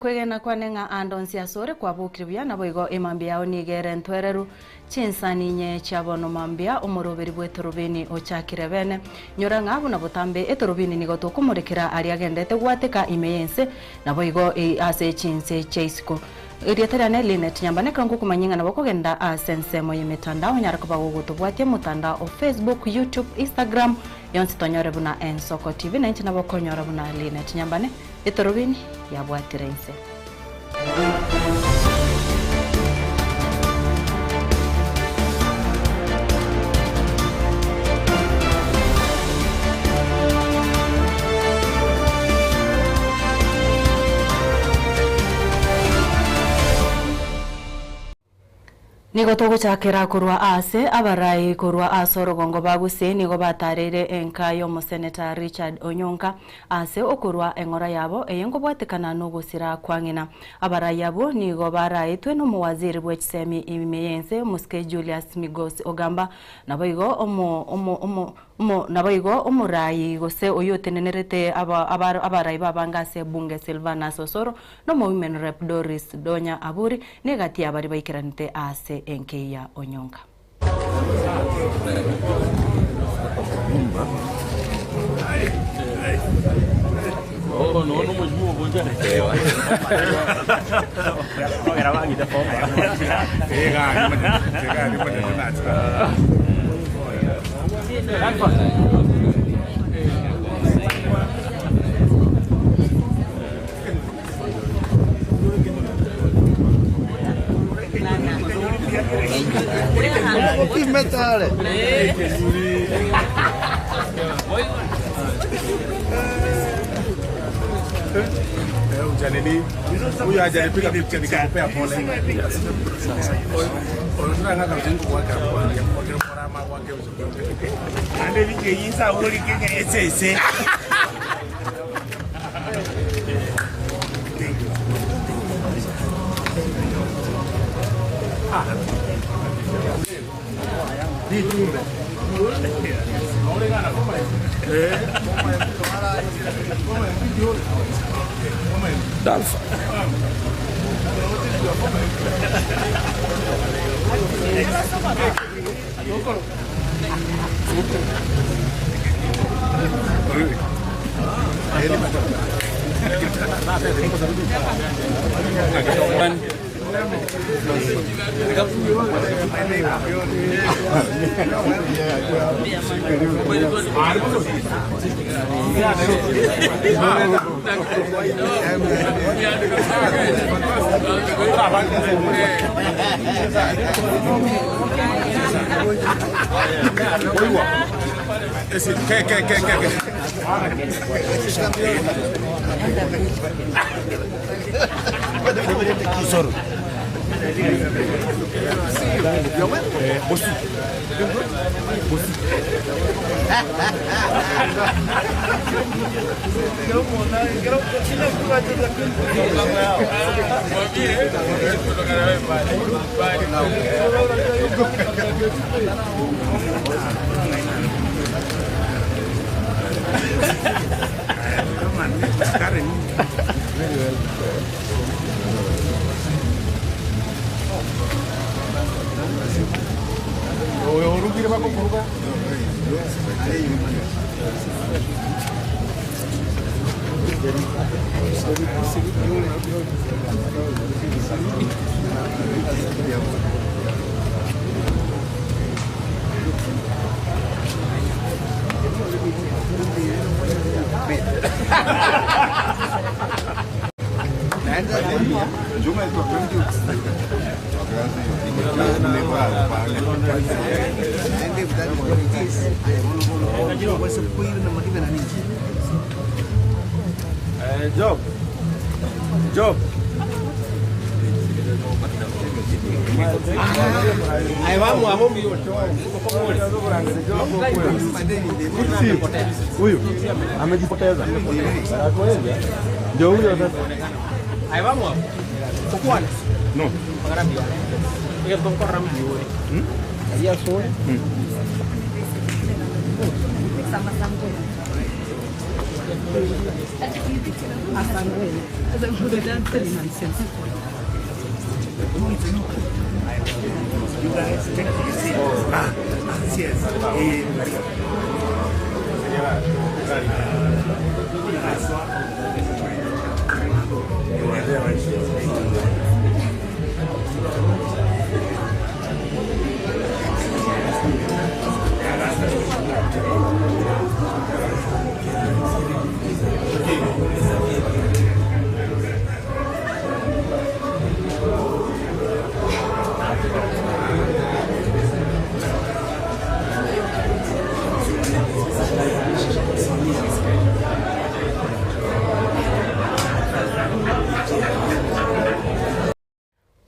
Kwegena kwane ng'a ande onsi asore kwabokire buya, naboigo emambia yao nigo ere entwereru. Chinsani inye chia bono mambia, omoroberi bw'etorobini ochakire bene. Nyora ng'a buna botambe etorobini nigo tokomorekera aria agendete gwateka ime y'ense, naboigo ase chinse chia isiko. Erieta riane Linet Nyambane, ekero ngokomanyia ng'a nabo okogenda ase ensemo y'emetandao onyare koba gogotobwatia omotandao o Facebook, YouTube, Instagram, yonsi tonyore buna Ensoko TV, nainche nabo okonyora buna Linet Nyambane. Etorobini yabwatire inse. Nigo togochakera korwa aase abarai korwa ase orogongo ba Gusii nigo batareire enka y'omoseneta Richard Onyonka ase okorwa eng'ora yabo eye nkobwatekana nogosira kwa ng'ina. Abarai abwo nigo baraetwe nomowaziri bwechisemi ime y'ense Omosike Julius Migosi Ogamba naboigo omo omo omo omo naboigo omorai gose oyio otenenerete aba aba abarai babange ase ebunge Silvanus Osoro Nomowomen Rep Doris Donya Aburi negati ya baria baikeranete aase enkei ya Onyonka.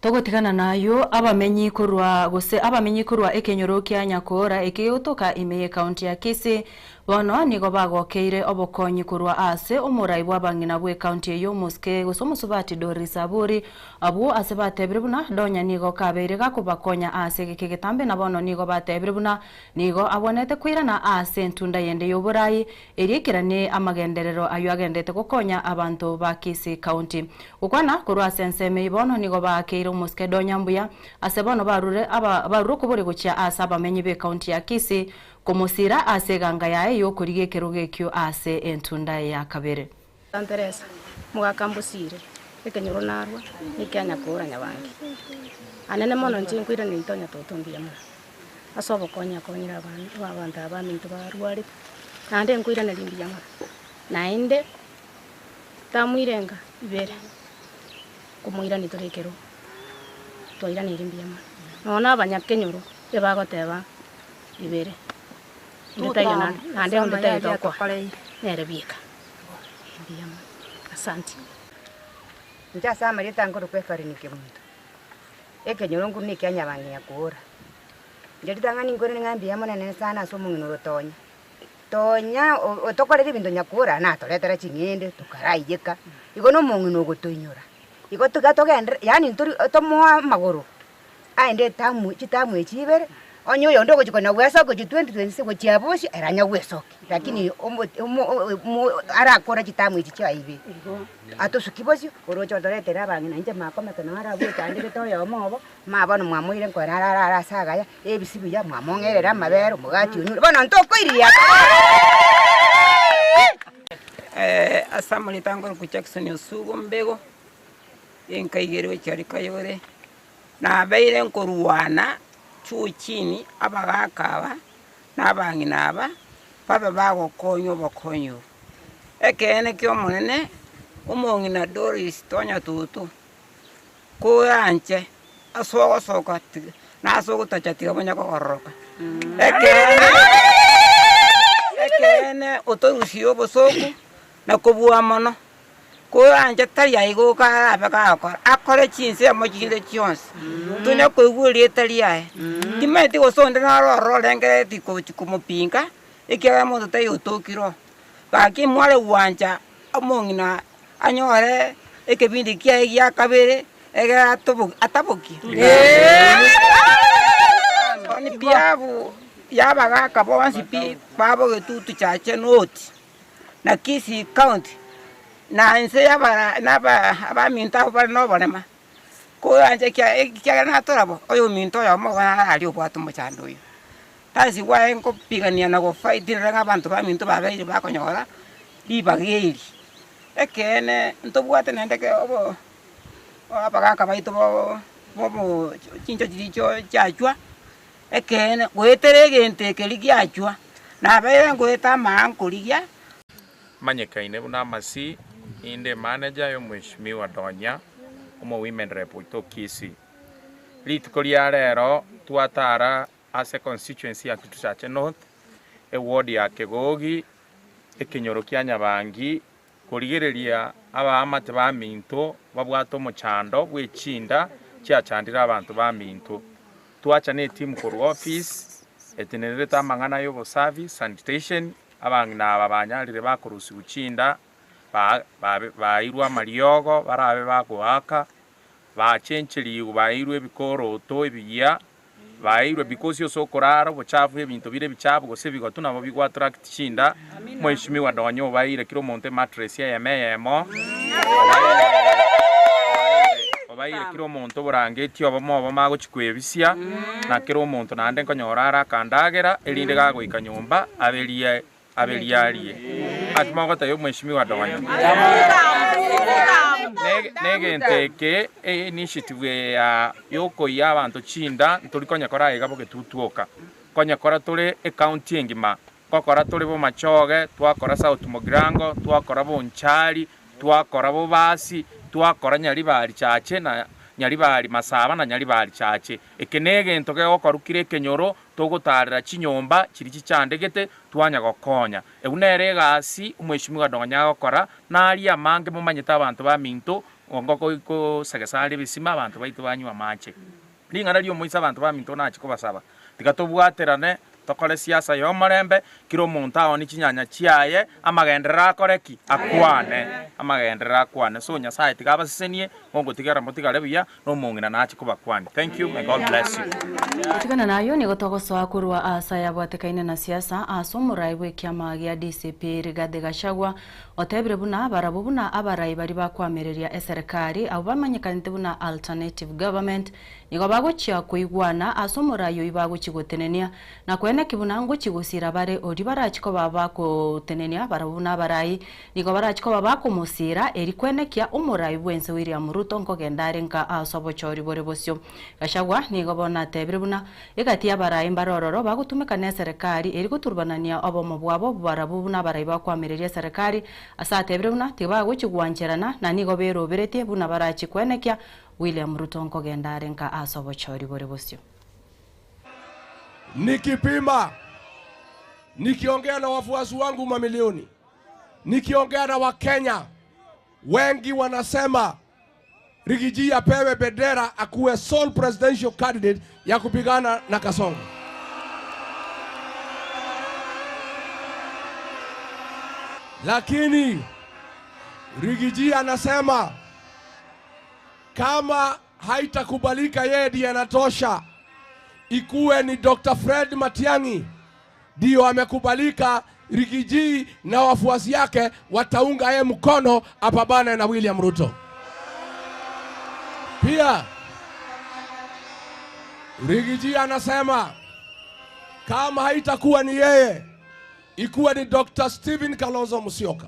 Togotigana nayio, abamenyi korwa gose abamenyi korwa ekenyoro kia Nyakoora eke gegotoka ime y'ekaunti ya Kisii bono nigo bagokeire obokonyi korwa ase omorai bw'abang'ina bw'ekaunti eyio omosike gose omosubati Doris Aburi abwo ase batebire buna Donya nigo kabeire gakobakonya ase egeka egetambe na bono nigo batebire buna nigo abwanete koirana ase entunda yende y'oborai Erio ekerane amagenderero ayio agenderete gokonya abanto ba Kisii County. Gokwana korwa ase ensemo eyio bono nigo baakeire omosike Donya mbuya ase bono barure aba barure okobori gochia ase abamenyi b'ecounty ya Kisii komosira ase eganga yaye y'okorigia ekerogo ekio ase entunda ya kabere. Teresa, mogaka mbosire, ekenyoro narwa, nekia nyakoora nyabange. Anene mono inche nkoiraneria Ntonya Toto mbuya mono. Ase obokonyi akonyire abanto abaminto barwarete, naende nkoiraneria mbuya mono. Naende tamoirenga ibere, nkomoirania tore ekero twairaneire mbuya mono. Nonya na abanyakenyoro ebagoteba ibere, onde taiyo naende onde taiyo tokoa, nere bieka. Mbuya mono, asanti. Inche ase amarieta nkorokwa Ephraim Kemunto. Ekenyoro nkorwa nekia nyabange nyakoora. Inche ritang'ani nkorende ng'a mbuya mono nene sana ase omong'ina oro Tonya. Tonya otokorera ebinto nyakoora natoretera ching'ende tokaraiyeka, igo na omong'ina ogotoinyora. Igo tiga togenderere yaani ntori tomoe amagoro aende etamu chitamu echi ibere, onye oyonde ogochia konya gwesokia gochia 2026 gochia bosio ere anya gwesokia lakini omo omo omo arakore chitamu echi chiaye ibere. Atosuki bosio, oroche otoretere abang'ina inche makomeke naro abwo ochandegete oyomo obo, ma bono mwamoire nkore ararare ase agaya, ebisi buya, mwamong'erera amabere, omogati onyure, bono ntokoiriata. Ase amarieta nkorokwa Jackson Osugo Mbego, enkaigero echiari kayore, nabeire nkorwana juu chini abagaka aba na abang'ina aba, babe bagokonywa obokonyi obo. Ekeene ki'Omonene, omong'ina Doris Tonya Toto, koranche ase ogosoka tiga na ase ogotacha tiga bonya kogororoka. Ekeene ekeene otorusie obosoku na kobua mono, koranche tari aiga oka arabe gakora, akore chinsemo chinde chionsi, tonya koigwa erieta riaye. Timanyeti gose onde naro ororo orengereretie gochia komopinga. Ekiagera omonto taiyo otokire oo. Gaki mware gwancha omong'ina anyore ekebindi kiaye gia kabere egere atobo atabokie. On behalf ya abagaka bonsi pi babo Getutu Chache North na Kisii County na inse y'abara na aba abaminto abwo bare na oborema, koranche ekiagera natorabwo oyominto oyomo igo nararia obwate omochando oyio. Ase gwaye nkopigania na gofight rora ng'a abanto baminto babeire bakonyora ribaga eri. Ekeene ntobwate naende ke obo abagaka baito bo bobo chincho chiria chio chiachwa, ekeene goetera egento ekeria giachwa, nabeire ngoeta amaa nkorigia. Manyekaine buna Amasii, inde emanager ya omweshimiwa Donya, omo women rep oito o Kisii. Rituko ria rero twatara Ase constituency ya Kitutu-Chache North, eward ya Kegogi, ekenyoro kia Nyabangi, korigereria abaamate baminto babwate omochando bw'echinda chiachandire abanto baminto. Twacha ne etimu korwa office etenenerete amang'ana y'obosafi, sanitation, abang'ina aba banyarire bakorusigwa chinda, bairwe amariogo barabe bagoaka, bachencherigwe bairwe ebikoroto ebiya. Baeirwe because ase okorara obochafu ebinto bire ebichafu gose ebigotu nabo bigo attract chinda. Mheshimiwa Donya obaeire kera omonto emattress eyemo eyemo, obaeire kera omonto oborangeti obomo obomo agochi kwebisia, na kera omonto naende nkonyora are akandagera erinde gagoika nyomba aberie aberie arie. Ase mogotebia omheshimiwa Donya. Negento eke einitiative eye ya yokoiyia abanto chinda ntori konyekora aiga bogetutu oka. Konyekora tore ecounty engima, ngokora tore Bomachoge, twakora South Mugirango, twakora Bonchari, twakora Bobasi, twakora Nyaribari Chache na Nyaribari Masaba na Nyaribari Chache. Eke negento kegokorwa kire ekenyoro togotaarera chinyomba chiria chichandegete, twanya gokonya. Ebu nere egasi omweshimiwa nonya agokora, naria amange momanyete abanto baminto, ngokosegesa are ebisima abanto baito banywe amache. Ring'ana ri'omoisa abanto baminto nache kobasaba, tiga tobwaterane, tokore siasa y'omorembe, kera omonto aonie chinyanya chiaye, amagenderero akore ki? Akwane, amagenderero akwane. So Nyasaye tiga abasesenie, mogotigara motigare buya, na omong'ina nache kobakwania. Thank you, may God bless you. Gotigana nayio nigo togosoa korwa aase ayabwatekaine na siasa ase omorai bw'ekiama gia DCP Rigathi Gachagua otebire buna barabwo buna abarai baria bakoamereria eserekari abwo bamanyekanete buna Alternative Government nigo bagochia koigwana ase omorai oyio bagochia gotenenia na koeneki buna ngochia gosira bare oria barachi koba bakotenenia barabwo buna abarai Nigo barache koba bakomosiira, eri kwenekia omorai bw'ense William Ruto nkogenda are nka ase obochori bore bosio. Gachagua nigo bono atebire buna egati y'abarai mbare ororo bagotumeka neserekari eri goturubanania obomo bwabo barabwo buna abarai bakoamereria eserekari ase atebire buna tibagochi gwancherana na nigo beroberetie buna barachi kwenekia William Ruto nkogenda are nka ase obochori bore bosio. Nikipima, nikiongea na wafuasi wangu mamilioni, nikiongea na Wakenya wengi wanasema Rigiji apewe bendera akuwe sole presidential candidate ya kupigana na Kasongo. Lakini Rigiji anasema kama haitakubalika yeye ndiye anatosha, ikuwe ni Dr. Fred Matiang'i ndiyo amekubalika. Rigiji na wafuasi yake wataunga yeye mkono apambane na William Ruto. Pia Rigiji anasema kama haitakuwa ni yeye, ikuwe ni Dr. Stephen Kalonzo Musyoka.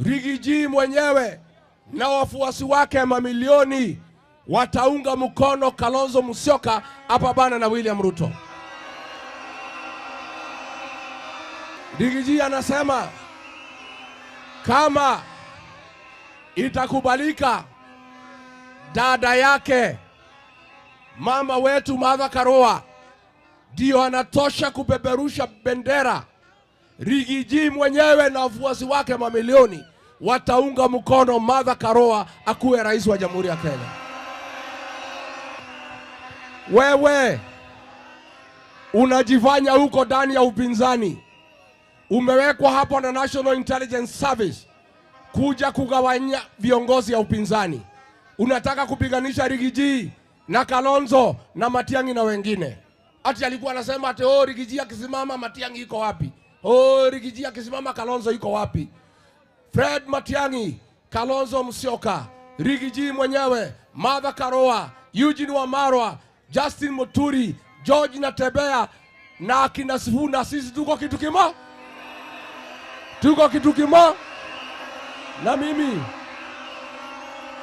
Rigiji mwenyewe na wafuasi wake mamilioni wataunga mkono Kalonzo Musyoka apambane na William Ruto. Rigiji anasema kama itakubalika dada yake mama wetu Martha Karua ndio anatosha kupeperusha bendera. Rigiji mwenyewe na wafuasi wake mamilioni wataunga mkono Martha Karua akuwe rais wa Jamhuri ya Kenya. Wewe unajifanya huko ndani ya upinzani, umewekwa hapo na National Intelligence Service kuja kugawanya viongozi ya upinzani. Unataka kupiganisha Rigiji na Kalonzo na Matiang'i na wengine. Ati alikuwa anasema ati oh, Rigiji akisimama Matiang'i iko wapi? Oh, Rigiji akisimama Kalonzo iko wapi? Fred Matiang'i, Kalonzo Musyoka, Rigiji mwenyewe, Martha Karua, Eugene Wamalwa, Justin Muturi, George Natembeya na akina Sifuna, sisi tuko kitu kimo, tuko kitu kimo. Na mimi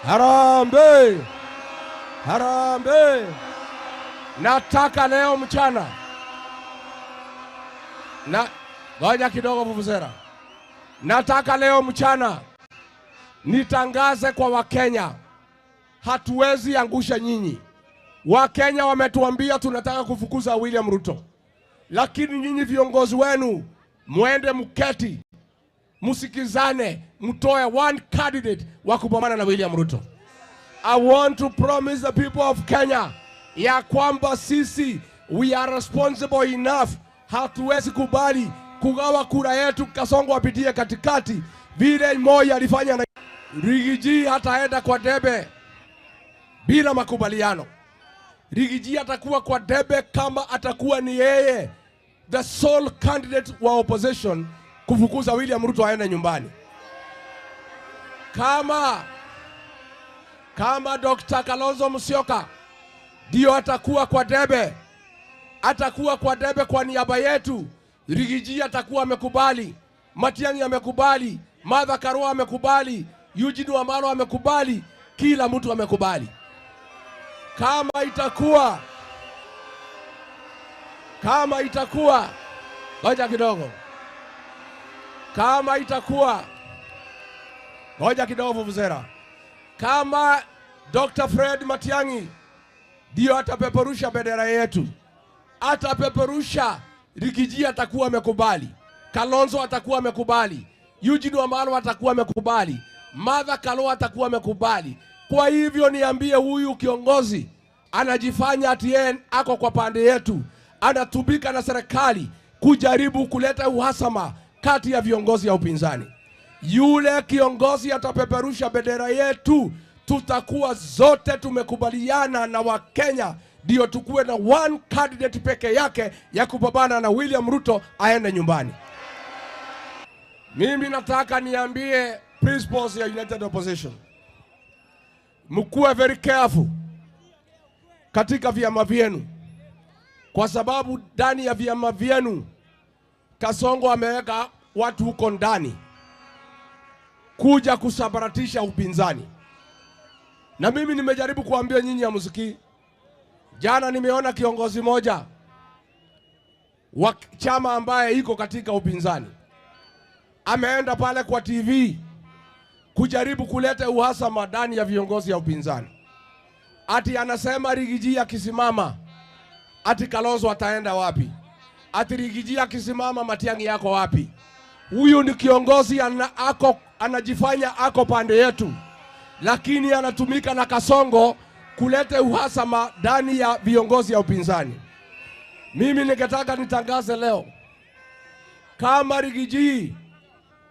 harambee, harambee. Nataka leo mchana na ngoja kidogo, vuvuzera. Nataka leo mchana nitangaze kwa Wakenya, hatuwezi angusha nyinyi. Wakenya wametuambia tunataka kufukuza William Ruto, lakini nyinyi viongozi wenu mwende mketi, msikizane, mtoe one candidate wa kupambana na William Ruto. I want to promise the people of Kenya ya kwamba sisi we are responsible enough. Hatuwezi kubali kugawa kura yetu Kasongo apitie katikati vile Moi alifanya na Rigiji hataenda kwa debe bila makubaliano. Rigiji atakuwa kwa debe kama atakuwa ni yeye the sole candidate wa opposition kufukuza William Ruto aende nyumbani. Kama kama Dr. Kalonzo Musyoka ndio atakuwa kwa debe, atakuwa kwa debe kwa niaba yetu. Rigiji atakuwa amekubali, Matiang'i amekubali, Martha Karua amekubali, Eugene Wamalwa amekubali, kila mtu amekubali. Kama itakuwa kama itakuwa, ngoja kidogo, kama itakuwa, ngoja kidogo, Vuvuzela, kama Dr. Fred Matiang'i ndio atapeperusha bendera yetu, atapeperusha. Rigiji atakuwa amekubali, Kalonzo atakuwa amekubali, Eugene Wamalwa atakuwa amekubali, Martha Karua atakuwa amekubali. Kwa hivyo niambie, huyu kiongozi anajifanya ati yeye ako kwa pande yetu, anatumika na serikali kujaribu kuleta uhasama kati ya viongozi ya upinzani. Yule kiongozi atapeperusha bendera yetu, tutakuwa zote tumekubaliana na Wakenya ndio tukuwe na one candidate peke yake ya kupambana na William Ruto aende nyumbani. Mimi nataka niambie principles ya United Opposition, mkuwe very careful katika vyama vyenu, kwa sababu ndani ya vyama vyenu Kasongo ameweka watu huko ndani kuja kusambaratisha upinzani, na mimi nimejaribu kuambia nyinyi hamsikii. Jana nimeona kiongozi moja wa chama ambaye iko katika upinzani ameenda pale kwa TV kujaribu kuleta uhasama ndani ya viongozi ya upinzani, ati anasema Rigiji akisimama ati Kalonzo ataenda wapi? Ati Rigiji akisimama Matiang'i yako wapi? Huyu ni kiongozi ana, ako, anajifanya ako pande yetu, lakini anatumika na Kasongo kuleta uhasama ndani ya viongozi ya upinzani. Mimi ningetaka nitangaze leo kama Rigiji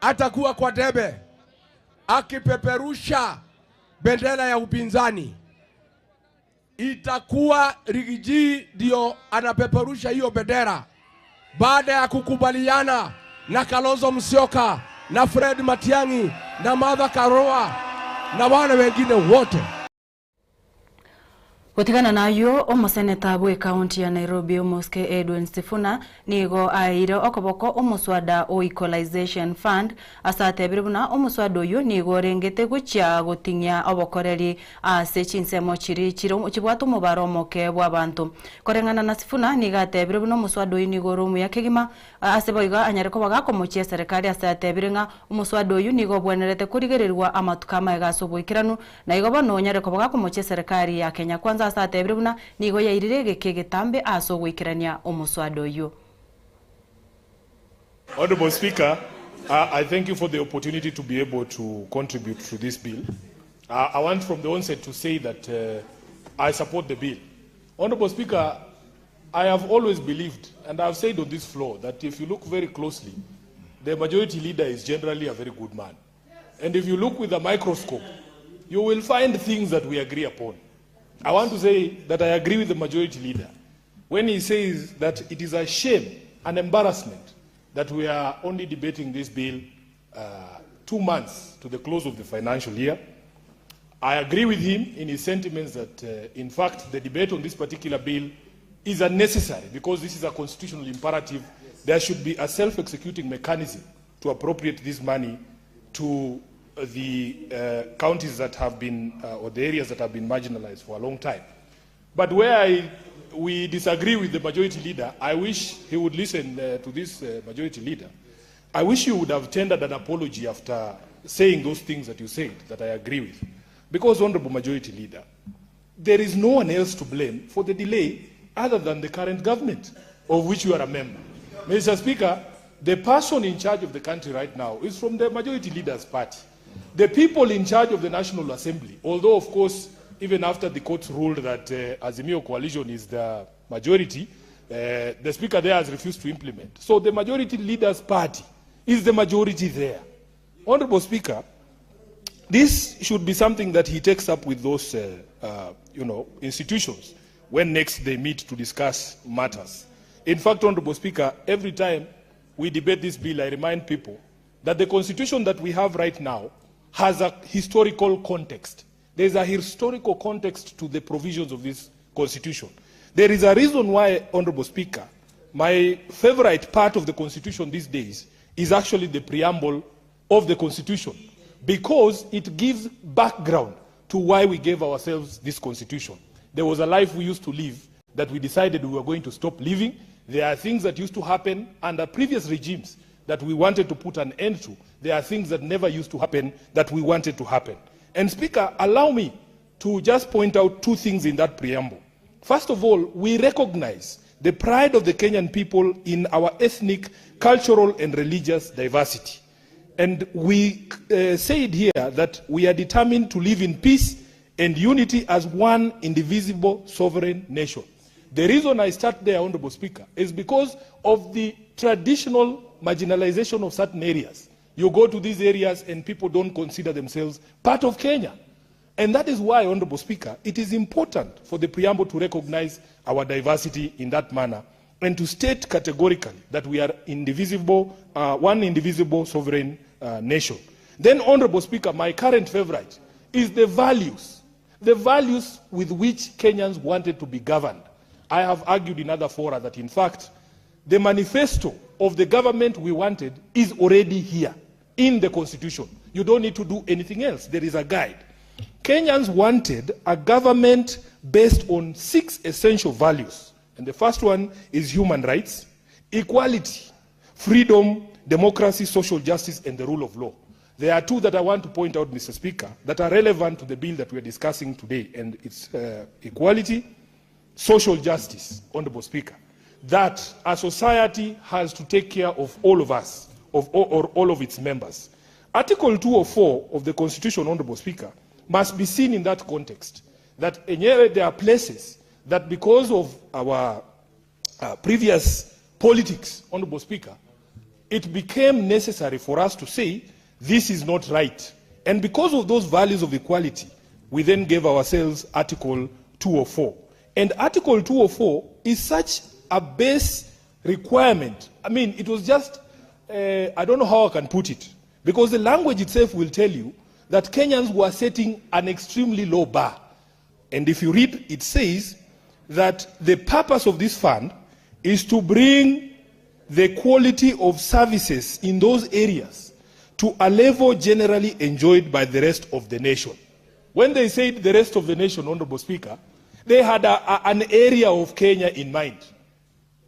atakuwa kwa debe akipeperusha bendera ya upinzani, itakuwa Rigiji ndio anapeperusha hiyo bendera baada ya kukubaliana na Kalonzo Musyoka na Fred Matiang'i na Martha Karua na wale wengine wote. Gotigana nayio, omoseneta bw'ekaunti ya Nairobi Omosike Edwin Sifuna nigo aeire okoboko omoswada o Equalization Fund ase atebire buna omoswada oyio nigo orengete gochia goting'ia obokoreri ase chinsemo chiri chire chibwate omobaro omoke bw'abanto. Koreng'ana na Sifuna nigo atebire buna omoswada oyio nigo ore omuya kegima ase boigo anyare koba gakomochia eserekari ase atebire ng'a omoswada oyio nigo obwenerete korigererwa amatuko amaega ase oboikeranu na igo bono onyare koba gakomochia eserekari ya Kenya Kwanza ase atebire buna nigo yairire egeka egetambe ase ogoikerania omoswada oyio. Honorable Speaker, uh, I thank you for the opportunity to be able to contribute to this bill. Uh, I want from the onset to say that uh, I support the bill. Honorable Speaker, I have always believed, and I have said on this floor, that if you look very closely, the majority leader is generally a very good man. And if you look with a microscope, you will find things that we agree upon. I want to say that I agree with the majority leader when he says that it is a shame, an embarrassment, that we are only debating this bill uh, two months to the close of the financial year. I agree with him in his sentiments that, uh, in fact, the debate on this particular bill is unnecessary because this is a constitutional imperative. There should be a self-executing mechanism to appropriate this money to the uh, counties that have been, uh, or the areas that have been marginalized for a long time. But where I, we disagree with the majority leader, I wish he would listen uh, to this uh, majority leader. I wish you would have tendered an apology after saying those things that you said that I agree with. Because, Honorable Majority Leader, there is no one else to blame for the delay other than the current government, of which you are a member. Mr. Speaker, the person in charge of the country right now is from the majority leader's party. The people in charge of the National Assembly, although, of course, even after the courts ruled that uh, Azimio coalition is the majority, uh, the speaker there has refused to implement. So the majority leader's party is the majority there. Honorable Speaker, this should be something that he takes up with those uh, uh, you know, institutions. when next they meet to discuss matters. In fact, Honorable Speaker, every time we debate this bill, I remind people that the constitution that we have right now has a historical context. There's a historical context to the provisions of this constitution. There is a reason why, Honorable Speaker, my favorite part of the constitution these days is actually the preamble of the constitution, because it gives background to why we gave ourselves this constitution. There was a life we used to live that we decided we were going to stop living. There are things that used to happen under previous regimes that we wanted to put an end to. There are things that never used to happen that we wanted to happen. And Speaker, allow me to just point out two things in that preamble. First of all, we recognize the pride of the Kenyan people in our ethnic, cultural, and religious diversity. And we said here that we are determined to live in peace and unity as one indivisible sovereign nation. The reason I start there, Honorable Speaker, is because of the traditional marginalization of certain areas. You go to these areas and people don't consider themselves part of Kenya. And that is why, Honorable Speaker, it is important for the preamble to recognize our diversity in that manner and to state categorically that we are indivisible, one indivisible sovereign nation. Then, Honorable Speaker, my current favorite is the values. The values with which Kenyans wanted to be governed. I have argued in other fora that, in fact, the manifesto of the government we wanted is already here in the Constitution. You don't need to do anything else. There is a guide. Kenyans wanted a government based on 6 essential values. And the first one is human rights, equality, freedom, democracy, social justice, and the rule of law. There are two that I want to point out, Mr. Speaker, that are relevant to the bill that we are discussing today, and it's equality, social justice, Honorable Speaker, that a society has to take care of all of us, of all, or all of its members. Article 204 of the Constitution, Honorable Speaker, must be seen in that context, that enyewe there are places that because of our previous politics, Honorable Speaker, it became necessary for us to say this is not right. And because of those values of equality, we then gave ourselves Article 204. And Article 204 is such a base requirement. I mean, it was just, I don't know how I can put it, because the language itself will tell you that Kenyans were setting an extremely low bar. And if you read, it says that the purpose of this fund is to bring the quality of services in those areas to a level generally enjoyed by the rest of the nation. When they said the rest of the nation, Honorable Speaker, they had an area of Kenya in mind.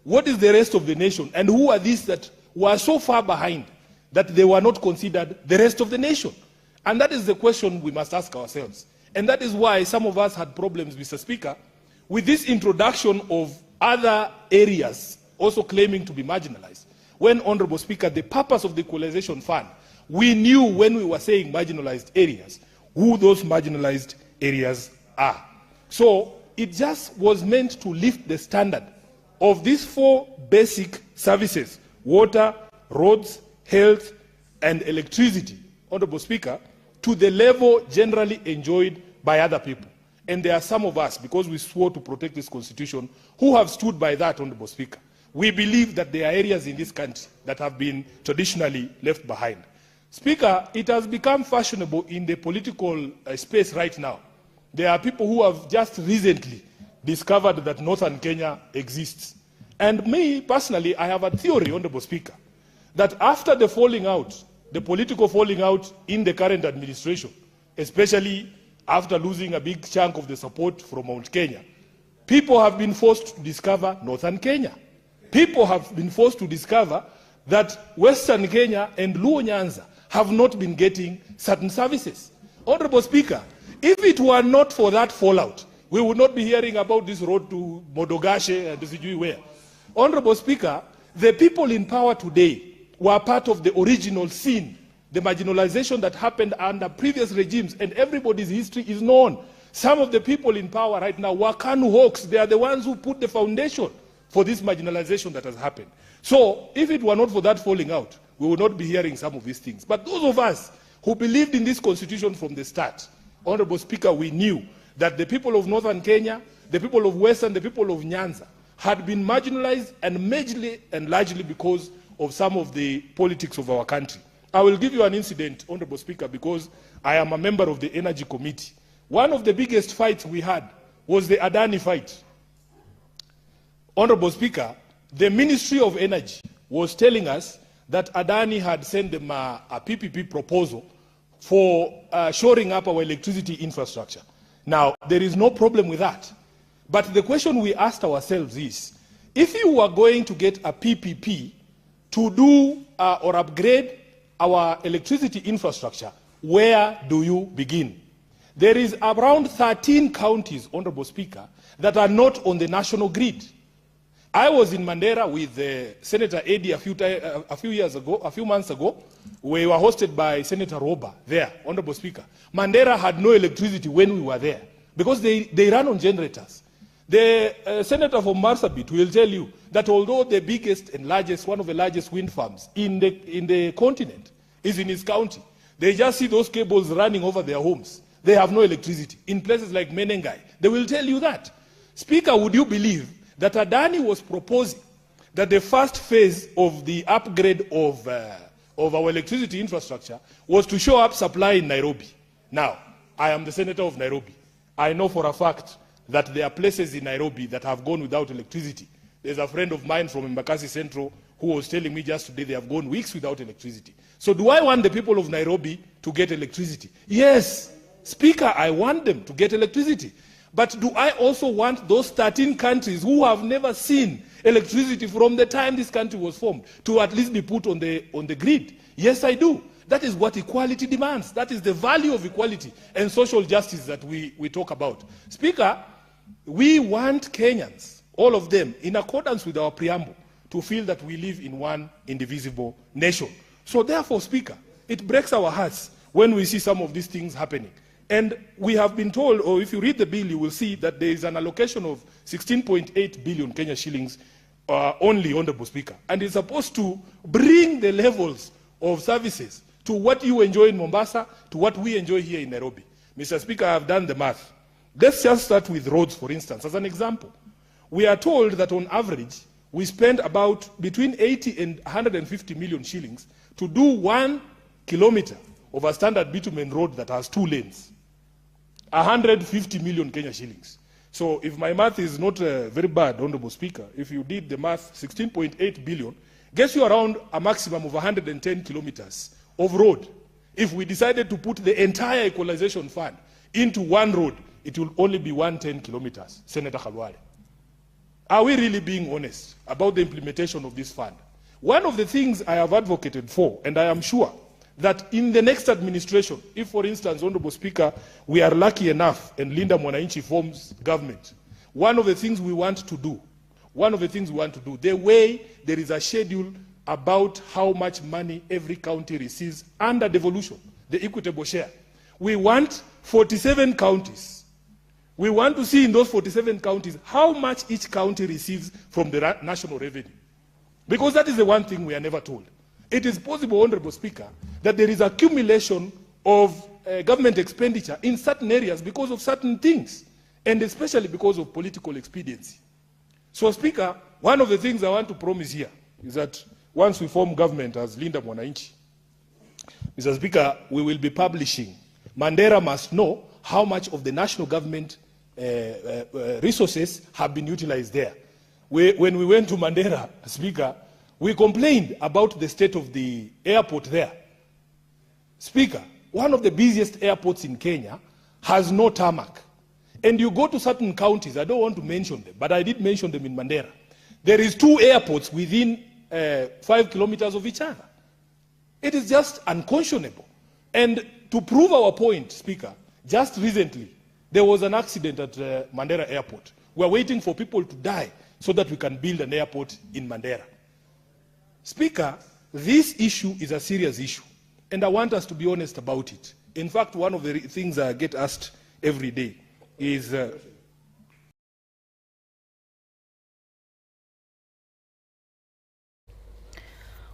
What is the rest of the nation? And who are these that were so far behind that they were not considered the rest of the nation? And that is the question we must ask ourselves. And that is why some of us had problems, Mr. Speaker, with this introduction of other areas also claiming to be marginalized. When, Honorable Speaker, the purpose of the Equalization Fund, we knew when we were saying marginalized areas, who those marginalized areas are. So it just was meant to lift the standard of these 4 basic services: water, roads, health, and electricity, Honorable Speaker, to the level generally enjoyed by other people. And there are some of us, because we swore to protect this constitution, who have stood by that, Honorable Speaker. We believe that there are areas in this country that have been traditionally left behind. Speaker, it has become fashionable in the political space right now. There are people who have just recently discovered that Northern Kenya exists. And me, personally, I have a theory, Honorable Speaker, that after the falling out, the political falling out in the current administration, especially after losing a big chunk of the support from Mount Kenya, people have been forced to discover Northern Kenya. People have been forced to discover that Western Kenya and Luo Nyanza have not been getting certain services. Honorable Speaker, if it were not for that fallout, we would not be hearing about this road to Modogashe and sijui where. Honorable Speaker, the people in power today were part of the original sin, the marginalization that happened under previous regimes, and everybody's history is known. Some of the people in power right now were KANU hawks. They are the ones who put the foundation for this marginalization that has happened. So if it were not for that falling out, we would not be hearing some of these things. But those of us who believed in this constitution from the start, Honorable Speaker, we knew that the people of Northern Kenya, the people of Western, the people of Nyanza had been marginalized and majorly and largely because of some of the politics of our country. I will give you an incident, Honorable Speaker, because I am a member of the Energy Committee. One of the biggest fights we had was the Adani fight. Honorable Speaker, the Ministry of Energy was telling us that Adani had sent them a, a PPP proposal for uh, shoring up our electricity infrastructure. Now, there is no problem with that. But the question we asked ourselves is, if you were going to get a PPP to do uh, or upgrade our electricity infrastructure, where do you begin? There is around 13 counties, Honorable Speaker, that are not on the national grid. I was in Mandera with uh, Senator Eddie a few, uh, a few years ago, a few months ago. We were hosted by Senator Roba there, Honorable Speaker. Mandera had no electricity when we were there because they, they run on generators. The uh, senator from Marsabit will tell you that although the biggest and largest, one of the largest wind farms in the, in the continent is in his county, they just see those cables running over their homes. They have no electricity. In places like Menengai, they will tell you that. Speaker, would you believe that Adani was proposing that the first phase of the upgrade of, uh, of our electricity infrastructure was to show up supply in Nairobi. Now, I am the senator of Nairobi. I know for a fact that there are places in Nairobi that have gone without electricity. There's a friend of mine from Embakasi Central who was telling me just today they have gone weeks without electricity. So do I want the people of Nairobi to get electricity? Yes. Speaker, I want them to get electricity. But do I also want those 13 countries who have never seen electricity from the time this country was formed to at least be put on the, on the grid? Yes, I do. That is what equality demands. That is the value of equality and social justice that we, we talk about. Speaker, we want Kenyans, all of them, in accordance with our preamble, to feel that we live in one indivisible nation. So therefore, Speaker, it breaks our hearts when we see some of these things happening. And we have been told, or if you read the bill, you will see that there is an allocation of 16.8 billion Kenya shillings uh, only, Honorable Speaker. And it's supposed to bring the levels of services to what you enjoy in Mombasa, to what we enjoy here in Nairobi. Mr. Speaker, I have done the math. Let's just start with roads, for instance, as an example. We are told that on average, we spend about between 80 and 150 million shillings to do one kilometer of a standard bitumen road that has two lanes. 150 million Kenya shillings. So if my math is not uh, very bad, Honorable Speaker, if you did the math, 16.8 billion gets you around a maximum of 110 kilometers of road. If we decided to put the entire equalization fund into one road, it will only be 110 kilometers, Senator Khalwale. Are we really being honest about the implementation of this fund? One of the things I have advocated for, and I am sure that in the next administration, if, for instance, Honorable Speaker, we are lucky enough and Linda Mwananchi forms government, one of the things we want to do, one of the things we want to do, the way there is a schedule about how much money every county receives under devolution, the equitable share. We want 47 counties. We want to see in those 47 counties how much each county receives from the national revenue. Because that is the one thing we are never told. It is possible, Honorable Speaker, that there is accumulation of uh, government expenditure in certain areas because of certain things, and especially because of political expediency. So, Speaker, one of the things I want to promise here is that once we form government as Linda Mwananchi, Mr. Speaker, we will be publishing. Mandera must know how much of the national government uh, uh, uh, resources have been utilized there. We, when we went to Mandera, Speaker, we complained about the state of the airport there. Speaker, one of the busiest airports in Kenya has no tarmac. And you go to certain counties, I don't want to mention them, but I did mention them in Mandera. There is two airports within uh, five kilometers of each other. It is just unconscionable. And to prove our point, Speaker, just recently, there was an accident at uh, Mandera Airport. We are waiting for people to die so that we can build an airport in Mandera. Speaker, this issue is a serious issue, and I want us to be honest about it. In fact, one of the things I get asked every day is uh,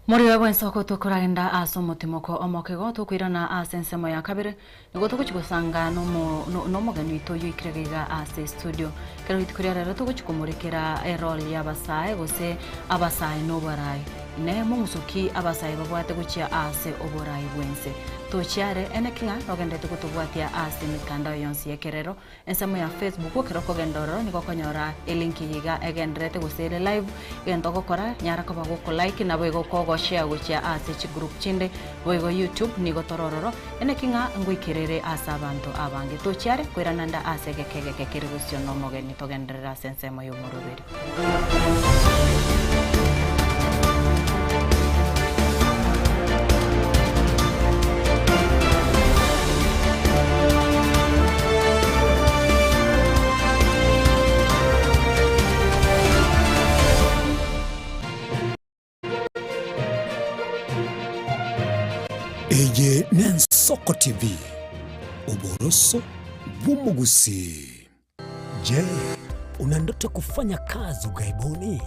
Morioe bw'ensoko tokoragenda ase omotimoko omokego, tokoirana ase ensemo ya kabere, nigo togochia gosanga nomogeni oito oyio oikire iga ase estudio. Ekero rituko ria rero togochia komorekera erole y'abasae gose abasae noborai. Inee mong'uso ki abasae babwate gochia ase oborai bw'ense? Tochiare ene ki ng'a nogenderete gotobwatia ase emetandao yonsi y'ekerero Ensemo ya Facebook, ekero okogenda ororo nigo okonyora elink eye iga egendererete gose ere live, egento ogokora nyara koba goko like naboigo kogo share gochia ase chigroup chinde, boigo YouTube nigo tore ororo, eneki ng'a ngoikerere ase abanto abange. Tochiare koirana nda ase egeka egeke kere bosio na omogeni togenderere ase ensemo y'omoroberi. Eye n'Ensoko TV, oboroso bw'omogusii. Je, una ndoto kufanya kazi ughaibuni?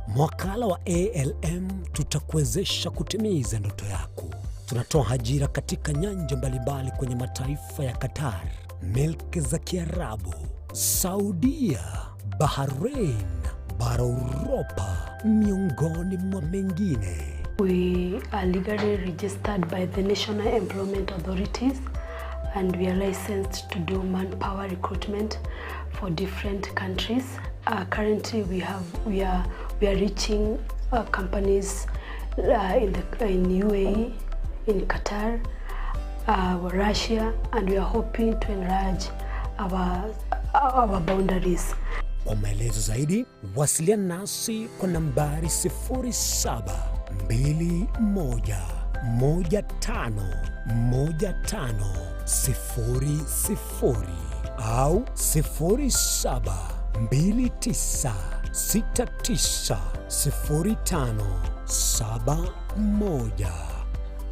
Mwakala wa ALM tutakuwezesha kutimiza ndoto yako. Tunatoa ajira katika nyanja mbalimbali kwenye mataifa ya Qatar, milki za Kiarabu, Saudia, Bahrain, bara Uropa, miongoni mwa mengine. We are legally registered by the National Employment Authorities and we are licensed to do manpower recruitment for different countries. Currently we have we are we are reaching companies in the in UAE, in Qatar, Russia and we are hoping to enlarge our our boundaries. Kwa maelezo zaidi wasiliana nasi kwa nambari 0721151500 au 0729690571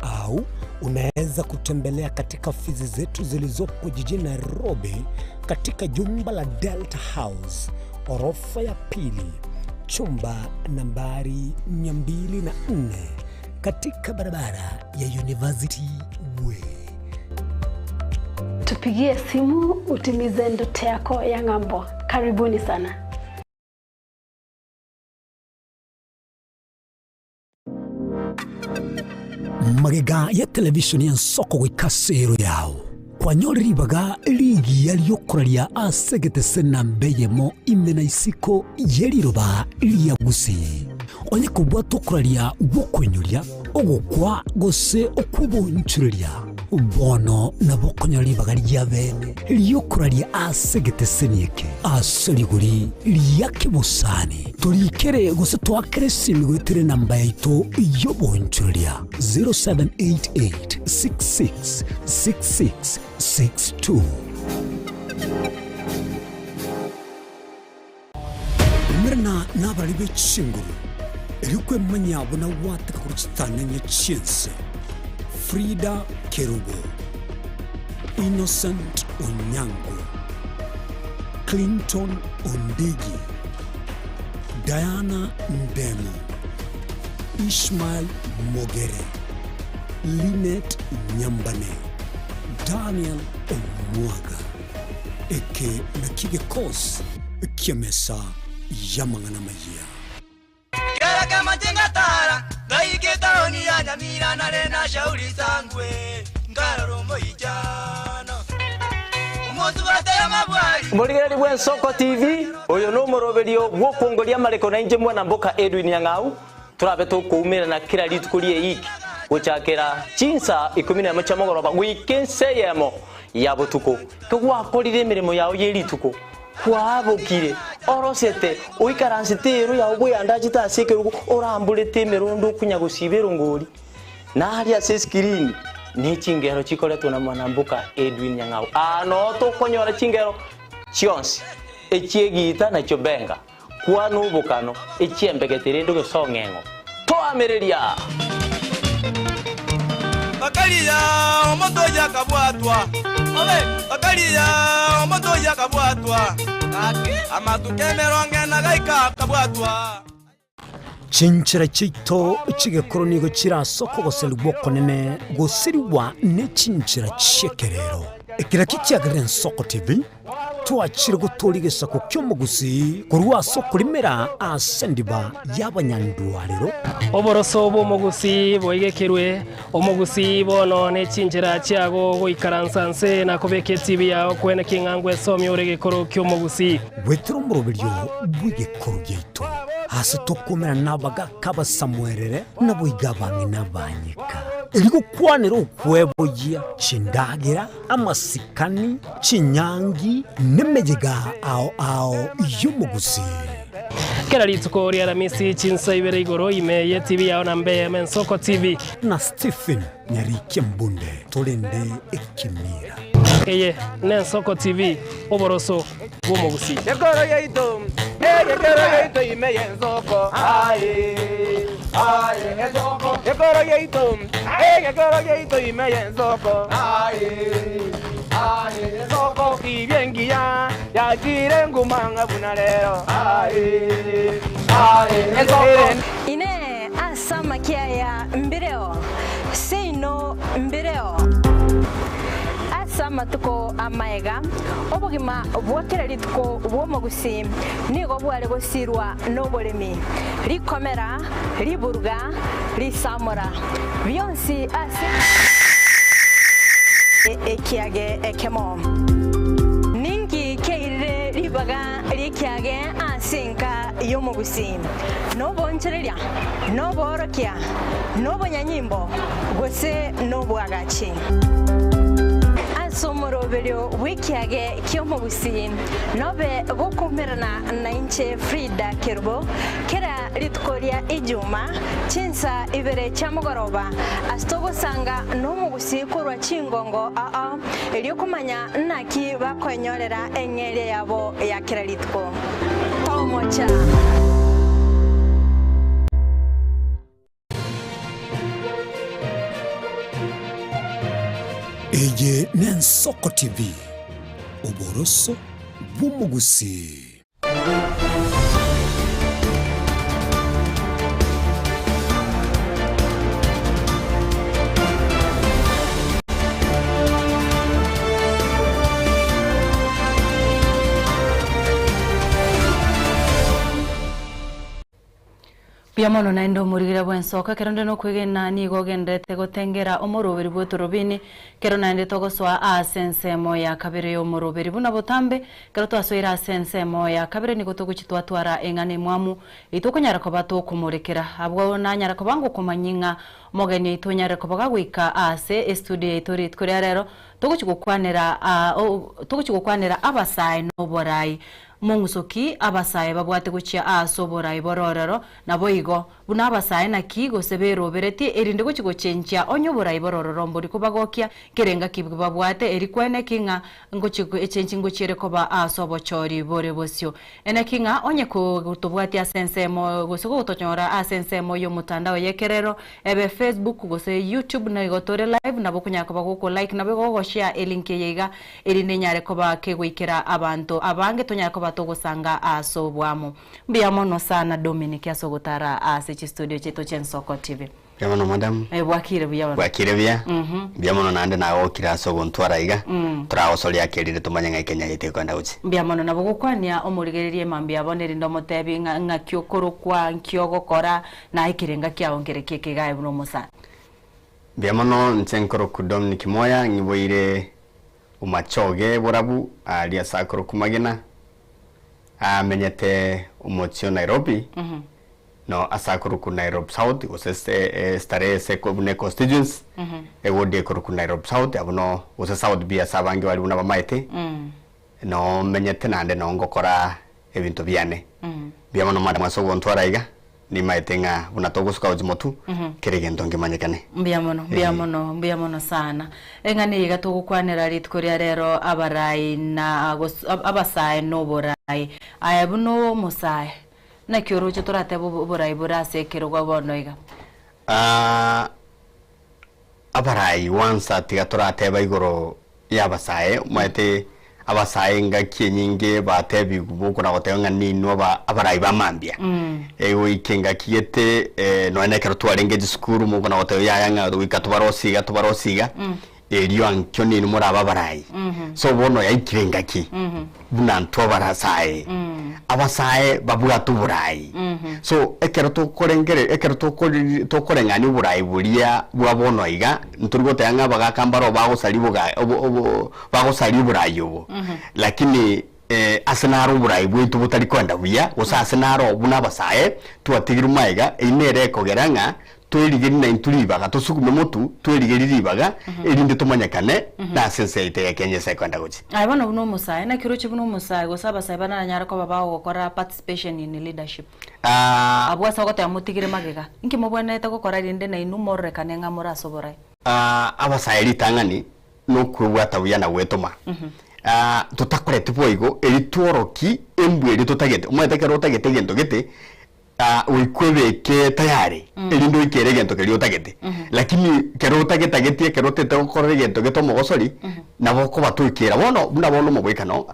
au unaweza kutembelea katika ofisi zetu zilizopo jijini Nairobi katika jumba la Delta House orofa ya pili chumba nambari 204 katika barabara ya University Way. Tupigie simu utimize ndoto yako ya ng'ambo. Karibuni sana. Magega ya televishoni y'ensoko goika ase ero yao, kwanyore ribaga rigiya ri'okoraria ase egetese namba eyemo ime na isiko ye riroba ria Gusii. Onye kobwata okoraria gw'okoinyoria, ogokwa, gose okw'obonchoreria, bono nabo okonyora ribaga ria bene ri'okoraria ase egeteseni eke ase rigori ria kebosani. Torikere gose toakere esimi goetera enamba yaito y'obonchoreria 0788666662. Umerana nabarari be chinguru, erio kwemanya buna gwateka korwa chitang'ani chi'ense. Frida Kerubo, Innocent Onyango, Clinton Ondigi, Diana Ndemo, Ishmael Mogere, Linet Nyambane, Daniel Omwaga. Eke nakio gekosi ki'emesa y'amang'ana amayia. Kera kemache ngatara, ngaika etaoni ya Nyamira nare na Shauri Sangwe, nkarora omoichano omosubate y'amabwari. Omorigereria bw'Ensoko TV, oyo nomoroberio bw'okwongoria amareko nainche mwana mboka Edwin Nyang'au, Torabe tokoumerana kera rituko ri'eiki, gochakera chinsa ikomi nemo chia mogoroba goika ensa eyemo ya botuko. Kegwakorire emeremo yao ye rituko, kwabokire, orosete, oikaransete eero yao bweyandachete ase ekerogo, oramborete emerondo okonya gosiba erongori, na aria ase eskirini ne chingero chikoretwe na mwanamboka Edwin Nyang'au. Aa noo tokonyora chingero chionsi, echi'egiita na chiobenga. Kwana obokano, echiembegete rende gose ong'eng'o. Toamereria! Bakaria omonto oyio akabwatwa, bakaria omonto oyio akabwatwa, amatuko emerongo ena gaika akabwatwa. Chinchera chiaito chi'egekoro nigo chire ase okogoserigwa okonene gosirigwa ne chinchera chi'ekerero. Ekero ekio kiagerire Ensoko TV twachire gotooria egesaku ki'omogusii korwa ase okorimera ase endiba y'abanyandwarero. Oboroso bw'omogusii boigekerwe, omogusii bono ne chinchera chiago goikaransa nse na kobeka etibi yao kwene king'a ngwesomia ore egekoro ki'omogusii. Goetera omoroberio bw'egekoro giaito, ase tokomerana nabagaaka abasamuerere, naboigo abang'ina abanyeka, erio gokwanera okweboyia chindagera, amasikani, chinyangi, nemeyega ao ao y'omogusii. Kera rituko ri'Aramisi chinsa ibere igoro ime y'etibi yao na mbe Mensoko TV. Na Stephen Nyarikia Mbunde torende ekemira. Eye n'Ensoko TV, oboroso bw'omogusii. Ekoro yaito, egekero yaito ime y'ensoko, aye, aye, ensoko. Ekoro yaito, egekero yaito ime y'ensoko, aye, aye, ensoko. Tibia engiya yachire nguma ng'a buna rero, aye, aye, ensoko. Inee! Ase amakia aya mbireo? Seino mbireo. Ase amatuko amaega, obogima bwa kera rituko bw'omogusii nigo bware gosirwa noboremi, rikomera, riburuga, risamora, bionsi ase ekiage ekemo. Ninki kiairire ribaga ri'ekiage ase enka y'omogusii? Noboonchoreria, noboorokia, nobonyanyimbo, gose nobwagachi. Ase omoroberio bw'ekiage ki'omogusii nobe gokoumerana nainche Frida Kerubo kera rituko ria Ijuma chinsa ibere chia mogoroba ase togosanga nomogusii korwa chingongo ao erio komanya naki bakoenyorera eng'eria yabo ya kera rituko. Tomocha. Eye n'Ensoko TV, oboroso bw'omogusii. Mbuya mono naende omorigera bw'ensoko, ekero nde nokwegena nigo ogendererete gotengera omoroberi bw'etorobini, ekero naende togosoa aase ensemo ya kabere y'omoroberi. Buna botambe, ekero twasoire ase ensemo ya kabere nigo togochia twatwara eng'ana emwamu eyio tokonyara koba tokomorekera. Abwo nanyara koba ngokomanyia ng'a omogeni oito onyare koba gagoika aase estudio yaito rituko ria rero, Togochia gokwanera togochia gokwanera abasae noborai. Mong'uso ki abasae babwate gochia aase oborai bororero? Naboigo, buna abasae naki gose beroberetie erinde gochia gochenchia onye oborai borororo mbori kobagokia nkerenga ki babwate eri kweneki ng'a ngochia echenchi ngochiere koba aase obochori bore bosio. Eneki ng'a onye kotobwatia ase ensemo gose gotonyora ase ensemo y'omotandao y'ekerero Ebe Facebook gose YouTube nigo tore live nabo okonyara koba goko like nabo igo go share elink eye iga erinde enyare koba kegoikera abanto abange tonyare koba togosanga ase oboamo. Mbuya mono sana Dominic ase ogotara ase chistudio chiaito chia Ensoko TV. Mbuya mono madam. Eh, bwakire buya bono. Bwakire buya. Mbuya mono naende nagokire ase ogontwara iga. Toragosoria ake erinde tomanye ng'ai Kenya yaito ekoenda gochia. Mbuya mono nabo gokwania omorigereria emambia bono erinde omotebi ng'a ng'aki okorokwa, nki ogokora, Na ekerenga kiao nkerekie ekegae buna omosani. Mbuya mono inche nkoroku Dominic Moya ng'iboire omachoge borabu aaria ase akoroku Magena aamenyete omochie o Nairobi no ase akoroku Nairobi South gose Starehe ase buna econstituency eward ekoroku Nairobi South abwo no gose South B ase abange baria buna bamaete no menyete naende no ngokora ebinto biane. Mbuya mono madam ase ogontwara iga. Nimaete ng'a buna togosuka gochia motwe, kera egento nkemanyekane. Mbuya mono, mbuya mono, mbuya mono sana. Eng'ana eye iga togokwanera rituko ria rero abarai na gos abasae na oborai. Aye buna omosae, naki oroche toratebe oborai bore ase ekerogo bono iga? Abarai once tiga torateba igoro y'abasae, omanyete. Abasae engaki enyinge batebigwe bokona goteba ng'a ninwe aba abarai ba mambia. Egoika engaki gete nonya na ekero twarenge chisukuru mokona goteba yaya ng'a goika tobarosie iga tobarosie iga, erio ankio ninwe morabe abarai. So bono yaikire engaki buna ntwe abarasae, abasae babwate oborai. So ekero tokorengere ekero tokori tokoreng'ania oborai boria bwa bono iga, ntori goteba ng'a abagaka mbaro bagosaria oboga obo obo bagosaria oborai obo, lakini ase naro oborai bwaito botari koenda buya, gose ase naro buna abasae twatigirwe magega, eyio nere ekogera ng'a twerigerie naintwe ribaga, tosugume motu, twerigerie ribaga, erinde tomanyekane nase ense yaito ya Kenya ase ekoenda gochia. Aye bono buna omosae, naki oroche buna omosae gose abasae baranyare koba bagokora participation in leadership? Abwo ase ogoteba motigire magega, inki mobwenerete gokora rinde nainwe mororekane ng'a more ase oborai? Abasae ritang'ani nokwebwata buya na gwetoma. Totakoreti boigo, eri tworoki embwa eria totagete. Omanyete ekero otagete egento gete, goika obeke tayari erinde oikere egento keria otagete. Lakini kero otagetagetie ekero otagete gokora egento gete omogosori, nabo okoba toikera. Bono buna bono omobwekano,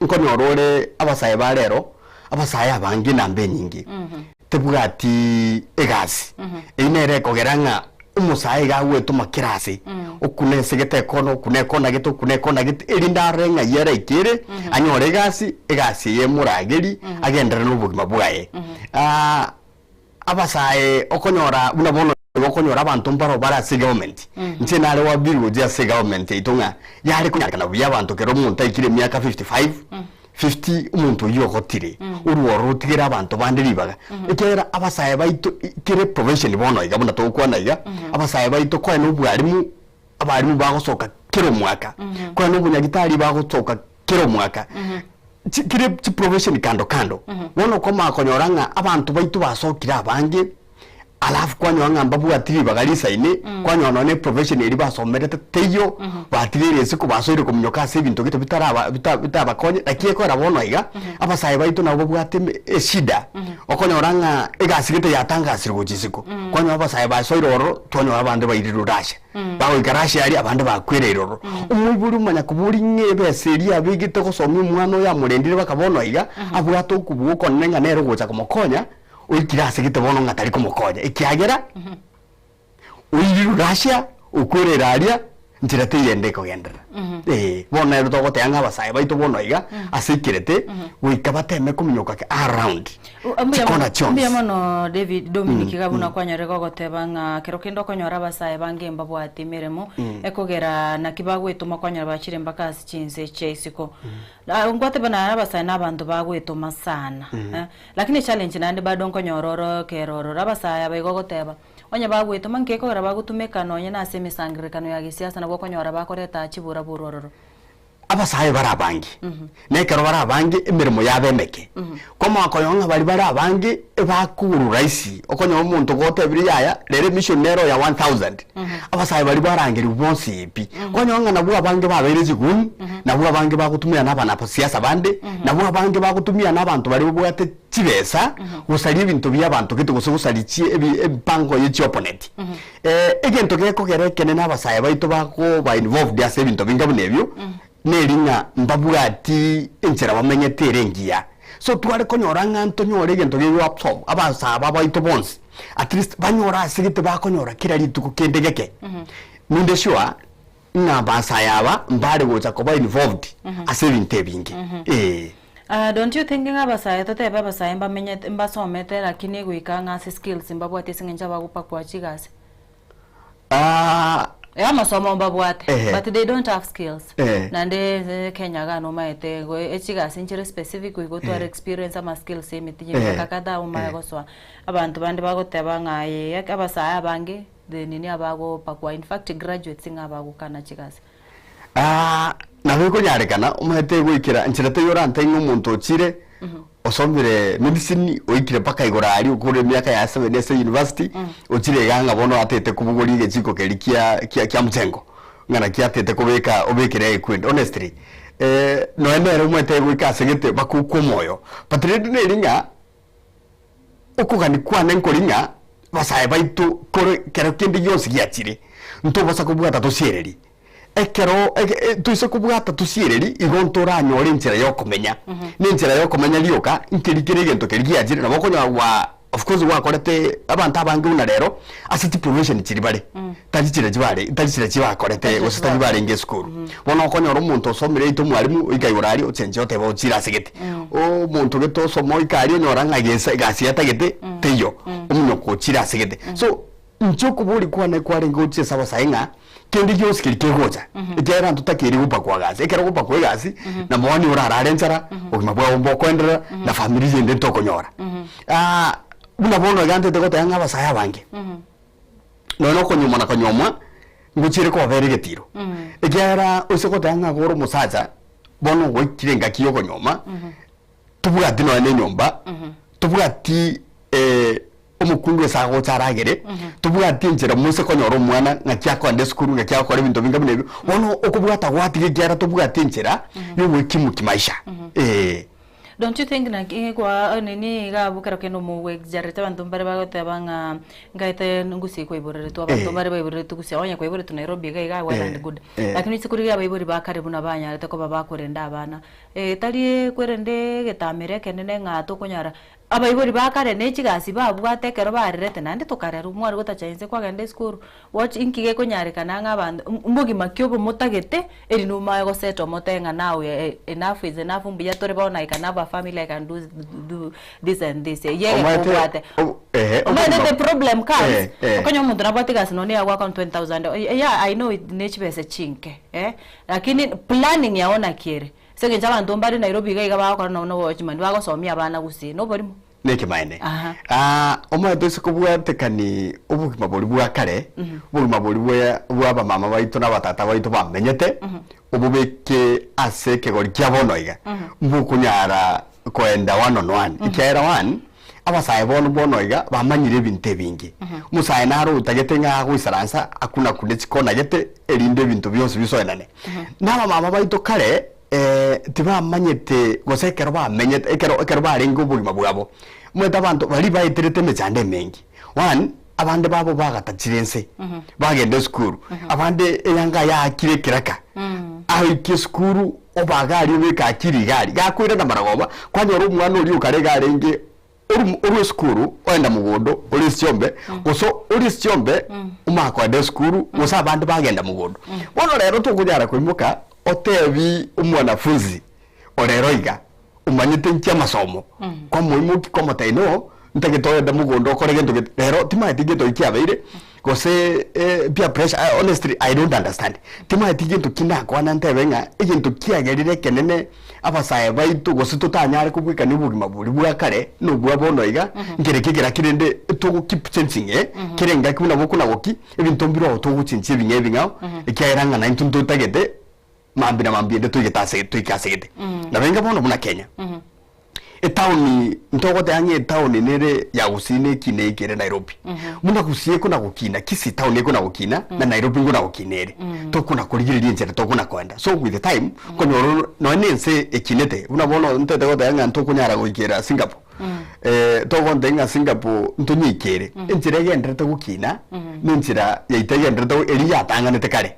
nkonyora ore abasae ba rero, abasae abange enamba enyinge, tebwati egasi. Eyio nere ekogera ng'a omosae iga agwetoma kera ase, okuna ase gete ekona, okuna ekona gete, okuna ekona gete, erinde arore ng'ai araikere, anyore egasi, egasi eye emorageri, agenderere na obogima bwaye. Abasae okonyora buna bono igo okonyora abanto mbaro bare ase egovernment, inche nare wabiri gochia ase egovernment yaito ng'a yare konyarekana buya abanto kera omonto aikire emiaka 55, 50 omonto oyio ogotire, orworo rotigere abanto bande ribaga. Ekiagera abasae baito kere profession bono iga buna togokwana iga, abasae baito koe na obwarimu, abarimu bagosoka kera omwaka, koe na obonyagitari bagosoka kera omwaka, chi kere chiprofession kando kando. Bono okomanya konyora ng'a abanto baito basokire abange, alafu kwanyora ng'a mbabwati ribaga risaine, kwanyora nonye na eprofession eria basomerete teiyo, batigaire isiko basoire kominyoka ase ebinto gete bitaraba bita bitabakonye, naki ekogera bono iga, abasae baito nabo babwate eme eshida, okonyora ng'a egasi gete yatangasirwe gochia isiko, kwanyora abasae basoire ororo, twanyora abande bairirwe Russia. Bagoika Russia aria, abande bakwereire ororo. Omoibori omanya koboria ng'a ebesa eria abegete gosomia omwana oyo amorendire baka bono iga, abwate okobua okonene ng'a nere ogocha komokonya, oikire ase gete bono ng'a tari komokonya, ekiagera oirirwe Russia, okwereire aria, nchera teiyo ende ekogenderera. Eeh, bono nere togoteba ng'a abasae baito bono iga, ase ikerete, goika bateme kominyoka around. Chikona chionsi. Mbuya mono David Dominic iga buna kwanyorire gogoteba ng'a kero kende okonyora abasae bange mbabwati emeremo ekogera naki bagwetoma kwanyora bachire mpaka ase chinse chia isiko. Ngwateba naye abasae na abanto bagwetoma sana lakini echallenge naende bado nkonyora oro ekero ororo abasae aba igo ogoteba onye bagwetoma nki ekogera bagotumeka nonye na ase emesangererekano ya gesiasa nabo okonyora bakoreta chiburaburu ororo. Abasae bare abange, na ekero bare abange emeremo yabo emeke. Kwamanya konyora ng'a baria bare abange ebakogurwa rahisi, okonyora omonto gotebirie yaya rero emission nero ya 1000, abasae baria barangerigwe bonsi pi. Kwanyora ng'a nabwo abange babeire chiguni, nabwo abange bagotumia na abanasiasa bande, nabwo abange bagotumia na abanto baria babwate chibesa gosaria ebinto bia abanto gete gose gosaria chi ebi ebipango ye chiopponent. Egento gekogera ekenene abasae baito bakoba involved ase ebinto binga buna ebio, neri ng'a mbabwati enchera bamenyete ere engiya. So tware konyora ng'a ntonyore egento gego absorb abasae aba baito bonsi, at least banyore ase gete bakonyora kera rituko kende geke. Ninde sure ng'a abasae aba mbare gocha koba involved ase ebinto ebinge, eeh. Don't you think ng'a abasae totebe abasae mbamenyete mbasomete lakini goika ng'a ase skills mbabwati ase eng'encho abagopakwa chigasi? Ee amasomo mbabwate Ehe. but they don't have skills. Ehe. Naende eh, Kenya iga nomaete go echigasi nchire specific goika otware experience ama skills emeti Ehe. emiaka kadhaa omanye gosoa. Abanto bande bagoteba ng'a ee abasae abange the nini abagopakwa in fact graduates ng'a abagokana chigasi. Aa, nabo ekonyarekana omanyete goikera nchera teiyo orantebie ng'a omonto ochire osomire medicine oikire mpaka igoro aria okore emiaka ya seven ase university ochire iga ng'a bono atete kobogoria egechiko keria kia kia kia mjengo ng'a naki atete kobeka obekere equipment honestly nonya nere omanyete goika ase gete bakokwa omoyo but rende neri ng'a Okogania kwane nkori ng'a abasae baito kore kero kende gionsi giachire, ntobasa kobwata tosiererie. Ekero ege toise kobwata tosiereri, igo ntoranyore enchera ya okomenya. Na enchera ya okomenya rioka, nkeri kere egento keria giachire, nabo okonyora gwa of course gwakorete abanto abange buna rero, ase chiprofession chiria bare, tari chiria chibare tari chiria chibakorete gose tari barenge esukuru. Bono okonyora omonto osomire aite omwalimu, oika igoro aria ochenchia oteba ochire ase gete. Omonto gete osoma oika aria onyora ng'a gesa egasi atagete teiyo, omonyoka ochire ase gete. So, inche okoboria kwane kwarenge gochia ase abasae ng'a. Kende gionsi keria kegocha, ekiagera ntotakeiri gopakwa egasi. Ekero ogopakwa egasi, na moni orarare enchara, obogima bwao mbokoenderera, na famiri yende ntokonyora. Buna bono iga ntete goteba ng'a abasae abange, nonya na okonyomwa na konyomwa, ngochiere kobabera egetiro. Ekiagera oise goteba ng'a iga ore omosacha, bono ogoikire engaki ya okonyoma, tobwati nonya na enyomba, tobwati omokungu ase agocha aragere, tobwati enchera mose konyora omwana ng'aki akoenda esukuru, ng'aki agokora ebinto binga buna ebio, bono okobwata gwatiga ekiagera tobwati enchera ya ogoekimu kimaisha, eh. Don't you think naki kwa nini iga abwo kero kende omogwexaggerate abanto mbare bagoteba ng'a ngaete ngusie kwaiboreretwe abanto mbare baiboreretwe gusii onye kwaiboretwe Nairobi iga iga well and good. Lakini ase korigia abaibori ba kare buna banyarete koba bakorenda abana, tari kwerende egetamero ekenene ng'a tokonyara Abaibori ba kare ne chigasi babwate ekero barerete naende tokarerwa, mware gotacha inse kwagenda esukuru, watch inki gekonyarekana ng'a abanto mbogima ki obo motagete eri nomaye gosetwa mote ng'a now enough is enough mbuya tore bono I can have a family I can do do this and this eyio Omanyete egekobwate. obo ehe Omanyete obogima the problem comes, eh eh. okonyora omonto nabwate egasi nonye nigo agoakana 20,000 yeah I know it ne chibesa chinke eh, lakini planning yao naki ere? Ase engencho abanto mbare Nairobi iga iga bagokora nonya nobochimani, bagosomia abana gusii, noborimo. Nekemanene. Aha. Ah, omanyete ase kobwatekani obogima boria bwa kare, obogima boria bwa bwa abamama baito na abatata baito bamenyete, obobeke ase ekegori kia bono iga, mbokonyara koenda one on one. Ekiagera one, abasae bono bono iga bamanyire ebinto ebinge. Omosae naro otagete ng'a agoisaransa akunakune chikona gete erinde ebinto bionsi bisoenane. Na abamama baito kare tibamanyete gose ekero bamenyete ekero ekero barenge obogima bwabo, omanyete abanto baria baeterete emechando emenge. One, abande babo bagatachire ense, bagenda esukuru, abande eyanga yaakire ekeraka, aike esukuru obaga aria obeke akiri iga aria, gakoirana maragoba, kwanyora omwana oria okare iga arenge oru orwe esukuru oenda mogondo ore esiombe, gose ore esiombe omanye koenda esukuru, gose abande bagenda mogondo. Bono rero tokonyara koimoka otebi omwanafunzi orero iga, omanyete inki amasomo, kwamoimokia kwamotebia no, ntagete ogende mogondo okore gento gete, rero timanyeti gento eki kiabeire, gose peer pressure, honestly I don't understand. Timanyeti gento ki nakwana ntebe ng'a egento kiagerire ekenene abasae baito gose totanyare kobwekania obogima boria bwa kare na obwa bono iga, nkereki ekeraki rende togo keep changing eh, kera engaki buna bokona goki, ebinto mbire oo togochenchia ebing'ao ebing'ao, ekiagera ng'a naintwe ntotagete mambia na mambia ende toigete ase toike ase gete. Nabo enga bono buna Kenya, etown ntogoteba ng'a etown nere ya Gusii na ekina eke ere Nairobi. Buna Gusii ekona gokina, Kisii town ekona gokina, na Nairobi nkona gokina ere. Tokona korigereria enchera tokona koenda. So with the time, okonyora oro nonye na ense ekinete, buna bono ntete goteba ng'a ntokonyara goikera Singapore, togontebia ng'a Singapore ntonyeikere, enchera egenderete gokina, na enchera yaito egenderete go eria yatang'anete kare.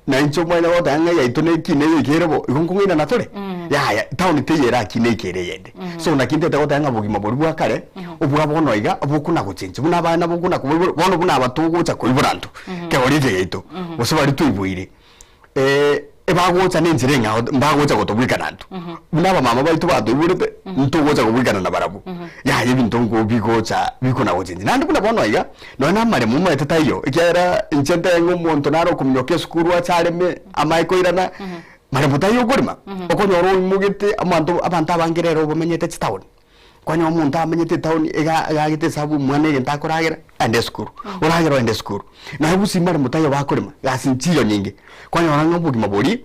Na inche omanyete goteba ng'a yaito nekina eyeikere bo, igo nkong'ainana tore? Yaya, town teiyo erakine eikere eyende. So naki ntete goteba ng'a bogima boria bwa kare, obwa bono iga, bokona gochenchia. Buna abana bokona kobaibora, bono buna aba togocha koibora intwe, kegori eke giaito, gose baria twaiboire, ebagocha na enchera eng'ao mbagocha gotobwekana intwe. Buna abamama baito batoiborete, ntogocha kobwekana nabarabwo. Yaya ebinto nko bigocha bikona gochenchia. Naende buna bono iga, nonya na amaremo omanyete taiyo, ekiagera inche ntebe ng'a omonto nare okominyoka esukuru ache areme, amae koirana, maremo taiyo okorema. Okonyora oimogete amanto abanto abange rero bamenyete chitown, kwanyora omonto amenyete etown iga agagete esabu omwana egento akoragera, aende esukuru, oragere oende esukuru. Naye gusii maremo taiyo bakorema, gasi nchiyo nyinge, kwanyora ng'a obogima boria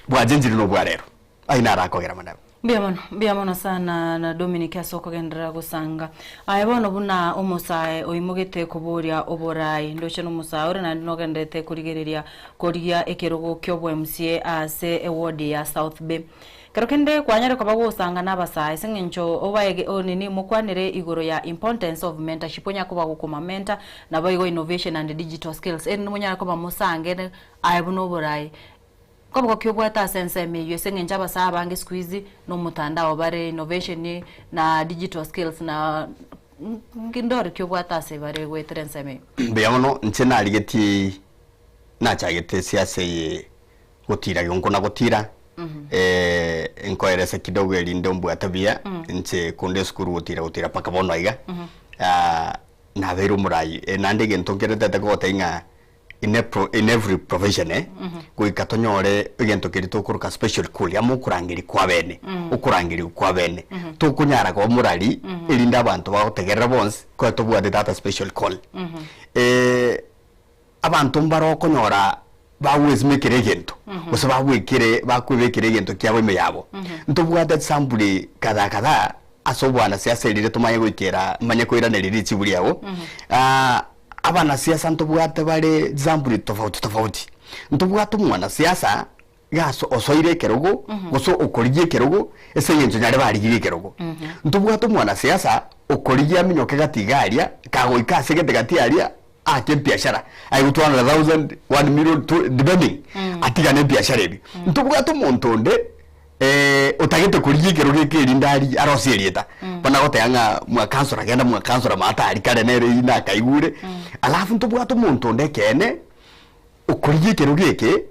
bwachenchire na obwa rero. Ayio naro akogera mono. Mbuya mono, mbuya mono sana na Dominic ase okogenderera gosanga. Aye bono buna omosae oimogete koboria oborai, ndoche nomosae ore naende nogenderete korigereria korigia ekerogo ki'obo MCA ase eward ya South Bay. Kero kende kwanyare koba gosanga na abasae ase eng'encho obaege o nini mokwanere igoro ya importance of mentorship onyare koba gokoma mentor naboigo innovation and digital skills erinde monyare koba mosange aye buna oborai. Nkoboka ki obwate ase ensemo eyio ase eng'encho abasae abange siku hizi na omotandao bare innovation na digital skills na ndore ki obwate ase bare goetera ensemo eyio? Mbuya mono, inche narigetie nachagete esiasa eye gotira gionko na gotira, nkoeresa kidogo erinde ombwate buya, inche konde esukuru gotira gotira mpaka bono iga, nabeire omorai, naende egento nkeretete kogotebia ng'a in a pro in every profession eh, goika tonyore egento keria tokoroka special call amo okorangeria kwa bene, okorangerigwa kwa bene. Tokonyara koba morari erinde abanto bagotegerera bonsi, koe tobwate that special call. Abanto mbare okonyora bagwesimekera egento, gose bagwekire bakwebekera egento kiabo ime yabo. Ntobwate chisampuli kadhaa kadhaa ase obwanasiasa erinde tomanye goikera manye koiraneria richibu riago. Abanasiasa ntobwate bare chisampuli tofauti tofauti. Ntobwate omwanasiasa iga aso osoire ekerogo gose okorigia ekerogo ase eng'encho nyare barigirie ekerogo. Ntobwate omwanasiasa okorigia aminyoke gati iga aria, kagoika ase gete gati aria, ake ebiashara, aye gotwara 1000, 1 million, two depending, atigane ebiashara ebio. Ntobwate omonto onde otagete korigia ekerogo eke erinde arie arosie erieta, bono agoteba ng'a mwakansora genda mwakansora maate aria kare nere eywo nakaigure, alafu ntobwate omonto onde ekeene, okorigia ekerogo eke,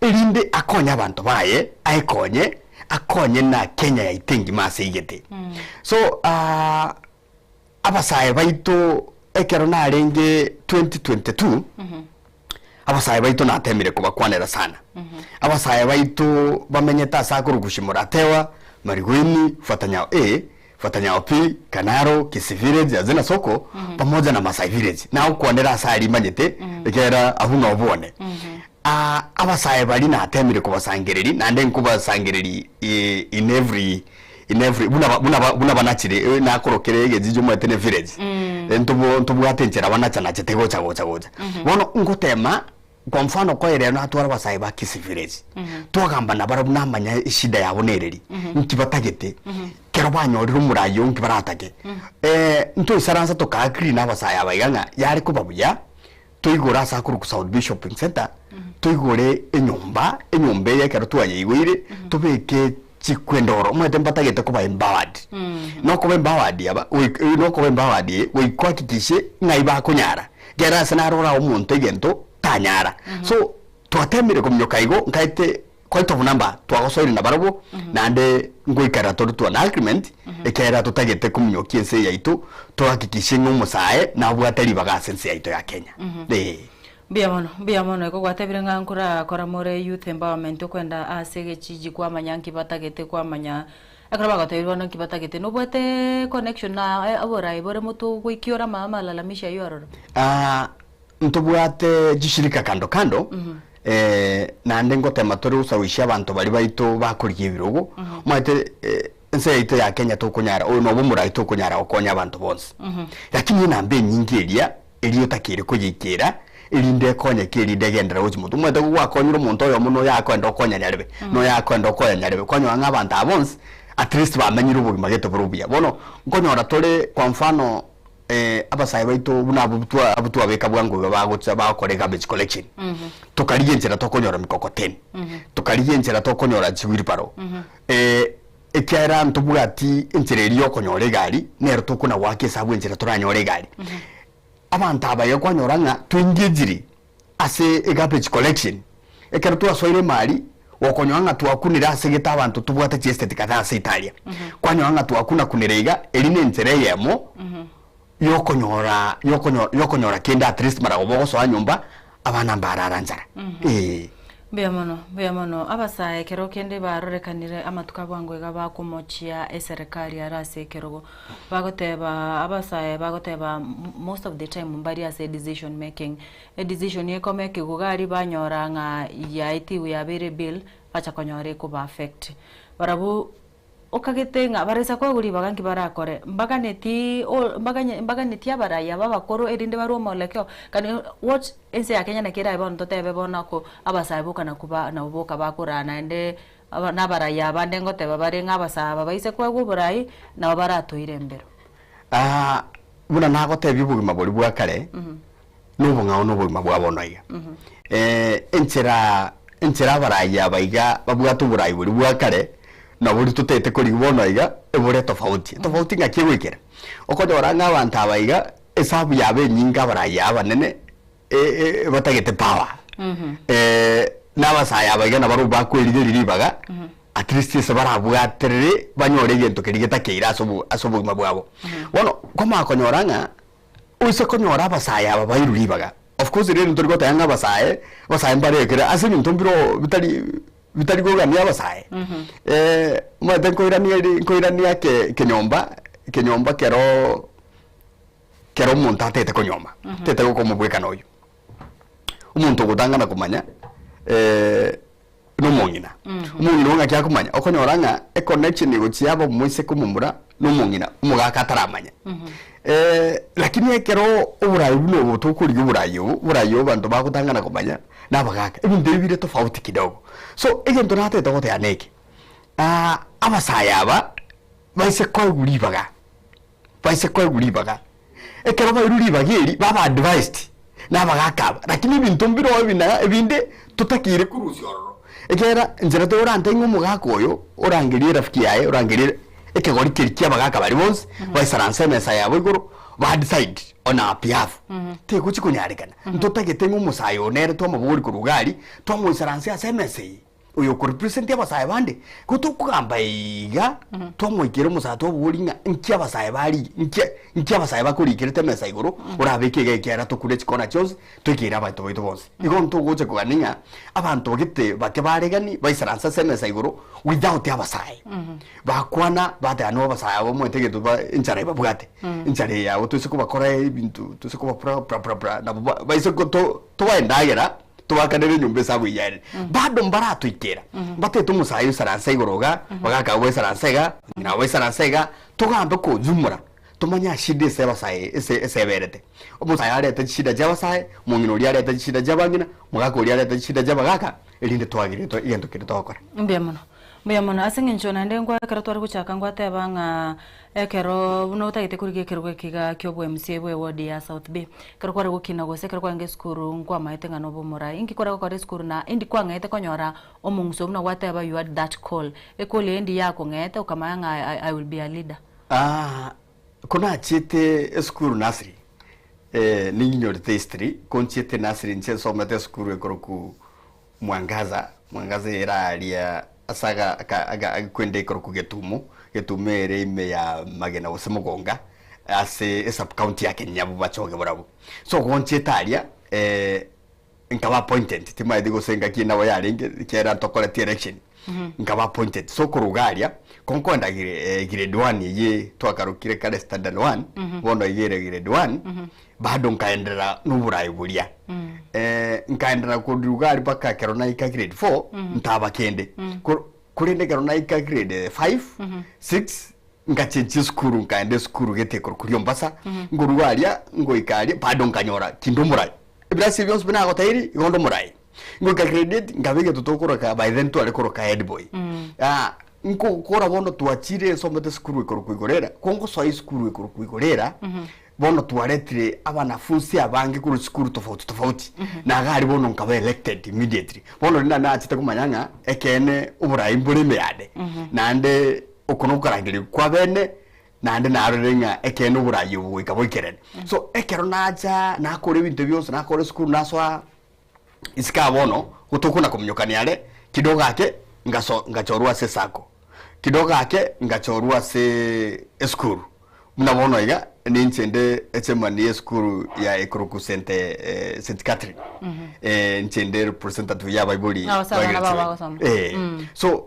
erinde akonye abanto baye, aekonye, akonye na Kenya yaito engima ase eigete. So abasae baito ekero narenge 2022, abasae baito natemire kobakwanera sana. Abasae baito bamenyete ase akorokwa Shimoratewa, Mariguini, Fuatanyao A, Fuatanyao B, Kanaro, Kisii Village, Hazina Soko, pamoja na Masai Village. Nagokwanera ase aria manyete, ekiagera abwo nobwane. Abasae baria natemire kobasangereria, naende nkobasangereria in every in every buna ba buna ba buna banachire eh, nakorokire egechiji omanyete ne village ntobo ntobwate enchera banachanachete gocha gocha gocha. Bono ngotema kwa mfano koerera natware abasae ba Kisii village, twagamba nabarabwo namanya eshida yabo nereri, nki batagete, kero banyorire omorai oo nki baratake. Ntoisaransa toka agree na abasae aba iga ng'a yare koba buya, Toigore ase akorokwa South Bay Shopping Centre, toigore enyomba, enyomba eye ekero twayeigoire, tobeke chikwendoro, omanyete mbatagete koba empowered. Nokoba empowered aba, goik nokoba empowered eye, goika ohakikishe ng'ai bakonyara, ekero ase narora omonto egento, tanyara. So, twatemire kominyoka igo, nkaete Quite of number twagosoire nabarabwo naende ngoikerera tore twa na agreement ekiagera totagete kominyokia ense yaito tohakikishe ng'a omosae nabwate ribaga ase ense yaito ya Kenya. Ee. Mbuya mono, mbuya mono. Igo gwatebire ng'a nkorakora more youth empowerment okwenda ase egechiji kwamanya nki batagete kwamanya ekero bagotebia bono nki batagete nobwate connection na oborai bore motwe ogoikia ore amalalamisho aywo aroro? Ntobwate chishirika kando kando, naende ngotema tore gosawishi abanto baria baito bakorigia ebirogo, omanyete ense yaito ya Kenya tokonyara oyo nobo omorai tokonyara gokonya abanto bonsi, lakini enamba enyinge eria eria otakeire koyeikera erinde ekonyeke erinde egenderere gochia motwe. Omanyete gokonyire omonto oyomo na oyo akoenda okonya nyarebe, na oyo akoenda okonya nyarebe, kwanyora ng'a abanto aba bonsi at least bamenyire obogima gete bore obuya. Bono nkonyora tore kwa mfano. Abasae baito buna abwo twa abwo twabeka bwango iga bagocha bagokora egarbage collection, tokarigia enchera tokonyora mikokoteni, tokarigia enchera tokonyora chiwheelbarrow, ekiagera ntobwati enchera eria ya okonyora egari, nero tokona goaka esabu enchera toranyore egari. Abanto aba iga kwanyora ng'a toengagiri ase egarbage collection, ekero twasoire emari, gokonyora ng'a twakunire ase gete abanto tobwate chiestate kadhaa ase Italia, kwanyora ng'a twakunakunire iga, eri ne enchera eyemo yokonyora yokonyo yokonyora kende at least mara goba ogosoa nyomba, abana mbarara nchara, eeh. Mbuya mono, mbuya mono. Abasae ekero kende barorekanire amatuko abwango iga bakomochia eserekari are ase ekerogo. Bagoteba abasae bagoteba most of the time mbari ase decision making. Edecision ekoma ekeguga aria banyora ng'a yaetigwe yabeire bill, bacha konyora ekoba affect. Barabwo okagete ng'a baresa koegwa ribaga nki barakore, mbaganeti o mbaganye mbaganeti abarai aba abakoro erinde barwe omolekeo, kani what ense ya Kenya naki erabe bono totebe bono ako abasae boka nakwo ba nabo boka bakoraa naende aba na abarai abande ngoteba bare ng'a abasae aba baise koegwa oborai, nabo baratoire embero. Buna nagotebia obogima boria bwa kare, nobong'ao na obogima bwa bono iga. Enchera enchera abarai aba iga babwate oborai boria bwa kare, naboria totaete korigia bono iga, ebore etofauti. Etofauti ng'aki egoikera? Okonyora ng'a abanto aba iga, esabu yabo enyinge abarai aba abanene, batagete power. Na abasae aba iga nabarobwo bakwerigeria ribaga, at least ase barabwaterere banyore egento keria getakeire ase obo ase obogima bwabo. Bono, kwamanya konyora ng'a, oise konyora abasae aba bairwe ribaga, of course rende ntori goteba ng'a abasae, abasae mbare ekere ase ebinto mbiroo bitari bitari kogania abasae. Omanyete nkoirania eri nkoirania ke kenyomba, kenyomba keroo kero omonto atagete konyoma, atagete gokomobwekana oyio. Omonto ogotang'ana komanya nomong'ina. Omong'ina oyo ng'aki akomanya? Okonyora ng'a econnection egochia yaba omoiseke omomura na omong'ina, omogaka ataramanya. Lakini ekero oborai buna obo tokorigia oborai obo, oborai obo abanto bagotang'ana komanya na abagaka, ebinto ebi bire tofauti kidogo. So egento natagete goteba neke, abasae aba baise koegwa ribaga. baise koegwa ribaga. Ekero bairwe ribaga eri, baba advised nabagaka aba, lakini ebinto mbire oo ebinaga ebinde totakeire korusia ororo. Ekiagera nchera torante ng'a omogaka oyo orangerie erafiki yaye, orangerie ekegori keria kia abagaka baria bonsi, baisaranse emesa yabo igoro, ba decide on our behalf. Tegochi konyarekana. Ntotagete ng'a omosae oyo nere twamobogori korwa iga aria, twamoisaransia ase emesa eye. Oyo okorepresent abasae bande, igo tokogamba iga, twamoikera omosae twabori ng'a nki abasae bari nki nki abasae bakorikerete emesa igoro, orabeke iga ekiagera tokure chikona chionsi, toikeire abanto baito bonsi. Igo ntogocha kogania ng'a abanto gete bake baregani baisaranse ase emesa igoro without abasae. Bakwana bateba no abasae aba omanyete egento ba enchara ebabwate, enchara eye yabo toise kobakora ebinto toise kobapura pura pura pura nabo ba baise goto tobae endagera. Tobakanere enyomba ase abwo eyare. Bado mbaratoikera. Mbatete omosae oisaranse igoro iga, bagaka abwo baisaranse iga, ng'ina abwo baisaranse iga, togambe kojumura, tomanye ashida ase abasae ase ase eberete. Omosae arete chishida chia abasae, omong'ina oria arete chishida chia abang'ina, omogaka oria arete chishida chia abagaka, erinde twagere egento keria togokora. Mbuya mono. Mbuya mono ase eng'encho naende nkwa ekero tware gochaka ngwateba ng'a ekero buna otagete korigia ekerogo eke iga kia obo MCA bwa eward ya South B, ekero kware gokina gose ekero kwarenge esukuru nkwamaete ng'a nobe omorai. Inki kware gokora esukuru na indi kwang'ete konyora omong'uso buna gwateba you had that call. Ecall eye ndi yakong'ete okamanya ng'a I I will be a leader. Ko nachiete esukuru nursery, ninyorete history, ko nchiete nursery inche nsomete esukuru ekorokwa Mwangaza, Mwangaza ere aria ase aga aka aga agekwenda ekorokwa Getumo, Getumo ere ime ya Magena gose Mogonga, ase esub county ya Kenyabu bachoge barabwo. So gonchete aria nkaba appointed, timanyeti gose engaki nabo yarenge ekiagera ntokoreti election, nkaba appointed. So korwa iga aria, ko nkoenda gre grade one eyie twakarokire kare standard one, bono iga ere grade one, Bado nkaenderera noborai boria. Nkaenderera korwa iga aria mpaka ekero naika grade four, ntaba kende. Kor- Korende ekero naika grade five, six, ngachenchia esukuru nkaenda esukuru gete korwa Riombasa, nkorwa iga aria, ngoika aria, bado nkanyora tindi omorai. Ebirasi ebi bionsi pi nagotebirie, igo nde omorai. Ngoika grade eight, nkaba egento tokoroka by then tware koroka head boy. Nkokora bono twachire nsomete esukuru ekorokwa Igorera, ko ngosoa esukuru ekorokwa Igorera, Bono twaretire abanafunsi abange korwa chisukuru tofauti tofauti, na iga aria bono nkaba elected immediately. Bono riria nachete komanya ng'a ekeene oborai mbore ime yane, naende oko nokorangeria kwa bene, naende narorire ng'a ekeene oborai obo goika boikerane. So ekero nacha nakora ebinto bionsi, nakora esukuru nasoa isiko aa bono, gotokona kominyokania are, kidogo ake ngaso ngachorwa ase esacco, kidogo ake ngachorwa ase esukuru. Buna bono iga, ninche inde echairman y'esukuru ya Ekoroku St. St. Catherine. Inche inde representative y'abaibori Abo ase abana ba babo grade bagosoma. seven. So,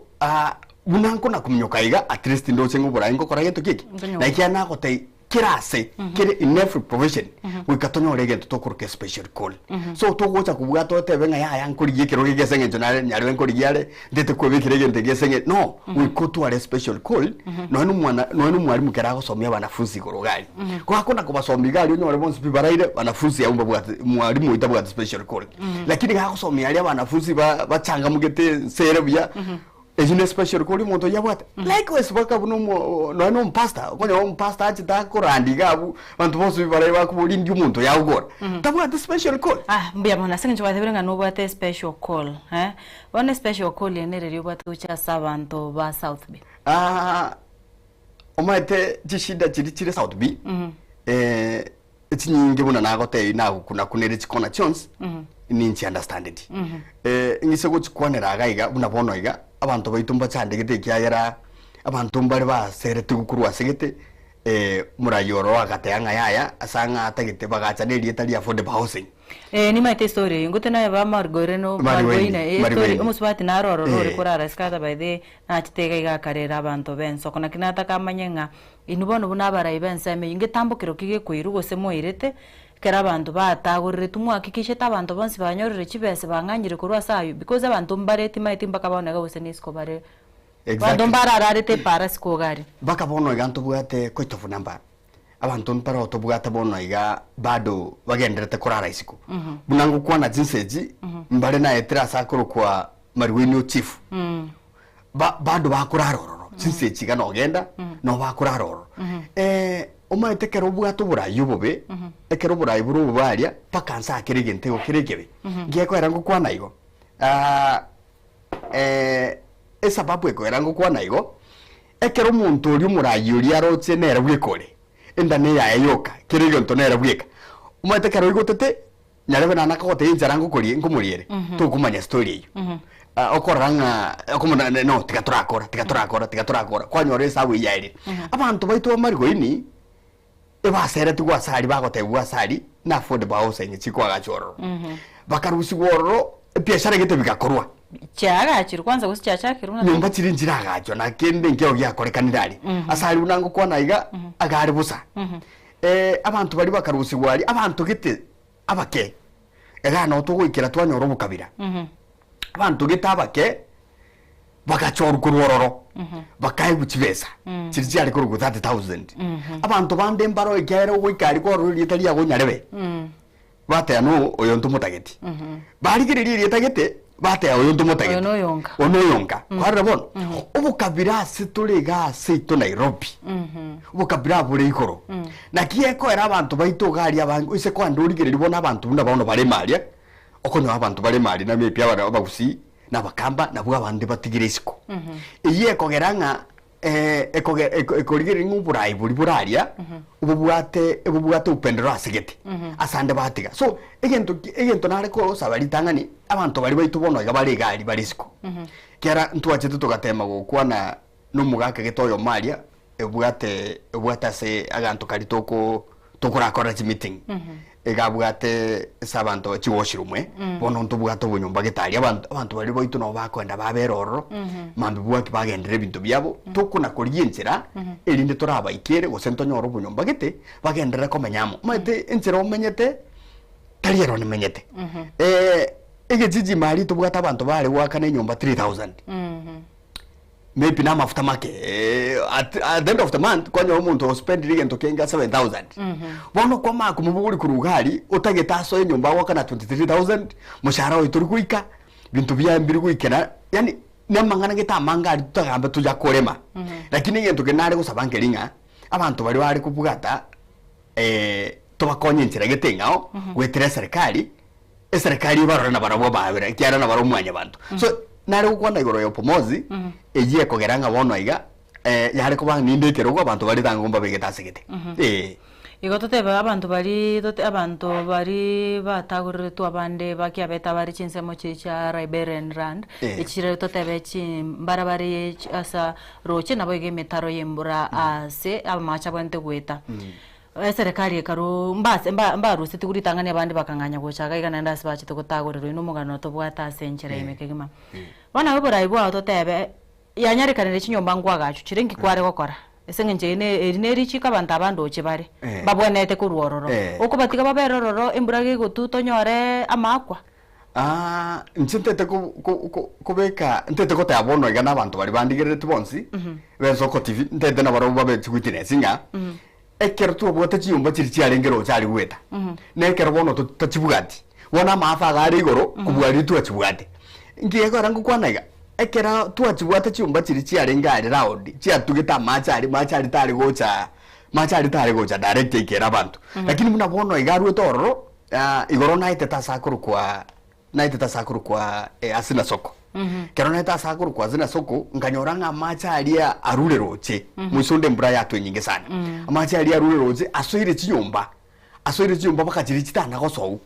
buna nkona kominyoka iga, at least ndoche ng'a oborai ngokora gento ki eke. Nkonyoka. Na ekiagera nagotebia kera ase, kere in every profession, goika tonyore egento tokoroka especial call. So togocha kobwata otebe ng'a yaya nkorigia ekerogo eke ase eng'encho nare nyarebe nkorigia are, ntete kwebekera egento eke ase eng'encho, no, goika otware especial call, nonya na omwana nonya na omwalimu kera agosomia abanafunsi igoro iga aria. Gokona kobasomia iga aria onyore bonsi pi baraire, banafunsi abwo mbabwate mwalimu oyio tabwati special call. Lakini gagosomia aria abanafunsi ba bachangamugete nse ere buya. Eyio ne special call omonto oyio abwate. Likewise mpaka buna omo nonya na omopastor, okonyora omopastor achete akoranda iga abwo, abanto bonsi baria bakoboria ndi omonto oyo agokora. Tabwati special call. Ah, mbuya mono ase eng'encho gwatebire ng'a nobwate special call, eh. Bono especial call eye nere riria obwate gochia ase abanto ba South B? Ah, omanyete chishida chiria chire South B, eh, echinyinge buna nagotebia nagokunakunere chikona chionsi, ninchi understandeti. Eh, ng'ise gochikwanera iga iga buna bono iga, abanto baito mbachandegete ekiagera abanto mbare baseretigwe korwa ase gete, omoraia oro agateba ng'a yaya, ase ang'e atagete bagacha na erieta ria affordable housing. Eh, nimaete estory eyio, ngote naye ba Margoire no Margoini, Margoine, eh, estory Margoini. omosubati naro ororo ore Eh. korara isiko ata by the way, nachete iga iga akarera abanto b'ensoko naki natakamanye ng'a inwe bono buna abarai b'ensemo eyio ngetambokero ki gekoirwa gose moirete, ekero abanto batagoreretwe mwahakikishete abanto bonsi banyorire chibesa bang'anyire korwa ase aywo because abanto mbare timaeti mpaka bono iga gose nisiko bare Abanto Exactly. mbarararete epaara ase kogari. Mpaka bono iga ntobwate koitofu namba, abanto mbaroo tobwate bono iga bado bagendererete korara isiko. Buna ngokwana chinsa echi, mbare naetire ase akorokwa Mariweni o chief, ba bado bakorara ororo, chinsa echi iga nogenda, nabo bakorara ororo. Omanyete ekero obwate oborai obobe, ekero oborai bore obobe aria, mpaka nse akere egento igo kere ekebe. Ngekoera ngokwana igo, Esababu ekoera ngokwana igo, ekero omonto oria omoraai oria aroche nere bweka ore, enda neyaye yoka, kera egento nere bweka. Omanyete ekero oigotete, nyarebe naende akogotebia enchara ngokorie nkomoriere, tokomanya story eyio. Ah, okorora ng'a okomona no tiga torakora, tiga torakora, tiga torakora, kwanyora esabu eyio yaerire. Abanto baito ba Marigoini, ebaseretigwe ase aria bagotebigwa ase aria na affordable housing chikoagachwa ororo. Bakarusigwa ororo ebiashara gete bigakorwa. Chiagachirwe kwanza gose chiachakirwe buna Nyomba chiria nchiragachwa na kende nkero giakorekanire aria. Ase aria buna ngokwana iga iga are bosa. Abanto baria bakarusigwa aria abanto gete abake iga noo togoikera twanyora obokabira. Abanto gete abake bagachorwa korwa ororo, bakaegwa chibesa chiria chiare korokwa 30,000. Abanto bande mbaro ekiagera ogoika aria kwarora erieta riago onyarebe, bateba no oyo ntomotageti. Barigereria erieta gete, bateba oyo ntomotageti. Oyo noyonka. Oyo noyonka. Kwarora bono, obokabira ase tore iga ase aito Nairobi, obokabira bore igoro. Naki ekoera abanto baito iga aria abange, oise kogenda origereria bono abanto buna bono bare ime aria, okonyora abanto bare ime aria na maybe abare abagusii, na abakamba nabwo abande batigire isiko. Eyio ekogera ng'a ekoge eko ekorigereria ng'a oborai boria bore aria, obobwate obobwate upendeleo ase gete, ase ande batiga. So, egento ki egento nare kosaba ritang'ani, abanto baria baito bono iga bare iga aria bare isiko, ekiagera ntwachete togatema gokwana na omogaka gete oyomo aria, ebwate ebwate ase aganto karia toko tokorakorera chimeeting, iga abwate ase abanto chiwashroom eh, bono ntobwate obonyomba gete aria abanto abanto baria baito nabo bakoenda babera ororo, mambia bwaki bagenderera ebinto biabo, tokona korigia enchera erinde torabaikere gose ntonyore obonyomba gete, bagenderere komenya amo. Omanyete enchera omenyete, tari ero nimenyete. Egechiji ime aria tobwate abanto bare goakana enyomba 3000. Maybe na amafuta make at, at the end of the month kwanyora omonto ospendire egento kenge 7000 bono kwamanya komobogori korwa iga aria otagete asoe enyomba agoakana 23000 moshahara oye tori goika binto biaye mbiri goikera yaani na amang'ana gete amange aria totagambe tonya korema lakini egento kende nare gosaba nkeri ng'a abanto baria bare kobwata tobakonye enchera gete eng'ao goetera eserikari Eserekari ebarore nabarabwo abaabera, ekiagera nabarabwo mwanyabanto. So, nare gokwana igoro ya upomozi, eyio ekogera ng'a bono iga, yare koba ng'a ninde ekerogo abanto bare tango mbabegete ase gete. Eh. Igo totebe abanto baria tote abanto baria batagoreretwe abande bakiabete abare chinsemo chiria chia Liberian land, Eh. echire totebe chimbarabare asa roche nabo iga emetaro ya embura ase amache abwenerete goeta. Eserekari ekarwa mbase mba mbarusetigwe ritang'ani abande bakang'anya gocha iga iga naende ase bachete gotagorerwa inwe omogano tobwate ase enchera ime kegima. Bono aye oborai bwao totebe yanyarekanire chinyomba nkwagachwa chire nki kware gokora? Ase eng'encho eye ne eri ne richiko abanto aba ndoche bare mbabwenerete korwa ororo. Okobatiga babere ororo embura gegotwa tonyore amaakwa. Inche ntete ko- ko- ko- kobeka ntete goteba bono iga na abanto baria bandigereretie bonsi, b'Ensoko TV, ntete nabarabwo babe chiwitness ng'a. Ekero twabwate chinyomba chiria chiarenge roche aria goeta, na ekero bono totachibwati, bono amaafa iga are igoro kobua riria twachibwate. Nki gekogera ngokwana iga? Ekero twachibwate chinyomba chiria chiarenge aria round, chiatugete amache aria, mache aria tare gocha mache aria tare gocha direct aikere abanto. Lakini buna bono iga arwete ororo, igoro naetete ase akorokwa naetete ase akorokwa Asina Soko. Ekero naetete ase akorokwa Asina Soko, nkanyora ng'a amache aria arure roche, moiso onde embura yatwa enyinge sana. Amache aria arure roche asoire chinyomba, asoire chinyomba mpaka chiria chitana gosou.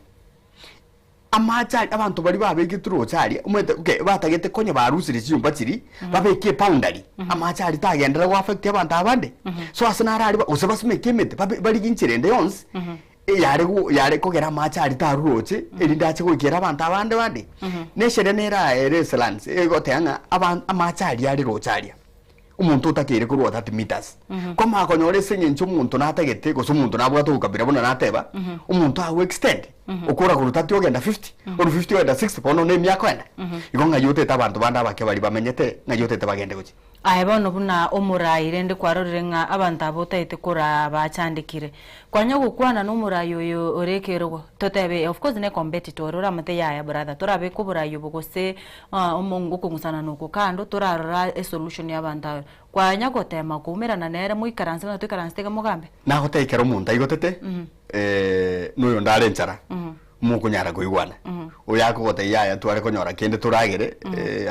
Amache aria abanto baria babegetwe roche aria, omanyete okay, batagete konya barusirie chinyomba chiria, babeke eboundary, amache aria tagenderera go affect abanto abande. So ase naro aria gose basimeke emete, babe barigie enchera ende yonsi, eyare go yare kogera amache aria tarure roche, erinde ache goikera abanto abande bande. Na esheria nere aa ere eselance, egoteba ng'a aban amache aria are roche aria, omonto otakeire korwa 30 meters. Kwamanya konyora ase eng'encho omonto natagete gose omonto nabwate obokabira buna nateba, omonto ago extend, okora korwa 30 ogenda 50, korwa 50 ogenda 60 bono na emiaka oenda. Igo ng'ai otete abanto bande abake baria bamenyete, ng'ai otete bagende gochia. Aye bono buna omorai rende kwarorire ng'a abanto aba otaete koraa bachandekire. Kwanya gokwana nomorai oyo ore ekerogo, totebe of course ne competitor ore oramate yaya brother torabeke oborai obo gose okong'usanana oko kando torarora esolution ya abanto aba. Kwanya gotema koumerana nere moikaranse buna toikaransete iga mogambe? Nagotebia ekero omonto aigotete, noyonde are enchara, mokonyara koigwana. Oyo akogotebia yaya tware konyora kende toragere,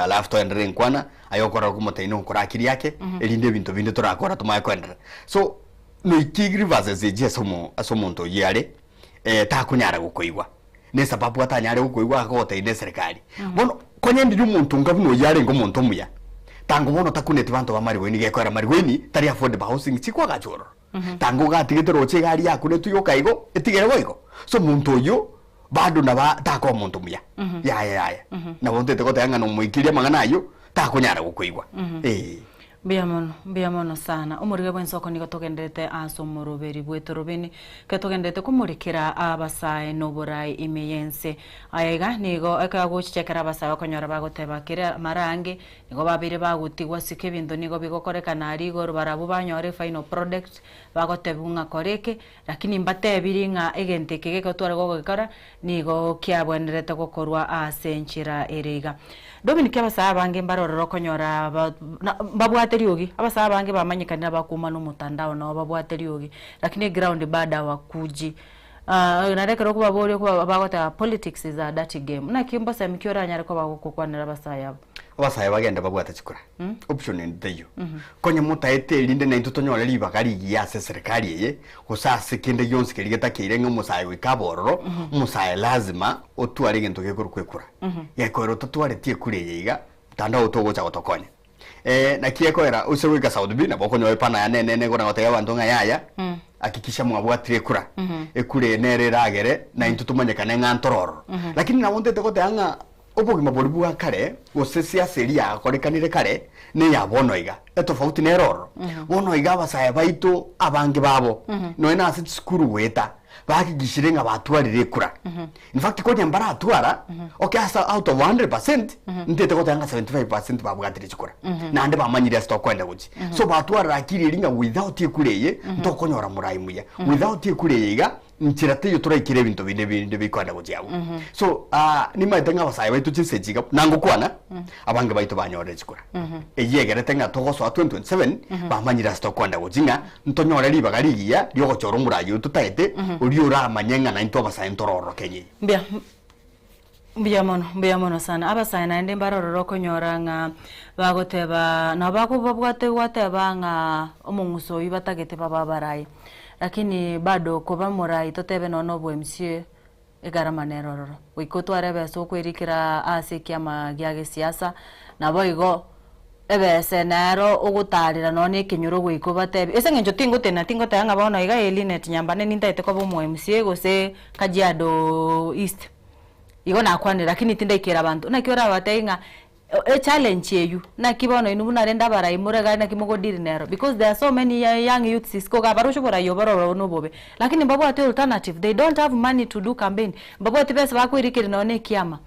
alafu toenderere enkwana, aye okorora okomotebia nokore akiri ake, erinde ebinto binde torakora tomanye koenderera. So, noiki grievances echi ase omo ase omonto oyio are, takonyara gokoigwa. Na esababu atanyare gokoigwa akogotebia na eserekari. Bono, konya ndiria omonto onga buna oyio arenge omonto omuya, tango bono takuneti banto ba Marigweni gekoera Marigweni tari affordable housing chikwagachwa ororo. Tanga ogatigete roche egari yakunetwe yoka igo, etigere boigo. So omonto oyio bado naba takoba omonto omuya. Yaya yaya. Nabo ntete goteba ng'a nomoikeria amang'ana ayio, takonyara gokoigwa. Eeh. Mbuya mono, mbuya mono sana. Omorwire bw'ensoko nigo togenderete ase omoroberi bw'etorobini, ekero togenderete komorekera abasae na oborai ime y'ense. Aya iga nigo ekero agochicha ekero abasae okonyora bagoteba kere mara ange, Nigo babeire bagotigwa asiko ebinto nigo bigokorekana aria igoro barabwo banyore efinal product, bagotebiwa ng'a kora eke, lakini mbatebirie ng'a egento eke geke tware gogekora nigo kiabwenerete gokorwa ase enchera ere iga. Dominic abasae abange mbare ororo okonyora ba na mbabwate riogi, abasae abange bamanyekanire abakoumana omotandao nabo babwate riogi, lakini eground bado hawakuji. Naende ekero okobaboria okoba bagoteba politics is a dirty game. Naki mbosemi ki oranyare koba gokokwanera abasae aba? Abasae bagende babwate chikura, option ende teiyo. Konya motaete erinde naintwe tonyore ribaga rigiya ase eserekari eye, gose ase kende gionsi keria getakeire ng'a omosae goika abe ororo, omosae lazima otware egento gekorokwa ekura. Gekoera otatwareti ekura eye iga, mtandao togocha gotokonya. Naki ekoera ose goika South B nabo okonyora epana yane enene ekona gotebia abanto ng'a yaya, hakikisha mwabwatire ekura. Ekura eye nere eragere naintwe tomanyekane ng'a ntore ororo. Lakini nabo ntete goteba ng'a obogima boria bwa kare gose siasa eria yakorekanire kare na eya bono iga, etofauti nere ororo. Bono iga abasae baito abange babo nonya na ase chisukuru goeta, bahakikishire ng'a batwarire ekura. In fact konya mbaratwara, okay ase out of 100%, ntete goteba ng'a 75% babwatire chikura. Naende bamanyire ase tokoenda gochia. So batwarire akiri eria ng'a without ekura eye, ntokonyora morai muya. Without ekura eye iga, nchera teiyo toraikere ebinto binde binde bikoenda gochia abwo. So nimaete ng'a abasae baito chinsa echi iga, nangokwana, abange baito banyorire chikura. Eyio egerete ng'a togosoa 2027, bamanyire ase tokoenda gochia ng'a ntonyore ribaga rigiya riogochora omorai oyo totaete, oria oramanye ng'a naintwe abasae ntore ororo Kenya eye. Mbuya mbuya mono, mbuya mono sana. Abasae naende mbare ororo okonyora ng'a bagoteba nabo bago babwate gwateba ng'a omong'uso oyio batagete babe abarai. Lakini bado koba omorai totebe nonye na obo MCA, egarama nere ororo. Goika otware ebesa okwerikera ase ekiama gia gesiasa, naboigo ebesa nero ogotarera nonye na ekenyoro goika obatebie, ase eng'encho tingotenena tingoteba ng'a bono iga ee Linet Nyambane nintagete koba omo MCA gose Kajiado East, igo nakwanire lakini tindaikera abanto. Naki orabatebie ng'a Echallenge eywo, naki bono inwe buna rende abarai more iga naki mogodeal nero because there are so many young youths isiko iga baroche oborai obo bororo nobobe lakini mbabwati alternative, they don't have money to do campaign, mbabwati besa bakoirikeria nonya na ekiama.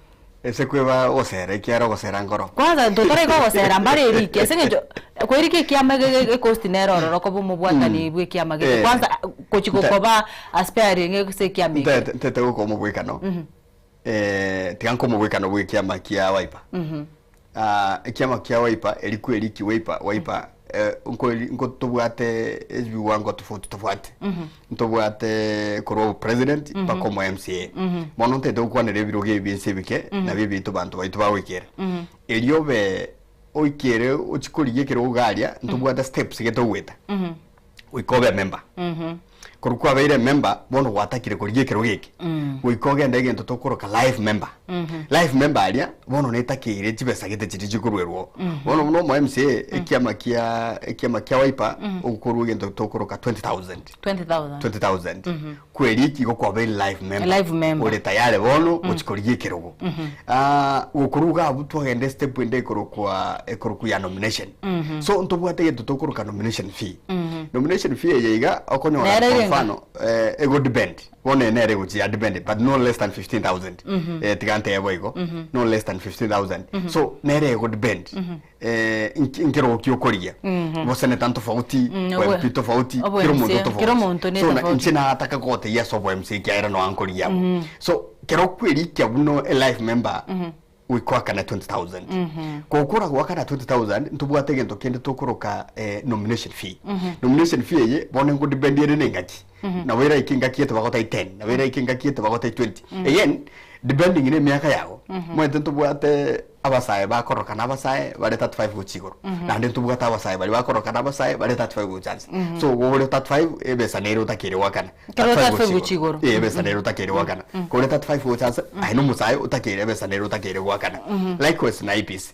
Ase kweba ogosera ekiara ogosera nkoro. Kwanza totoraika ogosera mbare eriki ase eng'encho koirika ekiama ege ecost nere ororo koba omobwatani bwa ekiama gete kwanza gochi koba aspiring ase ekiama eke. Ntete gokoa omobwekano. Tiga nkomobwekano bw'ekiama kia Wiper. Ah, ekiama kia Wiper, erikwe eriki Wiper, Wiper, eh, nkori nkotobwate ebiwango tofauti tofauti. Ntobwate korwa obopresident mpaka omo MCA. Bono ntete gokwanera ebirogo ebi ense ebike, nabio ebinto banto baito bagoikera. Erio obe oikere ochie korigia ekerogo iga aria, ntobwate steps gete ogoeta. Goika obe emember. Korwa kwabeire emember, bono gwatakire korigia ekerogo eke. Goika ogende egento tokoroka life member. Life member aria, bono netakeire chibesa gete chiria chikorwerwa oo. Bono buna omo MCA, ekiama kia ekiama kia Wiper, okorwa egento tokoroka 20,000. 20,000. 20,000. Kweriki igo kwabeire life member. Life member. Ore tayari bono gochia korigia ekerogo. Ah, gokorwa iga abwo twagenda estep ende ekorokwa ekorokwa ya nomination. So ntobwate egento tokoroka nomination fee. Nomination fee eye iga okonyora Nere kwa irenga? mfano eh, ego depend bono eye nere egochia ya depend but no less than 15000 eh, tiga ntebe bo igo no less than 15000 so nere ego depend eh, nki- nkerogo ki okorigia boseneta ntofauti Mm, bo obwe- MP tofauti obwe kera omonto MCA, tofauti kera omonto ne so na tofauti. inche nataka goteyia ase obo MC ekiagera noa nkorigia abwo so kero okwerikia buna e life member goikoakana 20000 gokora goakana 20000 ntobwate egento kende tokoroka eh, nomination fee nomination fee eye bono ngodepend ere na engaki nabo eraike engaki ete bagotai 10 nabo eraike engaki ete bagotai 20 again depending na emiaka yago omanyete ntobwate abasae bakorokana abasae bare 35 gochia igoro naende ntobwate abasae baria bakorokana abasae bare 35 gocha nse so igo ore 35 ebesa nere otakeire goakana Ekero 35 35 gochia igoro. Eh, ebesa nere otakeire goakana kore 35 gocha nse aye na omosae otakeire ebesa nere otakeire goakana likewise na IEBC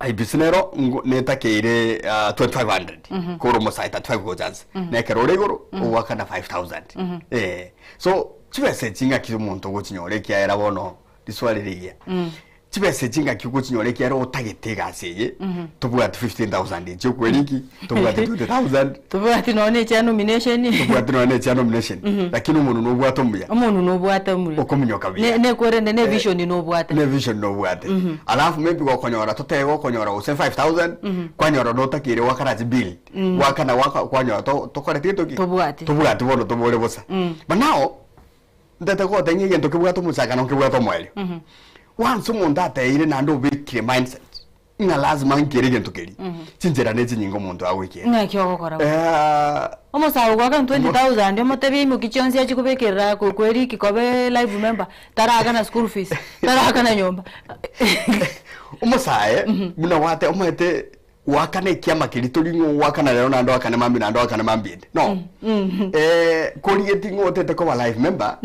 IEBC nero ngo netakeire ah, 2500 kore omosae 35 gocha nse na ekero ore igoro ogoakana 5000 eh so chibesa echi ng'aki omonto ogochinyora ekiagera bono Riswali rigiya. Chibesa echi ngaki ogochinyora ekiagera otagete egasi eye, tobwati 15,000 echi okweriki, tobwati 20,000, Tobwati nonya na echia nomination. tobwati nonya na echia nomination, lakini omonwe nobwate omuya, Omonwe nobwate omuya. okominyoka buya. Ne- nekwerende ne vision nobwate. Ne vision nobwate. Alafu maybe gokonyora totebe gokonyora gose 5000, kwanyora notakeire gwakana chibill, gwakana gwaka kwanyora to tokoreti gento ki? Tobwati. Tobwati bono tobore bosa. But now, Ntete goteba ng'a egento kebwate omochakano nkebwate omoerio. Once omonto ateire naende obekire mindset ng'a lazima nkere egento keria, chinchera ne chinyinge omonto agoikera. Ng'aki ogokora bo? Eh, Omosae ogoaka 20,000 omotebie imoki chionsi achie kobekerera ko- kweriki kobe life member, taraakana school fees, taraakana nyomba. Omosae buna gwate omanyete Goakana ekiama keria tori ng'a ogoakana rero naende oakane mambia naende oakane mambia ende. No. Eh, korigetie ng'a otete koba life member,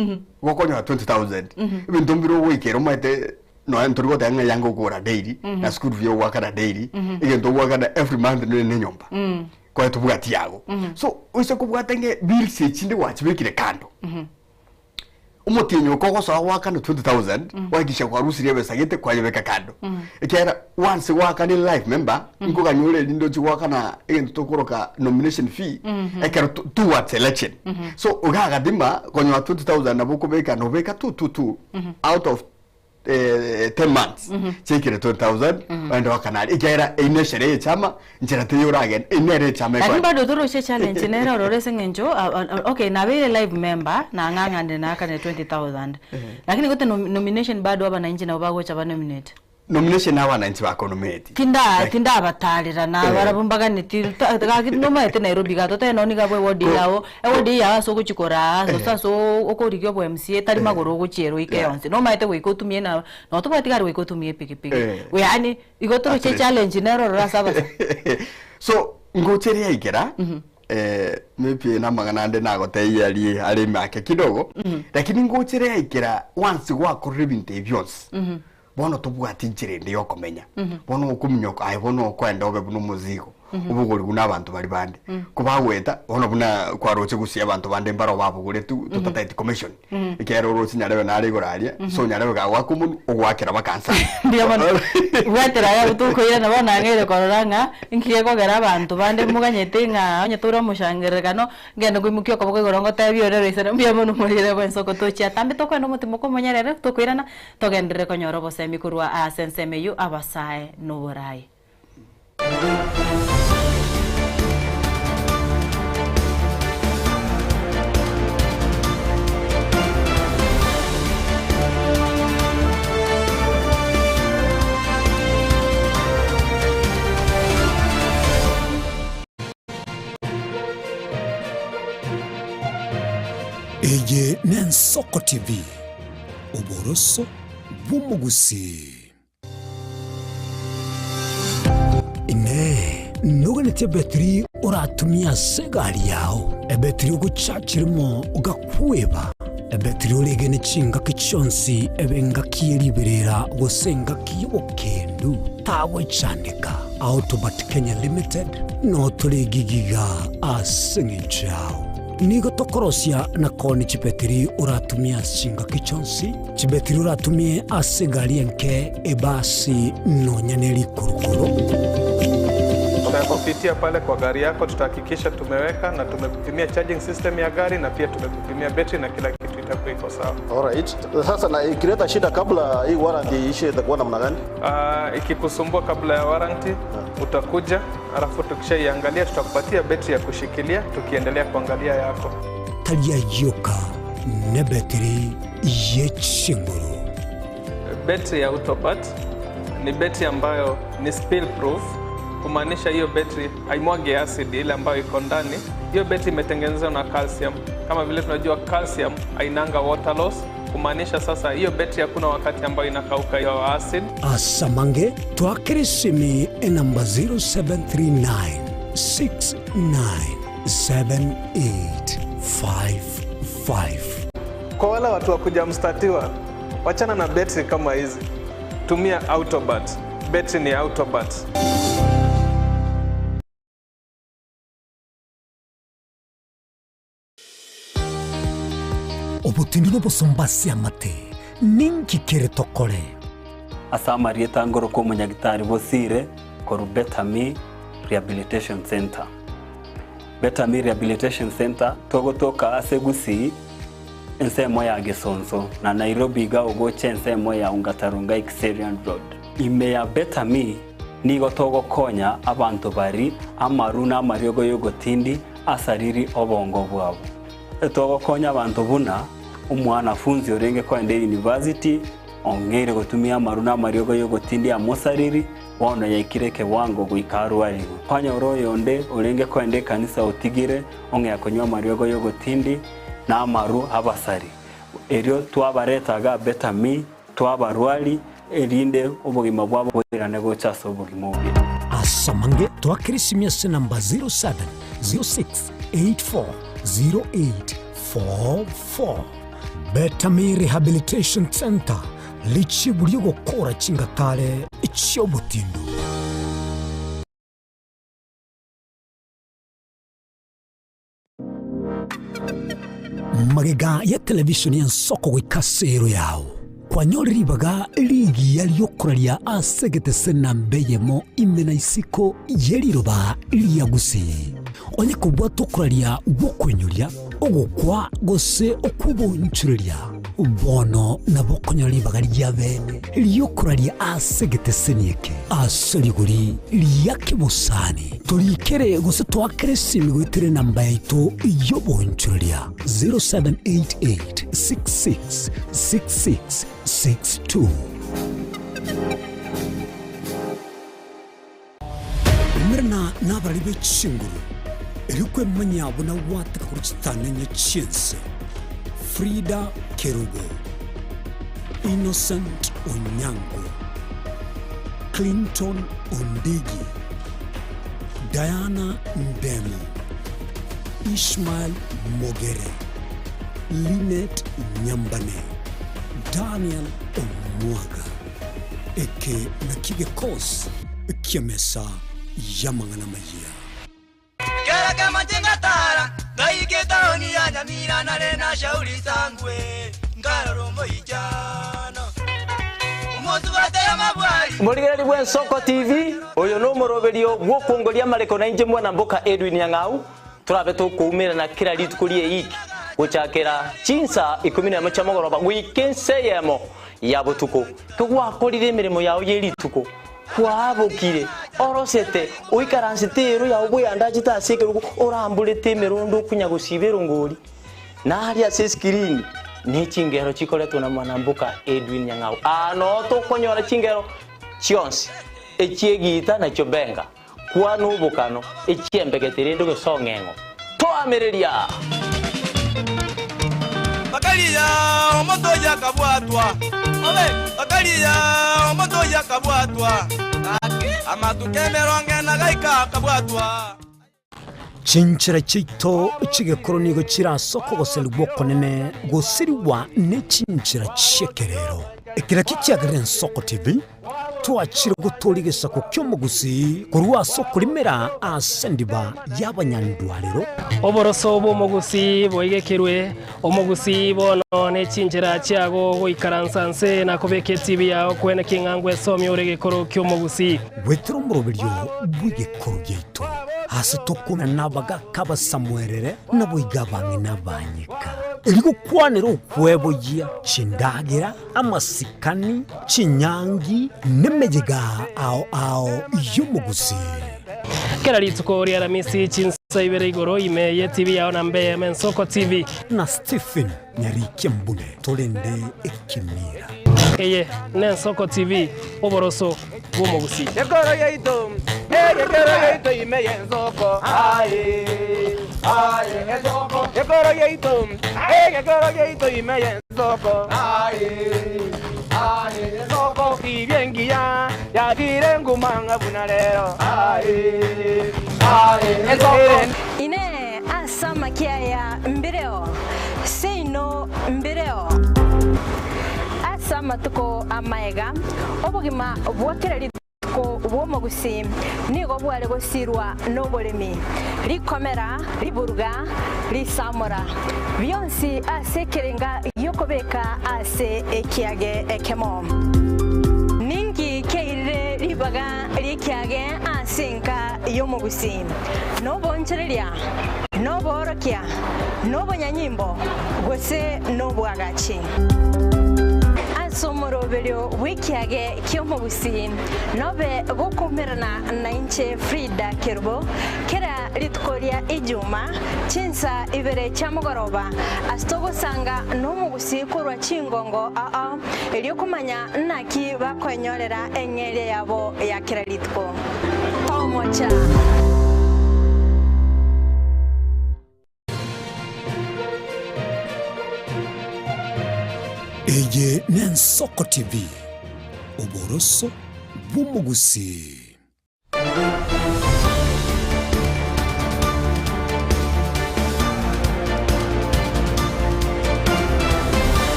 gokonyora 20,000. Ebinto mbire ogoikera omanyete nonya ntori goteba ng'a eyanga okogora daily, na school fee ogoakana daily, egento ogoakana every month nonye na enyomba. Kwaye tobwati yago. So, oise kobwata ng'a bills echinde gwachibekire kando. Omotienyi oko ogosoa goakana 20,000 gwahakikisha kwarusirie ebesa gete kwayebeka kando ekiagera once goakanire life member nkogania ore erinde ochie goakana egento tokoroka nomination fee ekero to- towards election so iga agatima konyora 20,000 nabo okobeka nobeka two two two out of eh, 10 months chiaikire 20,000 ogende goakana aria ekiagera eyio ne esherehe ya echama nchera teiyo oragende eyio nere echama Lakini ekoenda. bado toroche challenge nere ororo ase eng'encho a- a- okay nabeire live member nang'ang'anire naakanire 20,000 lakini gote nomi- nomination bado abananchi nabo bagocha ba nominate. Nomination na abananchi bakonominate. Tinda Like- tindabatarera na Eh. barabwo mbaganeti ta- gaki nomaete Nairobi iga totebe nonye niga abwo eward Ko- yago eward eye yago ase ogochi koraa Eh. gose ase okorigia obo MCA tari magoro ogochiera oike Yeah. yonsi nomaete goika otumie na notobwati gari goika otumie epikipiki Eh. yaani igo toroche At least. echallenge nero ororo ase abasani. So ngocha eria yaikera eh, maybe namang'ana ande nagotebia aria are ime ake kidogo lakini ngocha eria yaikera once gwakorire ebinto ebi bionsi Bono tobwati enchera ende y'okomenya. Bono okominyoka aye bono okoenda obe buna omozigo, obogorigwe nabanto baria bande. Kobagoeta, bono buna kwaroche gusii abanto bande mbaro babogoretwe totataeti commission. Ekiagera oroche nyarebe nare igoro aria, so nyarebe kagoaka omonwe, ogoakera mpaka nsa. Mbuya mono. Bwatera aya abwo tokoirana bono ang'eire korora ng'a inki gekogera abanto bande moganyete ng'a onye tore omoshangererekano, Ngende nkoimokia okoboko igoro ngotebie ore roisane mbuya mono morire bwensi ogotochia atambe tokoenda omotimo komonyerere tokoirana Togenderere konyora obosemi korwa ase ensemo eyio abasae noborai. Eye n'Ensoko TV, oboroso bw'omogusii. Inee! Noganetie ebetiri oratumie ase egari yao, ebetiri ogochachirimo ogakweba, ebetiri oregene chingaki chionsi ebe engaki ye riberera gose engaki y'obokendu? Tagochandeka. Autobat Kenya Limited notore gigiga ase eng'encho yao. Nigo tokorosia na koonia chibetiri oratumie ase chingaki chionsi, chibetiri oratumie ase egari enke, ebasi, nonya ne rikurukuru. Tutakupitia pale kwa gari yako, tutahakikisha tumeweka na tumekupimia charging system ya gari na pia tumekupimia betri na kila kitu itakuwa iko sawa. Alright. Sasa na ikileta shida kabla hii warranty iishe itakuwa namna gani? Uh, ikikusumbua kabla ya warranty utakuja, alafu tukishaiangalia tutakupatia betri ya kushikilia tukiendelea kuangalia yako. Tari ayioka nebetiri ye chinguru. Betri ya Autobat ni betri ambayo ni spill proof, kumaanisha hiyo betri haimwagi acid ile ambayo iko ndani. Hiyo betri imetengenezwa na calcium. Kama vile tunajua calcium hainanga water loss, kumaanisha sasa hiyo betri hakuna wakati ambayo inakauka hiyo acid. Asamange twakere esimi enamba 0739 697855. Kwa wale watu wa kuja mstatiwa, wachana na betri kama hizi, tumia Autobat. Betri ni Autobat. Obotindi nobosomba ase amate, ninki kere tokore? Ase amarieta ngorokwa omonyagitari Bosire korwa Betami Rehabilitation Centre. Betami Rehabilitation Centre togotoka ase Gusii ensemo ya Gesonso na Nairobi iga ogocha ensemo ya Ongata Rongai Kiserian Road. Ime ya Betami nigo togokonya abanto bari amaru na amariogo yogotindi asariri obongo bwabo. Togokonya abanto buna omwanafunzi orenge koenda eyunivasiti ong'eire gotumia amaru na amariogo y'ogotindia amosariri, bono yaikire ekewango goika arwarigwe. Kwanyora oyonde orenge koenda ekanisa otigire ong'ea konywa amariogo y'ogotindi na amaru abasari. Erio twabareta iga Betami, twabarwari, erinde obogima bwabo boirane gocha ase obogima obuya. Ase amange twakere esimi ase namba 0706840844. Betami Rehabilitation Centre, richibu ri'ogokora chingatare chi'obotindu. Magega ya televisheni y'ensoko goika ase ero yao, kwanyore ribaga rigiya ri'okoraria ase egetese namba eyemo ime na isiko ye riroba ria Gusii. Onye kobwata okoraria gw'okoinyoria, ogokwa gose okw'obonchoreria, bono nabo okonyora ribaga ria bene ri'okoraria ase egeteseni eke ase rigori ria kebosani. Torikere gose toakere esimi goetera enamba yaito y'obonchoreria 0788 66 66 62. Umerana nabarari be chinguru, erio kwemanyia buna gwateka korwa chitanenye chi'ense. Frida Kerubo, Innocent Onyango, Clinton Ondigi, Diana Ndemo, Ishmael Mogere, Linet Nyambane, Daniel Omwaga. Eke nakio gekosi ki'emesa y'amang'ana amayia. Kera kemache ngatara ngaika etaoni ya Nyamira nare na Shauri Sangwe nkarora omoichano omosubate amabwari. Omorigereria bw'Ensoko TV, oyo nomoroberio bw'okwongoria amareko na inche mwana mboka Edwin Nyang'au, torabe tokoumerana kera rituko ri'eiki gochakera chinsa ikomi nemo chia mogoroba goika ensa eyemo ya botuko. Kegwakorire emeremo yao ye rituko, kwaabokire, orosete, oikaransete eero yao bweyandachete ase ekerogo, oramborete emerondo okunya gosiba erongori, na aria ase eskirini ne chingero chikoretwa na mwanamboka Edwin Nyang'au. Aa noo tokonyora chingero chionsi, echi'egiita na chiobenga, kwana obokano, echi'embegete rende gose ong'eng'o. Toamereria! Okaria omonto oyio akabwatwa, okaria omonto oyio akabwatwa, amatuko emerongo ena gaika akabwatwa. Chinchera chiaito chi'egekoro nigo chire ase okogoserigwa okonene gosirigwa ne chinchera chi'ekerero. Ekero ekio kiagerire Ensoko TV twachire gotooria egesaku ki'omogusii korwa ase okorimera ase endiba y'abanyandwarero. Oboroso bw'omogusii boigekirwe, omogusii bono ne chinchera chiago goikaransa nse na kobeka etibi yao kwene king'angwa esomi ore egekoro ki'omogusii. Goetera omoroberio bw'egekoro giaito, ase tokoumera nabagaaka abasamuerere, naboigo abang'ina abanyeka, erio gokwanera okweboyia chindagera, amasikani, chinyangi, nemeyega ao ao y'omogusii. Kera rituko ri'Aramisi chinsa ibere igoro ime y'etibi yao na mbe Mensoko TV. Na Stephen Nyarikia Mbune torende ekemira. Eye n'Ensoko TV, oboroso bw'omogusii. Ekoro yaito, egekero yaito ime y'ensoko, aye, aye, ensoko. Ekoro yaito, egekero yaito ime y'ensoko, aye, aye, ensoko. Tibia engiya yabire nguma ng'a buna rero, aye, aye, ensoko. Inee! Ase amakia aya mbireo? Seino mbireo. Ase amatuko amaega, obogima bwa kera rituko bw'omogusii nigo bware gosirwa noboremi, rikomera, riburuga, risamora, bionsi ase ekerenga gi'okobeka ase ekiage ekemo. Ninki kiairire ribaga ri'ekiage ase enka y'omogusii? Noboonchoreria, noboorokia, nobonyanyimbo, gose nobwagachi. Ase omoroberio bw'ekiage ki'omogusii nobe gokoumerana nainche Frida Kerubo kera rituko ria Ijuma chinsa ibere chia mogoroba ase togosanga nomogusii korwa chingongo ao erio komanya naki bakoenyorera eng'eria yabo ya kera rituko. Tomocha. Eye n'Ensoko TV, oboroso bw'omogusii.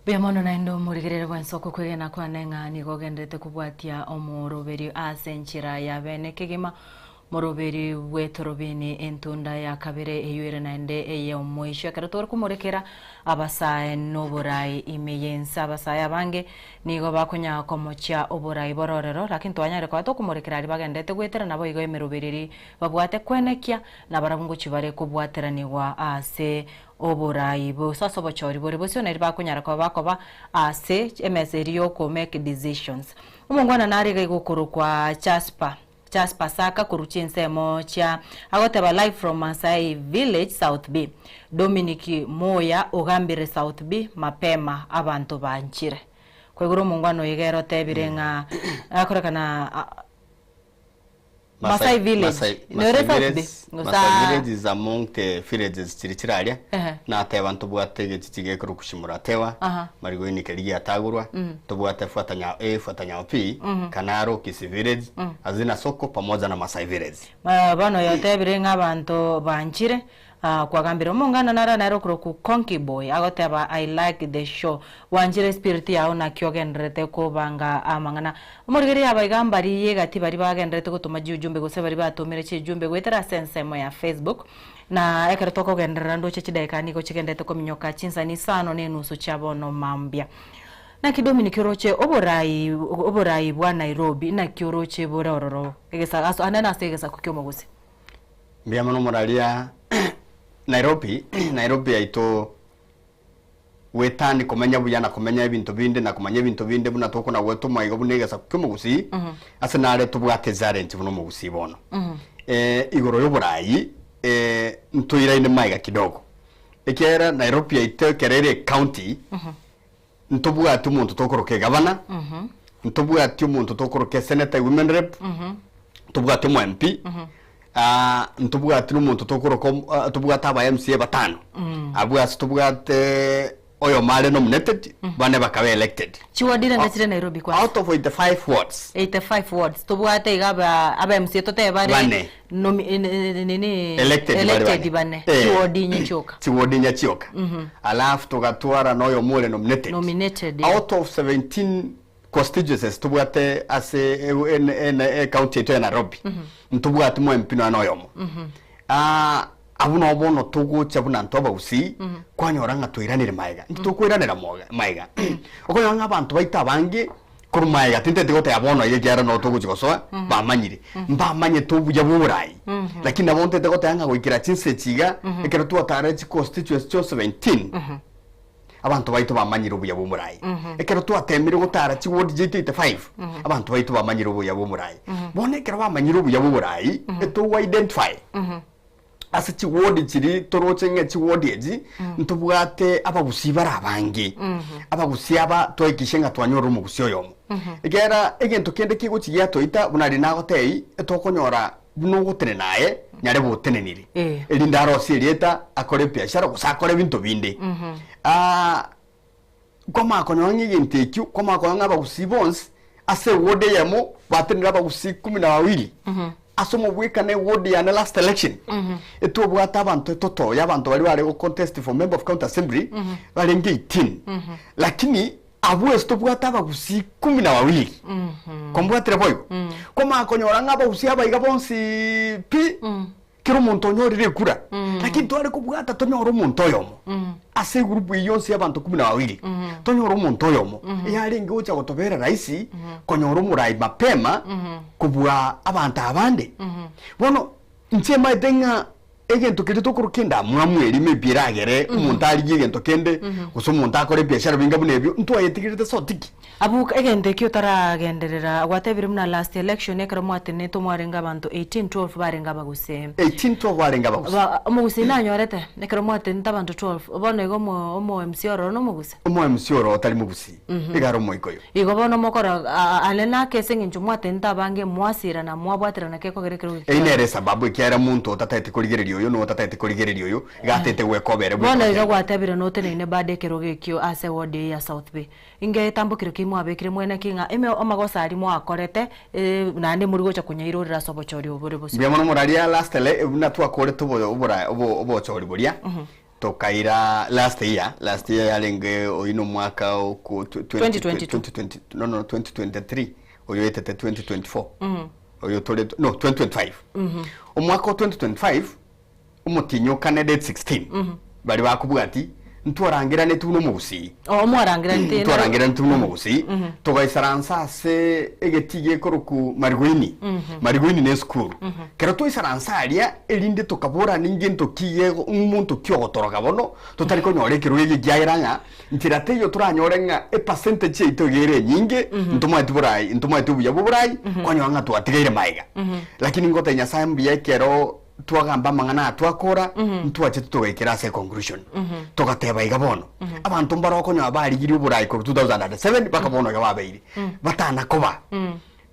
Mbuya mono naende omorigereri bw'ensoko kwegena kwane ng'a nigo ogenderete kobwatia omoroberio ase enchera ya bene kegima, moroberi bw'etorobini entunda ya kabere eyio ere naende ey'omoisho ekero tore komorekera abasae noborai ime y'ense abasae abange Nigo bakonya komochia oborai bororero, lakini twanyare koba tokomorekera aria bagenderete goetera naboigo emeroberi eria babwate kwenekia, nabarabwo ngochia bare kobwateranigwa ase oborai gose ase obochori bore bosio neri bakonyara koba bakoba ase emesa eria yoko make decisions. Omongwana nare iga igokorokwa Jasper, Jasper Saka korwa chinsemo chia agoteba live from Masai village South B. Dominic Muya ogambire South B mapema abanto banchire. Kwaigure omongwana oyo iga ere otebire ng'a akorekana Masai village. Masai, Nore Masai South B. village, Gose Masai village is among the villages chiri chire aria Ehe. nateba ntobwate egechichi gekorokwa Shimuratewa Aha. Marigoini keria giatagorwa tobwate Fuatanyao A Fuatanyao B Kanaro Kisii village Hazina soko pamoja na Masai village. Ah, bono oyo otebire ng'a abanto banchire ah, kwagambire omong'ana naro nere okorokwa Konki Boy agoteba I like the show bwanchire espirit yao naki ogendererete kobanga amang'ana omorigereria abaiga mbari egati baria bagendererete gotoma chiujumbe gose baria batomire chijumbe goetera ase ensemo ya Facebook na ekero tokogenderera ndoche chidakika nigo chigendererete kominyoka chinsani isano na enusu chia bono mambia. Naki Dominic oroche oborai oborai bwa Nairobi naki oroche bore ororo egesa ase ande nase egesaku kia omogusii. Mbuya mono moraria Nairobi, Nairobi yaito gwetani komenya buya na komenya ebinto binde na komanya ebinto binde buna tokona gwetoma igo buna egesaku kia omogusii ase nare tobwate challenge buna omogusii bono. Igoro ya oborai ntoiraine maiga kidogo ekiagera Nairobi yaito ekero ere ecounty ntobwati omonto tokoroka egavana. Ntobwati omonto tokoroka esenator women rep, ntobwati omo MP, ah, ntobwati na omonto tokoroka om- ah, tobwate aba MCA batano. Abwo ase tobwate oyomo are nominated, bane bakaba elected. Chiward rende chire Nairobi kwanza. Out of 85 wards. 85 wards tobwate iga aba aba MCA totebe bare Bane. nomi nini Elected bare elected bane. bane Eh. chiward inye chioka. Chiward inye chioka. Alafu togatwara na oyomo ore nominated. Nominated, yeah. Out of 17 constituencies tobwate ase e county yaito ya Nairobi, ntobwati mo MP nonya na oyomo. Ah, abwo nabo bono togocha buna intwe abagusii, kwanyora ng'a twairanire maega. Intwe tokoiranera moga maega. Okonyora ng'a abanto baito abange korwa maega tinteti goteba bono iga ekiagera noo togochia gosoa, bamanyire. Mbamanyete obuya bwa oborai. Lakini nabo ntete goteba ng'a goikera chinsa echi iga, ekero twatarire chiconstituency chionsi 17, Abanto baito bamanyire obuya bw'omorai. Ekero twatemire gotara chiwodi chiaito 85, abanto baito bamanyire obuya bw'omorai. Bono ekero bamanyire obuya bw'oborai, etogo identify ase chiwodi chiria toroche ng'a chiwodi echi ntobwate abagusii bare abange. Abagusii aba twahakikishe ng'a twanyorire omogusii oyomo. Ekiagera egento kende kegochi giatoita buna riria nagotebia, etokonyora Buna ogotenena aye nyarebe otenenire, erinde arosie erieta, akore ebiashara, gose akore ebinto binde. Ah, kwamanya konyora ng'a egento ekio, kwamanya konyora ng'a abagusii bonsi ase eward eyemo batenenire abagusii kumi na wawili, ase omobwekano eward yane last election, etwabwate abanto etotoya abanto baria bare go contest for member of county assembly, barenge 18, lakini Abwo ase tobwate abagusii kumi na wawili, kwambwatire boigo? Kwamanya konyora ng'a abagusii aba iga bonsi pi, kera omonto onyorire ekura, lakini tware kobwata tonyore omonto oyomo ase egroup eyio yonsi y'abanto kumi na wawili, tonyore omonto oyomo eyarenge gocha gotobera rahisi konyora omorai mapema kobua abanto abande. Bono inche maete ng'a Egento keria tokoroka endamwamu eria maybe eragere omonto arigie egento kende, gose omonto akore ebiashara binga buna ebio, ntwayetigerete sotiki. Abwo egento ekio otaragenderera, gwatebire buna last election ekero mwatenenete mwarenge abanto 1812 barenge abagusii. 1812 barenge abagusii. Ba omogusii nanyorete ekero mwatenenete abanto 12, bono igo omo omo MC ororo nomogusii? Omo MC ororo tari mogusii, iga are omoikoyo. Igo bono mokora ane nake ase eng'encho mwatenete abange, mwasirana, mwabwaterana gekogera ekerogo Eyio kiaye. nere esababu ekiagera monto otatagete korigereria oyo na otatagete korigereria oyo, iga atete gweka obere bweka Bono iga bakende. gwatebire noteneine bado ekerogo ekio ase ward eye ya South Bay. Ingetambokero ki mwabekire mwene ki ng'a ime amagoso aria mwakorete naende mori gocha konyairorera ase obochori obo bore bosio? Mbuya mono moraria last ele buna twakorete obo obora obo obochori boria Tokaira last year, last year yarenge oyio na omwaka o ko 2022. 2020 no no 2023 oyo oetete 2024 oyo tore no 2025 omwaka o 2025 omotienyi o kane date 16 baria bakobwati ntwarangeraneti buna omogusii Oh, mwarangeraneti ntwarangeraneti buna omogusii togaisaransa ase egetii gekorokwa Marigoini Marigoini ne esukuru Ekero twaisaransa aria, erinde tokaborana ingento ki gego omonto ki ogotoroka bono, totari konyora ekerogo eke ekiagera ng'a nchera teiyo toranyore ng'a epercentage yaito iga ere enyinge, ntomaeti borai ntomaeti obuya bwa oborai, kwanyora ng'a twatigaire magega. Lakini ngotebia Nyasaye mbuya ekero twagamba amang'ana aya twakora, ntwachete togaikera ase econclusion. Togateba iga bono, abanto mbare okonyora barigirie oborai korwa 2007 mpaka bono iga babeire, batana koba.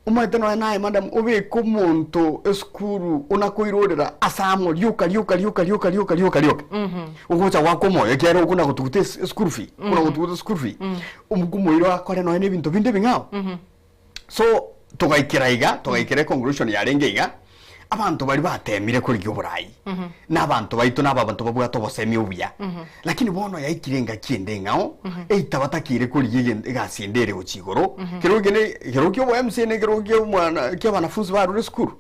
Omanyete nonya naye madam obeke omonto esukuru onakoirorera ase amo rioka rioka rioka rioka rioka rioka rioka ogocha goaka omoyo ekiagera okona gotuguta es- eschool fee okona gotuguta eschool fee omokomoira akore nonya na ebinto binde ebing'ao so togaikera iga togaikera econclusion yarenge iga abanto baria batemire korigia oborai na abanto baito na abanto babwate obosemi obuya lakini bono yaikire engaki ende eng'ao eita batakeire korigia egen- egasi ende ere gochia igoro kero eke ne kero kia obo MC ne kero kia omwana kia abanafunzi barure esukuru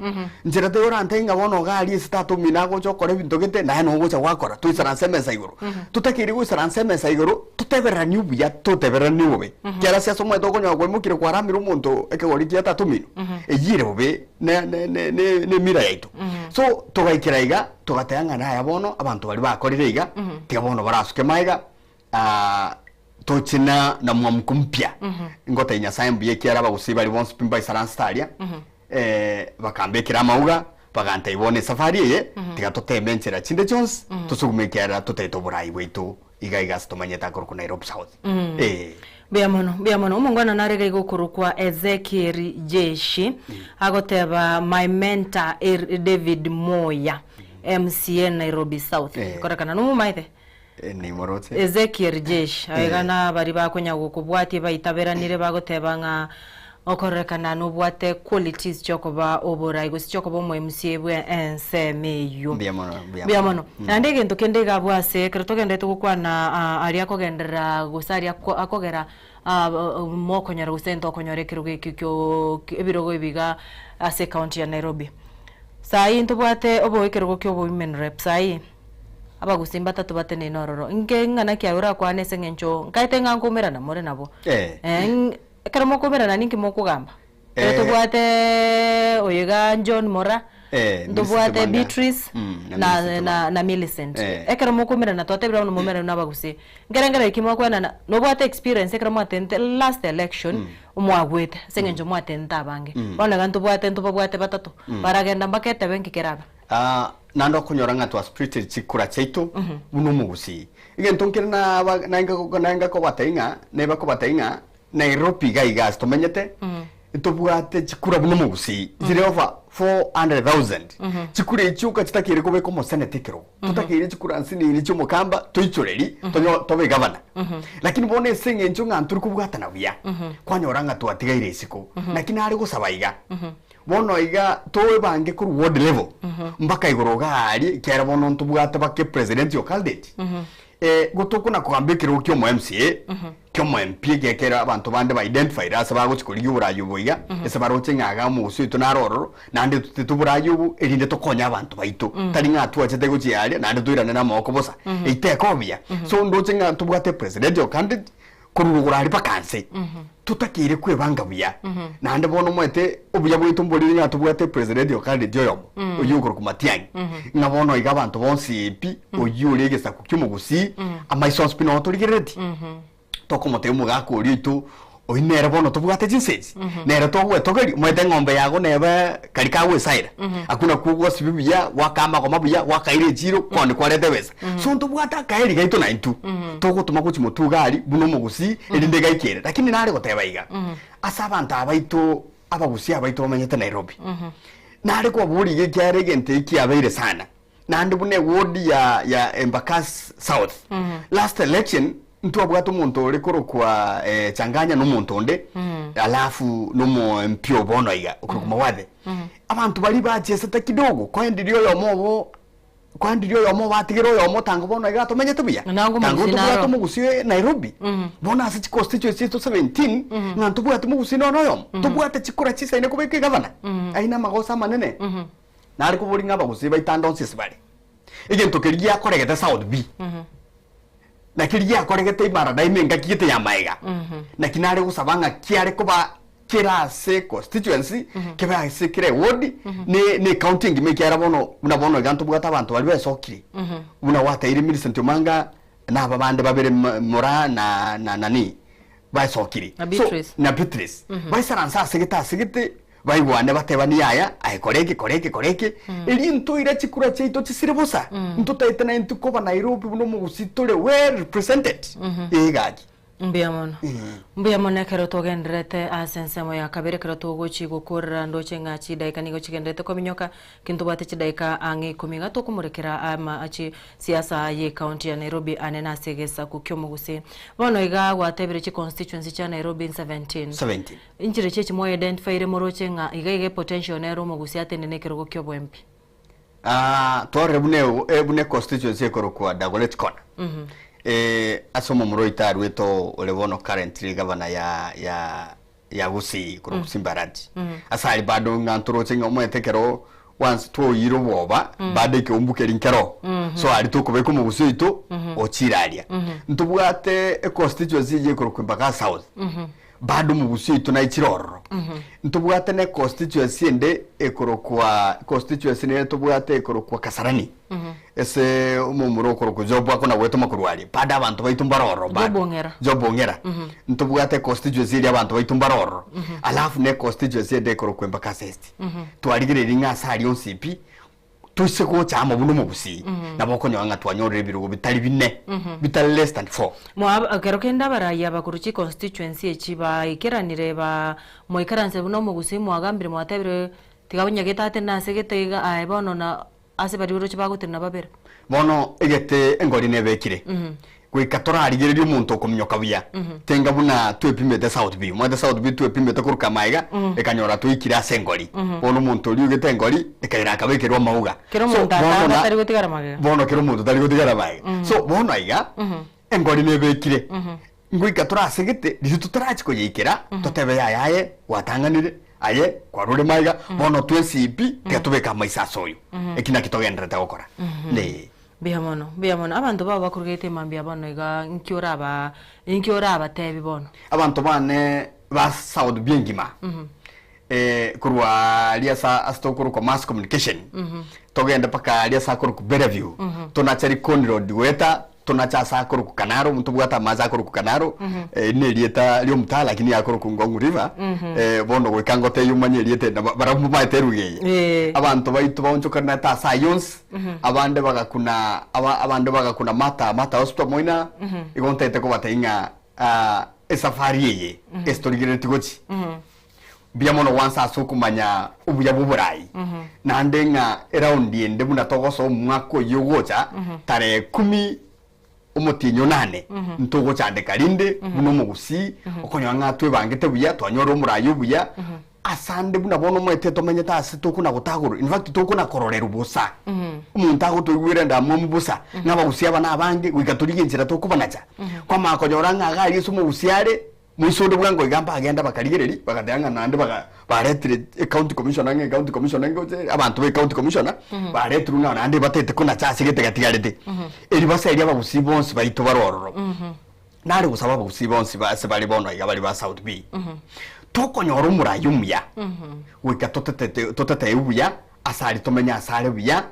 nchera teiyo orantebie ng'a bono iga aria ase tata omino agocha okora ebinto gete naye nogo ogocha gwakora toisaranse emesa igoro totakeire goisaransa emesa igoro totebereranie obuya totebereranie obobe ekiagera ase ase omanyete okonyora kwaimokire kwaramire omonto ekegori kia tata omino eyio ere bobe ne ne ne ne nemira yaito. So togaikera iga, togateba ng'a naya bono abanto baria bakorire iga, tiga bono barasuke magega, toche na na mwamko mpya. Ngotebia Nyasaye mbuya ekiagera abagusii baria bonsi pi mbaisaransete aria, bakambekera amauga, bagantebia bono esafari eye, tiga toteme enchera chinde chionsi, tosugume ekiagera totaete oborai bwaito iga iga ase tomanyete akorokwa Nairobi South. Eh. Mbuya mono, mbuya mono. Omongwana nare iga igokorokwa Ezekiel Jeshi, agoteba my mentor er David Moya, MCA Nairobi South. Eh. Korekana nomomaete? Eh, nimoroche. Ezekiel Jeshi, Eh. aiga nabari bakonya gokobwatia baitaberanire bagoteba ng'a Okororekana nobwate qualities chiokoba oborai gose chiokoba omo MCA bwe ensemo eyio. Mbuya mono, mbuya Mbuya mono. mono. Naende egento kende iga abwo ase ekero togenderete gokwana ah, aria akogenderera gose aria ako- akogera ah, mokonyora gose ntokonyora ekerogo ekio kio ebirogo ebi iga ase ecounty ya Nairobi. Saii ntobwate obo ekerogo kia obo women rep saii, abagusii mbatato bateneine ororo, inke ing'ana ki aye orakwane ase eng'encho nkaete ng'a nkoumerana more nabo. Eh. Ng'a Ekero mokomerana ninki mokogamba? Ekero Eh. tobwate oyo iga John Mora, Eh, ntobwate Millicent Omanga. Beatrice Mm, na na, Millicent na, Omanga. na Millicent. Eh. Ekero mokomerana twatebire bono momerane na abagusii. Nkerengera eki mokwenana, nobwate experience ekero mwatente last election, omwagwete ase eng'encho mwatente abange. Mm. Bono iga ntobwate ntobabwate batato, Mm. baragenda mpaka etebe nki kerabe? Ah, naende okonyora ng'a twasplitire chikura chiaito buna omogusii. Egento nkere naba nainga nainga kobatebia ng'a neba kobatebia ng'a Nairobi iga iga ase tomenyete, ntobwate chikura buna omogusii chire over 400,000. Chikura echio oka chitakeire kobeka omoseneta ekerogo, totakeire chikura nsinini chia omokamba toichoreri tonyo tobe gavana. Lakini bono ase eng'encho ng'a ntori kobwatana buya, kwanyora ng'a twatigaire isiko. Naki nare gosaba iga, bono iga toebange korwa ward level mpaka igoro iga aria ekiagera bono ntobwate bake presidential candidate. Gotokona kogamba ekerogo kia omo MCA, kia omo MP ekiagera abanto bande ba identified ase bagochia korigia oboraai obo iga, ase baroche ng'a iga omogusi oito nare ororo, naende totete oboraai obo erinde tokonye abanto baito. Tari ng'a twachete gochia aria naende toirane na amagoko bosa, eyio teko buya. So ndoche ng'a tobwate presidential candidate korwa rogoro aria mpaka nse, totakeire kwebanga buya. Naende bono omanyete obuya bwaito mborire ng'a tobwate presidential candidate oyomo, oyio okorokwa Matiang'i, ng'a bono iga abanto bonsi pi, oyio ore egesaku ki'omogusii, amaiso onsi pi noo torigereretie. Tokomotebia omogaka oria oito, oyio nere bono tobwate chinsa echi, nere togwetogeria, omanyete eng'ombe yago nebe kari kagwesaera, akwo nakwo ogosibia buya, gwaka amagoma buya, gwakaira echiro, kwane kwareta ebesa. So ntobwate akaeri gaito naintwe, togotoma gochia motwe iga aria buna omogusii, erinde gaikere. Lakini nare goteba iga, ase abanto aba baito, abagusii abaito bamenyete Nairobi, nare kobaboria iga ekiagera egento eki kiabeire sana, naende buna eward ya ya Embakasi South, last election ntwabwate omonto ore korokwa Changanya na omonto onde, alafu na omo MP o bono iga, okorokwa Mawathe. Abanto baria bachesete kidogo, koendirie oyomo obo Kwandirie oyomo obatigere oyomo tango bono iga tomenyete buya. Nango Tango omogusii ntobwate naro. omogusii Nairobi. Bono ase chiconstituency chiaito 17 ng'a ntobwate omogusii nonya oyomo. Tobwate chikura chisaine kobeka egavana. Ayio namagoso amanene. Nare koboria ng'a abagusii baito ande onsi ase bare. Egento keria giakoregete South B. Na keria giakoregete Imarada ime engaki gete ya maega. Naki nare gosaba ng'a kiare koba kera ase constituency, kebe ase kera eward, ne ne ecounty engima ekiagera bono buna bono iga ntobwate abanto baria besokire. Buna gwateire Millicent Omanga na aba bande babere Moraa na na nani basokire. Na So, Beatrice. na Beatrice. Baisaranse ase gete ase gete baigwane batebani yaya aye kora eke kora eke kora eke, erio ntoire chikura chiaito chisire bosa, ntotaete naintwe koba Nairobi buna omogusii tore well represented. Ee gaki. Mbuya mono. Mbuya mono ekero togendererete ase ensemo ya kabere ekero togochi gokorera ndoche ng'a chidaika nigo chigendererete kominyoka, ki ntobwate chidaika ang'e ikomi iga tokomorekera ama chi siasa ye county ya Nairobi ane nase egesaku ki'omogusii. Bono iga gwatebire chi constituency chia Nairobi 17. 17. Inchire chiachi mwa identifyire moroche ng'a iga iga epotential nere omogusii atenene ekerogo ki'obo MP. Ah, twarore buna eo- eh, buna econstituency ekorokwa Dagoretti Corner. Eh, ase omomura oito arwete oo ore bono currently governor ya ya ya Gusii korwa Simba Arati. Ase aria bado ng'a ntoroche ng'a omanyete ekero once twoyire obwoba bado ekeumbu keria nkero. So aria tokobeka omogusii oito ochire aria. Ntobwate econstituency eyio ekorokwa Embakasi South. Bado omogusii oito naichire ororo. Ntobwate ne constituency ende ekorokwa constituency nere tobwate ekorokwa Kasarani. Ase omomura okorokwa Job akona goetoma korwa aria. Bado abanto baito mbare ororo bado. Job Ong'era. Job Ong'era. Ntobwate constituency eria abanto baito mbare ororo. Alafu ne constituency ende ekorokwa Embakasi East. Twarigereiri ng'a ase aria onsi pi. Toise gocha amo buna omogusii, nabo okonyora ng'a twanyorire ebirogo bitari bine, bitari less than four. Mwa ekero kende abarai aba korwa chiconstituency echi baikeranire ba moikaranse buna omogusii mwagambire mwatebire tiga onyagete atende ase gete iga aye bono na ase baria oroche bagotenena babere. Bono egete engori nebekire, goika torarigererie omonto okominyoka buya, tenga buna twepimete South B. Omanyete South B twepimete korwa kamaiga, ekanyora twaikire ase engori. Bono omonto oria oigete engori, ekaira akabekerwa amauga. Kera So, omonto bono atamba na tari gotigara magega. bono kera omonto tari gotigara magega. So bono aiga, engori nebekire, ngoika torasegete riria totarachia koyeikera, totebe yaya aye gwatang'anire, aye kwarure magega, bono twensi pi, tiga tobeke amaiso ase oyo. Eki nakio togendererete gokora. Nee. Mbuya mono, mbuya mono. Abanto bao bakorugete mambia bono iga inki oraba inki orabatebi bono? Abanto bane ba South Biengima eh, korwa aria asa ase tokorokwa Mass Communication togende mpaka aria ase akorokwa Bellevue tonache Likoni Road goeta tonache ase akorokwa Kanaro ntobwate amache akorokwa Kanaro eh, ne erieta ria omotaa lakini akorokwa Ngong River eh, bono goika ngotebie omanye erieta eri nabo barabwo mbamaete eruga eye Eh. abanto baito baonchokanete ase ayio onsi Abande bagakuna aba abande bagakuna Martha, Martha hospital moina, igo ntaete kobatebia ng'a ah, esafari eye ase torigereretie gochi, mbuya mono gwansa ase okomanya obuya bwa oborai, naende ng'a eraundi ende buna togosoa omwaka oyio ogocha, tarehe kumi omotienyi onane, ntogochandeka rinde buna omogusii, okonyora ng'a twebangete buya, twanyora omorai obuya, asande buna bono omanyete tomenyete ase tokona gotagorwa, in fact tokona kororerwa bosa, omonto agotoigwera endamwamu bosa, ng'a abagusii aba nabange goika torigie enchera tokobanacha, kwamanya konyora ng'a iga aria ase omogusii are, Moise onde bwango iga mbagenda bakarigereria, bagateba ng'a naende baga baretire ecounty commissioner ng'a ecounty commissioner ngoche abanto ba ecounty commissioner baretirwe ng'a naende batete konacha ase gete gatigarete. Erio baserie abagusii bonsi baito bare ororo. Nare gosaba abagusii bonsi ba ase bare bono iga bare ba South B, tokonyora omorai omuya, goika totetete totetee buya ase aria tomenye ase are buya,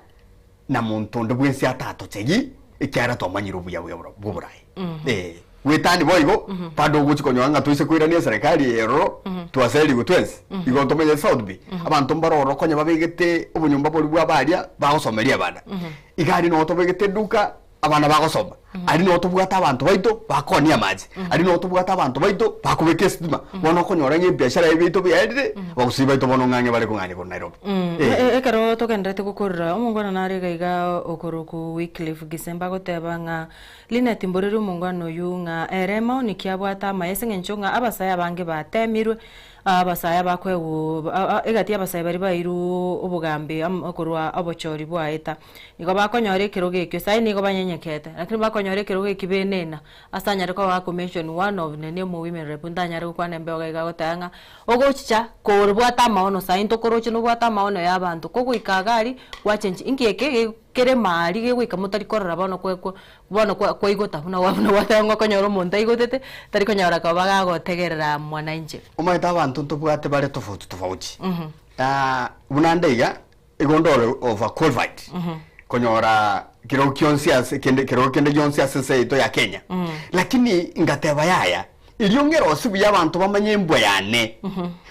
na monto onde bwensi atatochegi, ekiagera twamanyire obuya bwa bw'oboraai. Eh, gwetani boigo, bado ogochi konyora ng'a toise koirania eserekari eye eroro, twaserigwe twensi, igo ntomenyete South B. Abanto mbare ororo konya babegete obonyomba boria bwa baria bagosomeria abana. Iga aria noo tobegete eduka, abana bagosoma, aria noo tobwate abanto baito bakoonia amache, aria noo tobwate abanto baito bakobeka esitima, bono okonyora ng'a ebiashara ebi biaito biaerire, abagusii baito bono ng'ang'e bare kong'anya korwa Nairobi. Eh. Ekero togendererete gokorora, omongwana nare iga iga okorokwa Wycliffe Gisemba agoteba ng'a Linet mboreri omongwana oyio ng'a ere maoni ki abwate amaya ase eng'encho ng'a abasae abange batemirwe Abasae abakoegwa egati y'abasae baria bairwe obogambi korwa obochori bwaeta, nigo bakonyora ekerogo ekio, saii nigo banyenyekete, lakini bakonyora ekerogo ekio benena, ase anyare koba gakomention one of nini omo women rep ntanyare gokwana embeo iga iga agoteba ng'a ogochicha korobwate amaono saii ntokoroche nobwate amaono ya abanto, kogoika iga aria gwachengi inki eke kere maari gegoika motari korora bono kwe kwe bono kwa kwaigota buna buna gwateba ng'a okonyora omonto aigotete, tari konyora koba gagotegerera mwananchi. Omanyete abanto ntobwate bare tofauti tofauti. Buna nde iga, igo ndore over qualified konyora kerogo kionsi ase kende kerogo kende gionsi ase ense yaito ya Kenya. Lakini ngateba yaya, erio ngerosie buya abanto bamanye embwa yane,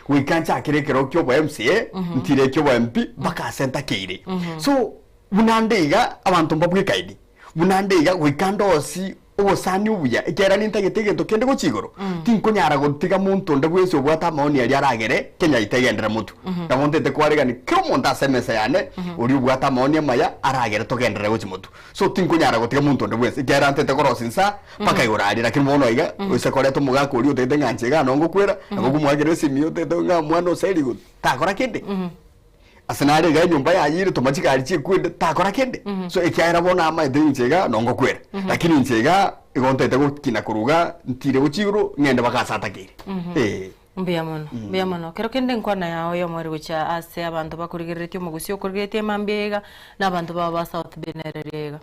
goika nchakere ekerogo kia obo MCA, ntire ekia obo MP, mpaka ase ntakeire. So, buna nde iga, abanto mbabwekaini, buna nde iga goika ndosie obosani obuya, ekiagera nintagete egento kende gochia igoro, tinkonyara gotiga monto onde bwensi obwate amaoni aria aragere Kenya yaito egenderere motwe. Nabo ntete koaregania kera omonto ase emesa yane, oria obwate amaoni amaya aragere togenderere gochia motwe. So tinkonyara gotiga monto onde bwensi, ekiagera ntete korosia insa mpaka igoro aria, lakini bono iga, oise koreta omogaka oria otagete ng'a inche iga nongokwera, nabo okomoakera esimi otagete ng'a omwana oserigwe, takora kende. Ase nare iga enyomba yaye ere toma chigari chi'ekwende takora kende. So ekiagera bono amaete inche iga nongokwera. Lakini inche iga igo ntaete gokina korwa iga ntire gochia igoro ng'ende mpaka ase atakeire. Eh. Mbuya mono, mbuya mono. Kero kende enkwana yao y'omoerio gochia ase abanto bakorigereretie omogusii okorigereretie emambia iga, na abanto bao ba South Bay nereria iga.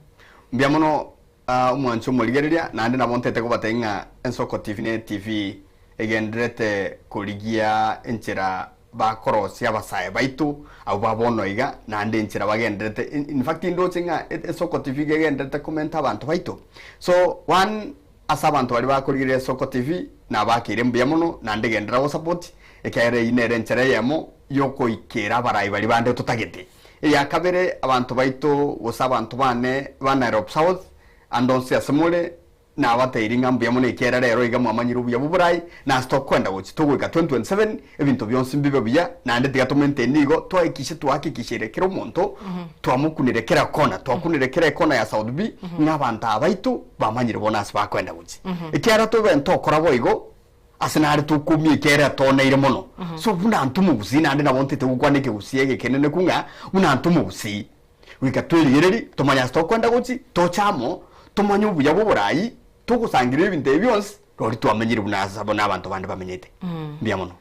Mbuya mono omwanchi omorigereria, naende nabo ntaete kobatebia ng'a Ensoko TV ne TV egendererete korigia enchera bakorosia abasae baito abwo ba bono iga, naende enchera bagendererete, in fact ndoche ng'a Esoko TV iga egendererete komenta abanto baito. So one ase abanto baria bakorigereria Esoko TV nabakeire mbuya mono naende genderera gosupport ekiagera eyio nere enchera eyemo yokoikera abarai baria bande totagete. Eya kabere, abanto baito gose abanto bane ba Nairobi South, ande onsi ase more, Nabatebirie ng'a mbuya mono ekiagera rero iga mwamanyire obuya bw'oborai, na ase tokwenda gochia togoika 2027, ebinto bionsi mbibe buya, naende tiga to maintain igo, twahakikishe twahakikisheire kera omonto, twamokunire kera kona, twakunire kera ekona ya South B, ng'a abanto aba baito bamanyire bono ase bakoenda gochia. Ekiagera tobe ntokora boigo, ase nare tokomia ekiagera etoneire mono. So buna intwe omogusii naende nabo ntete gokwana ekegusii egekeneneku ng'a buna intwe omogusii, Goika twerigererie, tomanye ase tokwenda gochia, toche amo, tomanye obuya bw'oboraai, togosangereria ebinto ebi bionsi, rirorio twamenyire buna ase abwo na abanto bande bamenyete. Mbuya mono.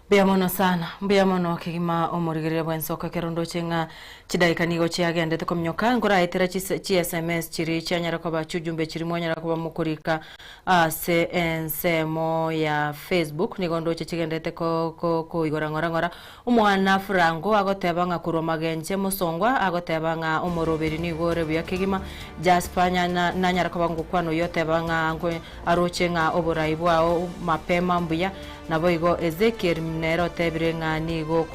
Mbuya mono sana, mbuya mono kegima omorigereria bw'ensoko ekero ndoche ng'a chidaika nigo chiagendete kominyoka nkoraetera chis chi sms chiria chianyara koba chiujumbe chiria mwanyara koba mokorika Ase ensemo ya Facebook nigo ndoche chigenderete koigora ng'ora ng'ora. Omwana Franco agoteba ng'a korwa Magenche Mosongwa agoteba ng'a omoroberi nigo ore buya kegima. Jasper nanyara koba ngokwana oyio oteba ng'a aroche ng'a oborai bwao mapema mbuya. Naboigo Ezekiel nere otebire ng'a nigo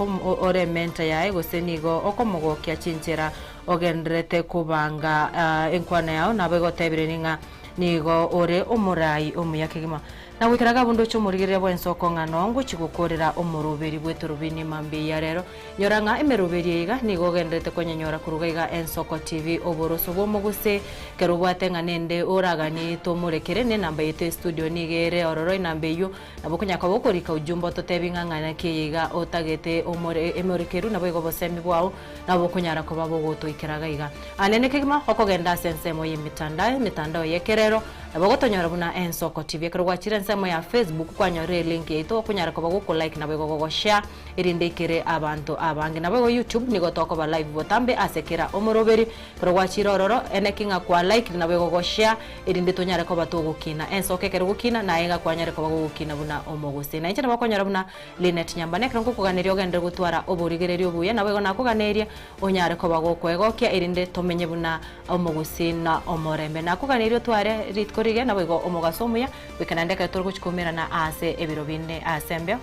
ore ementa yaye gose nigo okomogokia chinchera ogendererete kobanga enkwana yao. Naboigo otebire ng'a Nigo ore omorai omuya kegima. Na goikera iga abwo ndoche omorigereria bw'ensoko ng'a noo ngochia gokorera omoroberi bw'etorobini mambia ya rero. Nyora ng'a emeroberi eye iga nigo ogendererete konyenyora koruga iga Ensoko TV oboroso bw'omoguse. Ekero obwate ng'a nende oraganie tomorekere nenamba yaito y'estudio nigo ere ororo enamba eyio nabo okonyara koba okorika ujumbe ototebi ng'a ng'ana ki eye iga otagete omore emorekeru naboigo obosemi bwao Nabo okonyara koba bogotoikera iga iga. Anene kegima okogenda ase ensemo y'emetandao, emetandao y'ekerero, nabo ogotonyora buna Ensoko TV. Ekero gwachire ensemo ya Facebook kwanyorire elink yaito okonyara koba goko like naboigo gogo share erinde ikere abanto abange. Naboigo YouTube nigo tokoba live botambe ase kera omoroberi. Ekero gwachire ororo eneki ng'a kwa liked naboigo go share erinde tonyare koba togokina. Ensoko ekero egokina naye iga kwanyare koba gogokina buna omogusii. Nainche nabo okonyora buna Linet Nyambane, ekero nkokoganeria ogenderere gotwara oborigereria obuya, naboigo nakoganeria onyare koba gokoegokia, erinde tomenye buna omogusii na omorembe. Nakoganeria otware rituko rigiya, naboigo omogaso omuya, goika naende ekero tore gochia koumerana aase ebiro binde aase embeo.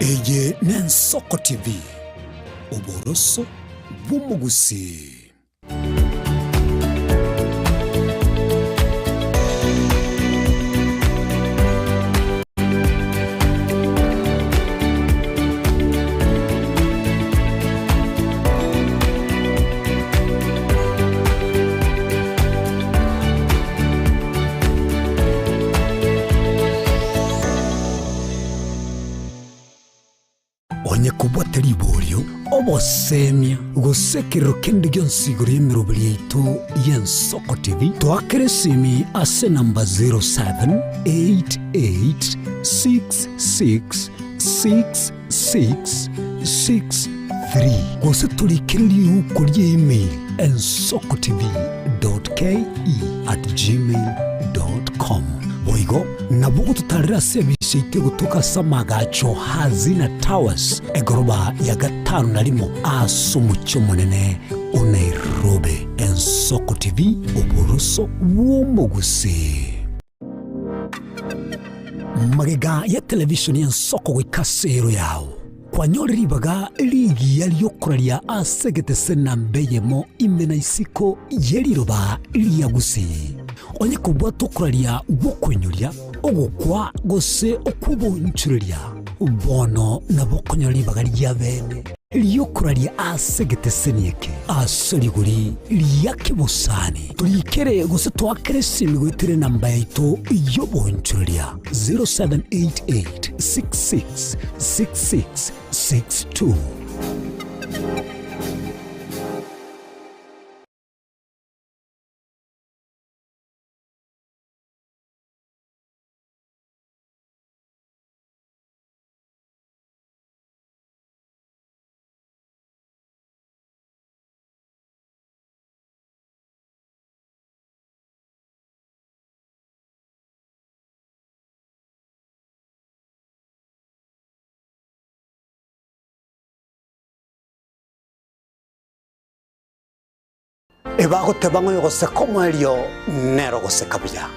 Eye n'Ensoko TV, oboroso bw'omogusii. Onye kobwate riborio, obosemia, gose ekerero kende gionsi igoro y'emeroberi yaito y'Ensoko TV, toakere esimi ase enamba 0788666663 gose torikere riuko rie email ensokotv.ke@gmail.com. Boigo nabo ogototarera ase ebise yaito egotoka ase amagacho Hazina Towers, egoroba ya gatano na rimo ase omochie omonene o Nairobi. Ensoko TV, oboroso bw'omogusii. Magega ya televishoni y'ensoko goika ase ero yao, kwanyorire ribaga rigiya ri'okoraria ase egetese namba eyemo ime na isiko ye riroba ria Gusii. Onye kobwate okoraria gw'okoinyoria, ogokwa gose okw'obonchoreria, bono nabo okonyora ribaga ria bene. Riokoraria ase egeteseni eke ase rigori ria kebosani. Torikere gose toakere esimi goetera enamba yaito y'oboonchoreria 0788 66 66 62. Ebagoteba ng'a oyogoseka omoerio nere ogoseka buya.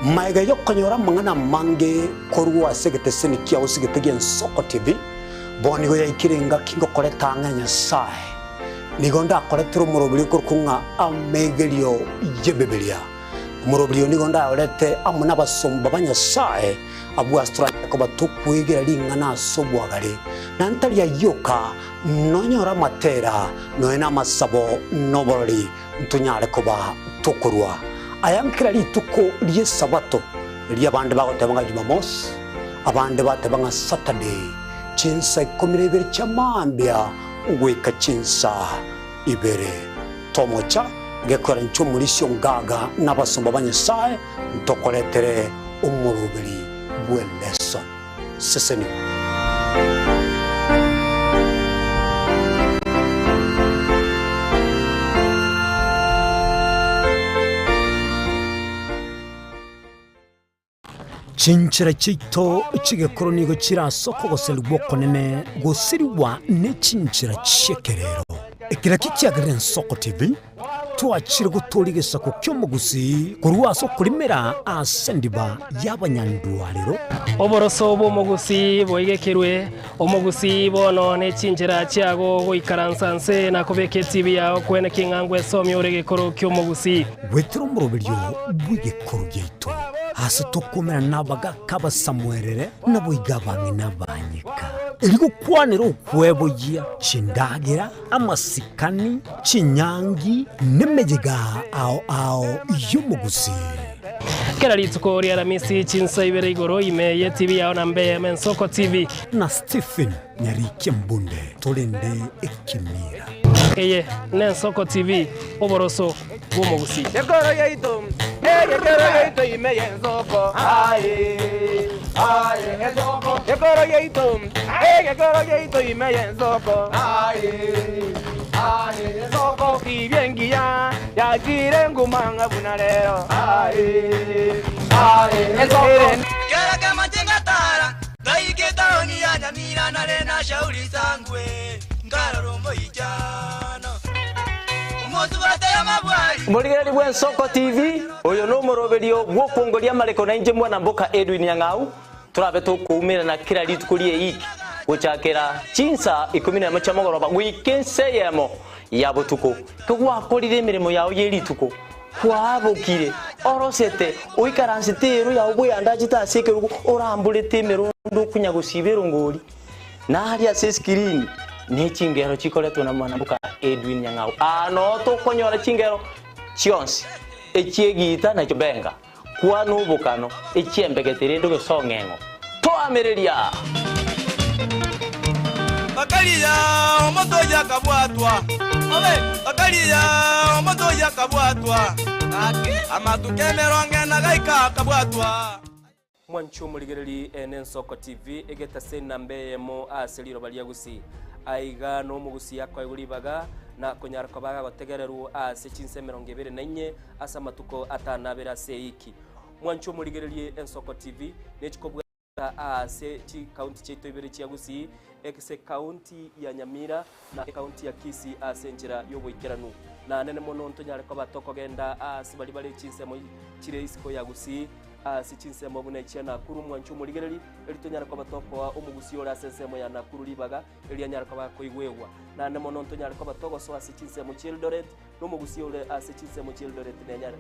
Magega y'okonyora amang'ana amange korwa ase egeteseni kiao ase egete gi'Ensoko TV, bono nigo yaikire engaki ngokoreta ang'e Nyasae. Nigo ndakoretere omoroberi okorokwa ng'a Amegerio y'Ebibilia. Omoroberi oyo nigo ndayorete amo nabasomba ba Nyasae, abwo ase toranyare koba tokwegera ring'ana ase obwagare, na ntari ayio oka, Nonyore amatera, nonya namasabo, na oborori, ntonyare koba tokorua aya nkera rituko ri'Esabato, erio abande bagoteba ng'a Jumamosi, abande bateba ng'a Saturday, chinsa ikomi na ibere chia mambia goika chinsa ibere. Tomocha gekogera inche omorisia o ngaga na abasomba ba Nyasae ntokoretere omoroberi bw'eleso. Sesenigwa. Chinchera chiaito chi'egekoro nigo chire ase okogoserigwa okonene gosirigwa ne chinchera chi'ekerero. Eki nakio kiagerire Ensoko TV Twachire gotooria egesaku ki'omogusii korwa ase okorimera ase endiba y'abanyandwarero. Oboroso bw'omogusii boigekerwe, omogusii bono ne chinchera chiago goikaransa nse na kobeka etibi yao kwene king'a ngwesomia ore egekoro ki'omogusii. Goetera omoroberio bw'egekoro giaito, ase tokomerana nabagaaka abasamuerere, naboigo abang'ina abanyeka, erio gokwanera okweboyia chindagera, Amasikani, chinyangi, nemeyega ao ao y'omogusii. Kera rituko ri'Aramisi chinsa ibere igoro ime y'etibi yao na mbe Ensoko TV. Na Stephen Nyarikia Mbunde torende ekemira. Eye n'Ensoko TV, oboroso bw'omogusii. Ekoro yaito, egekero yaito ime y'ensoko, aye, aye, ensoko. Ekoro yaito, egekero yaito ime y'ensoko, aye, aye, ensoko. Tibia engiya yachire nguma ng'a buna rero, aye, aye, ensoko. Kera kemache ngatara, ngaika etaoni ya Nyamira nare na Shauri Sangwe, nkarora omoichano. Omosubati amabwari. Omorigereria bw'Ensoko TV, oyo nomoroberio bw'okwongoria amareko nainche mwana mboka Edwin Nyang'au, torabe tokoumerana kera rituko ri'eiki gochakera chinsa ikomi nemo chia mogoroba goika ensa eyemo ya botuko. Kegwakorire emeremo yao ye rituko, Kwabokire, orosete, oikaransete eero yao bweyandachete ase ekerogo, oramborete emerondo okonya gosiba erongori, na aria ase esikirini ne chingero chikoretwe na mwanamboka Edwin Nyang'au. Aa noo tokonyora chingero chionsi, echi'egiita na echi'benga, kwana obokano, echi'embegete rende ogesong'eng'o. Toamereria! Bakaria omotoyi akabwatwa, bakaria omotoyi akabwatwa, amatuko emerongo ena gaika akabwatwa. Mwanche omorigereri ene Ensoko TV egetase enamba eyemo ase riroba ria Gusii. Aiga nomogusii akoegwa ribaga na konyara koba agotegererwa ase chinsa 24 ase amatuko atanabere ase eiki. Mwanche omorigererie Ensoko TV nechikobwata Aase chikaunti chiaito ibere chia Gusii, ase ekaunti ya Nyamira na ekaunti ya Kisii ase enchera y'oboikeranu. Naanene mono ntonyare koba tokogenda aase baria bare chinsemo chire isiko ya Gusii, ase chinsemo buna echia Nakuru mwanche omorigereri, erio tonyare koba tokoa omogusii ore ase ensemo ya Nakuru ribaga erio anyare koba akoigwegwa. Naende mono ntonyare koba togosoa ase chinsemo chi'Eldoret, na omogusii ore ase chinsemo chi'Eldoret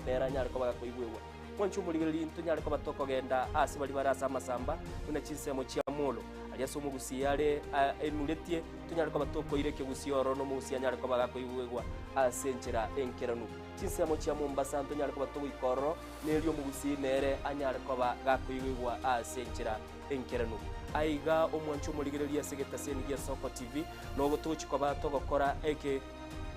nere anyare koba gakoigwegwa. Mwanche omorigereria intonyare koba tokogenda aase baria bare ase amasamba, buna chinsemo chia Molo. Aria ase omogusii are enuretie, tonyare koba tokoira ekegusii ororo na omogusii anyare koba gakoigwegwa ase enchera enkeranu. Chinsemo chia Mombasa ntonyare koba togoika ororo, na erio omogusii nere anyare koba gakoigwegwa ase enchera enkeranu. Aiga omwanche omorigereria ase egetaseni gia Soko TV, nogo togochia koba togokora eke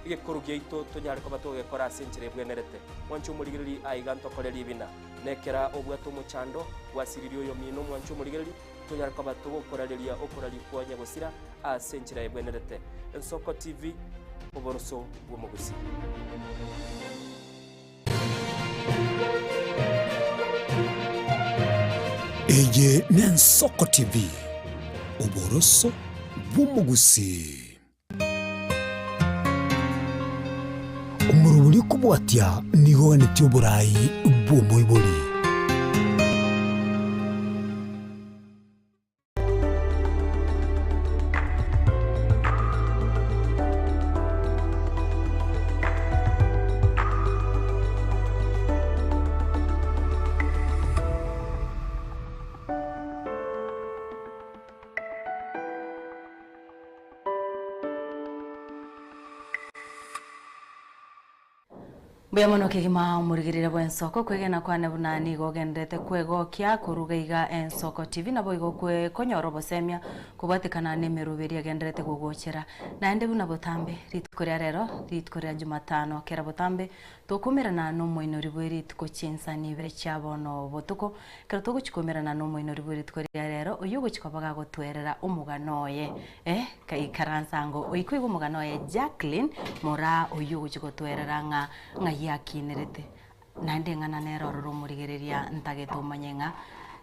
egekoro giaito tonyare koba togegekora ase enchera ebwenerete. Mwanche omorigereria aiga ntokore ribina, na ekera obwate omochando, gwasiririe oyomino omwanche omorigereria, Tonyare koba togokorareria okoraria kwa nyagosira ase enchera ebwenerete. Ensoko TV, oboroso bw'omogusii. Eye n'Ensoko TV, oboroso bw'omogusii. Omorobori okobwatia nigo oganetie oborai bw'omoibori. Mbuya mono kegima omorigereria bw'ensoko kwegena kwane buna nigo ogenderete kwegokia koruga iga Ensoko TV naboigo kwe konyora obosemia kobwatekana nemeroberi egenderete gogochera naende buna botambe rituko ria rero rituko ria Jumatano kera botambe tokomerana nomoinori bwe rituko chinsani ibere chia bono botuko Ekero togochia koumerana nomoinori bwe rituko ria rero, oyio ogochia koba gagotwerera omogano oye, eh, ikaransa ango oikoigwe omogano oye Jacqueline Moraa oyio ogochia gotwerera ng'a ng'ai akinerete. Naende eng'ana nere ororo omorigereria ntagete omanye ng'a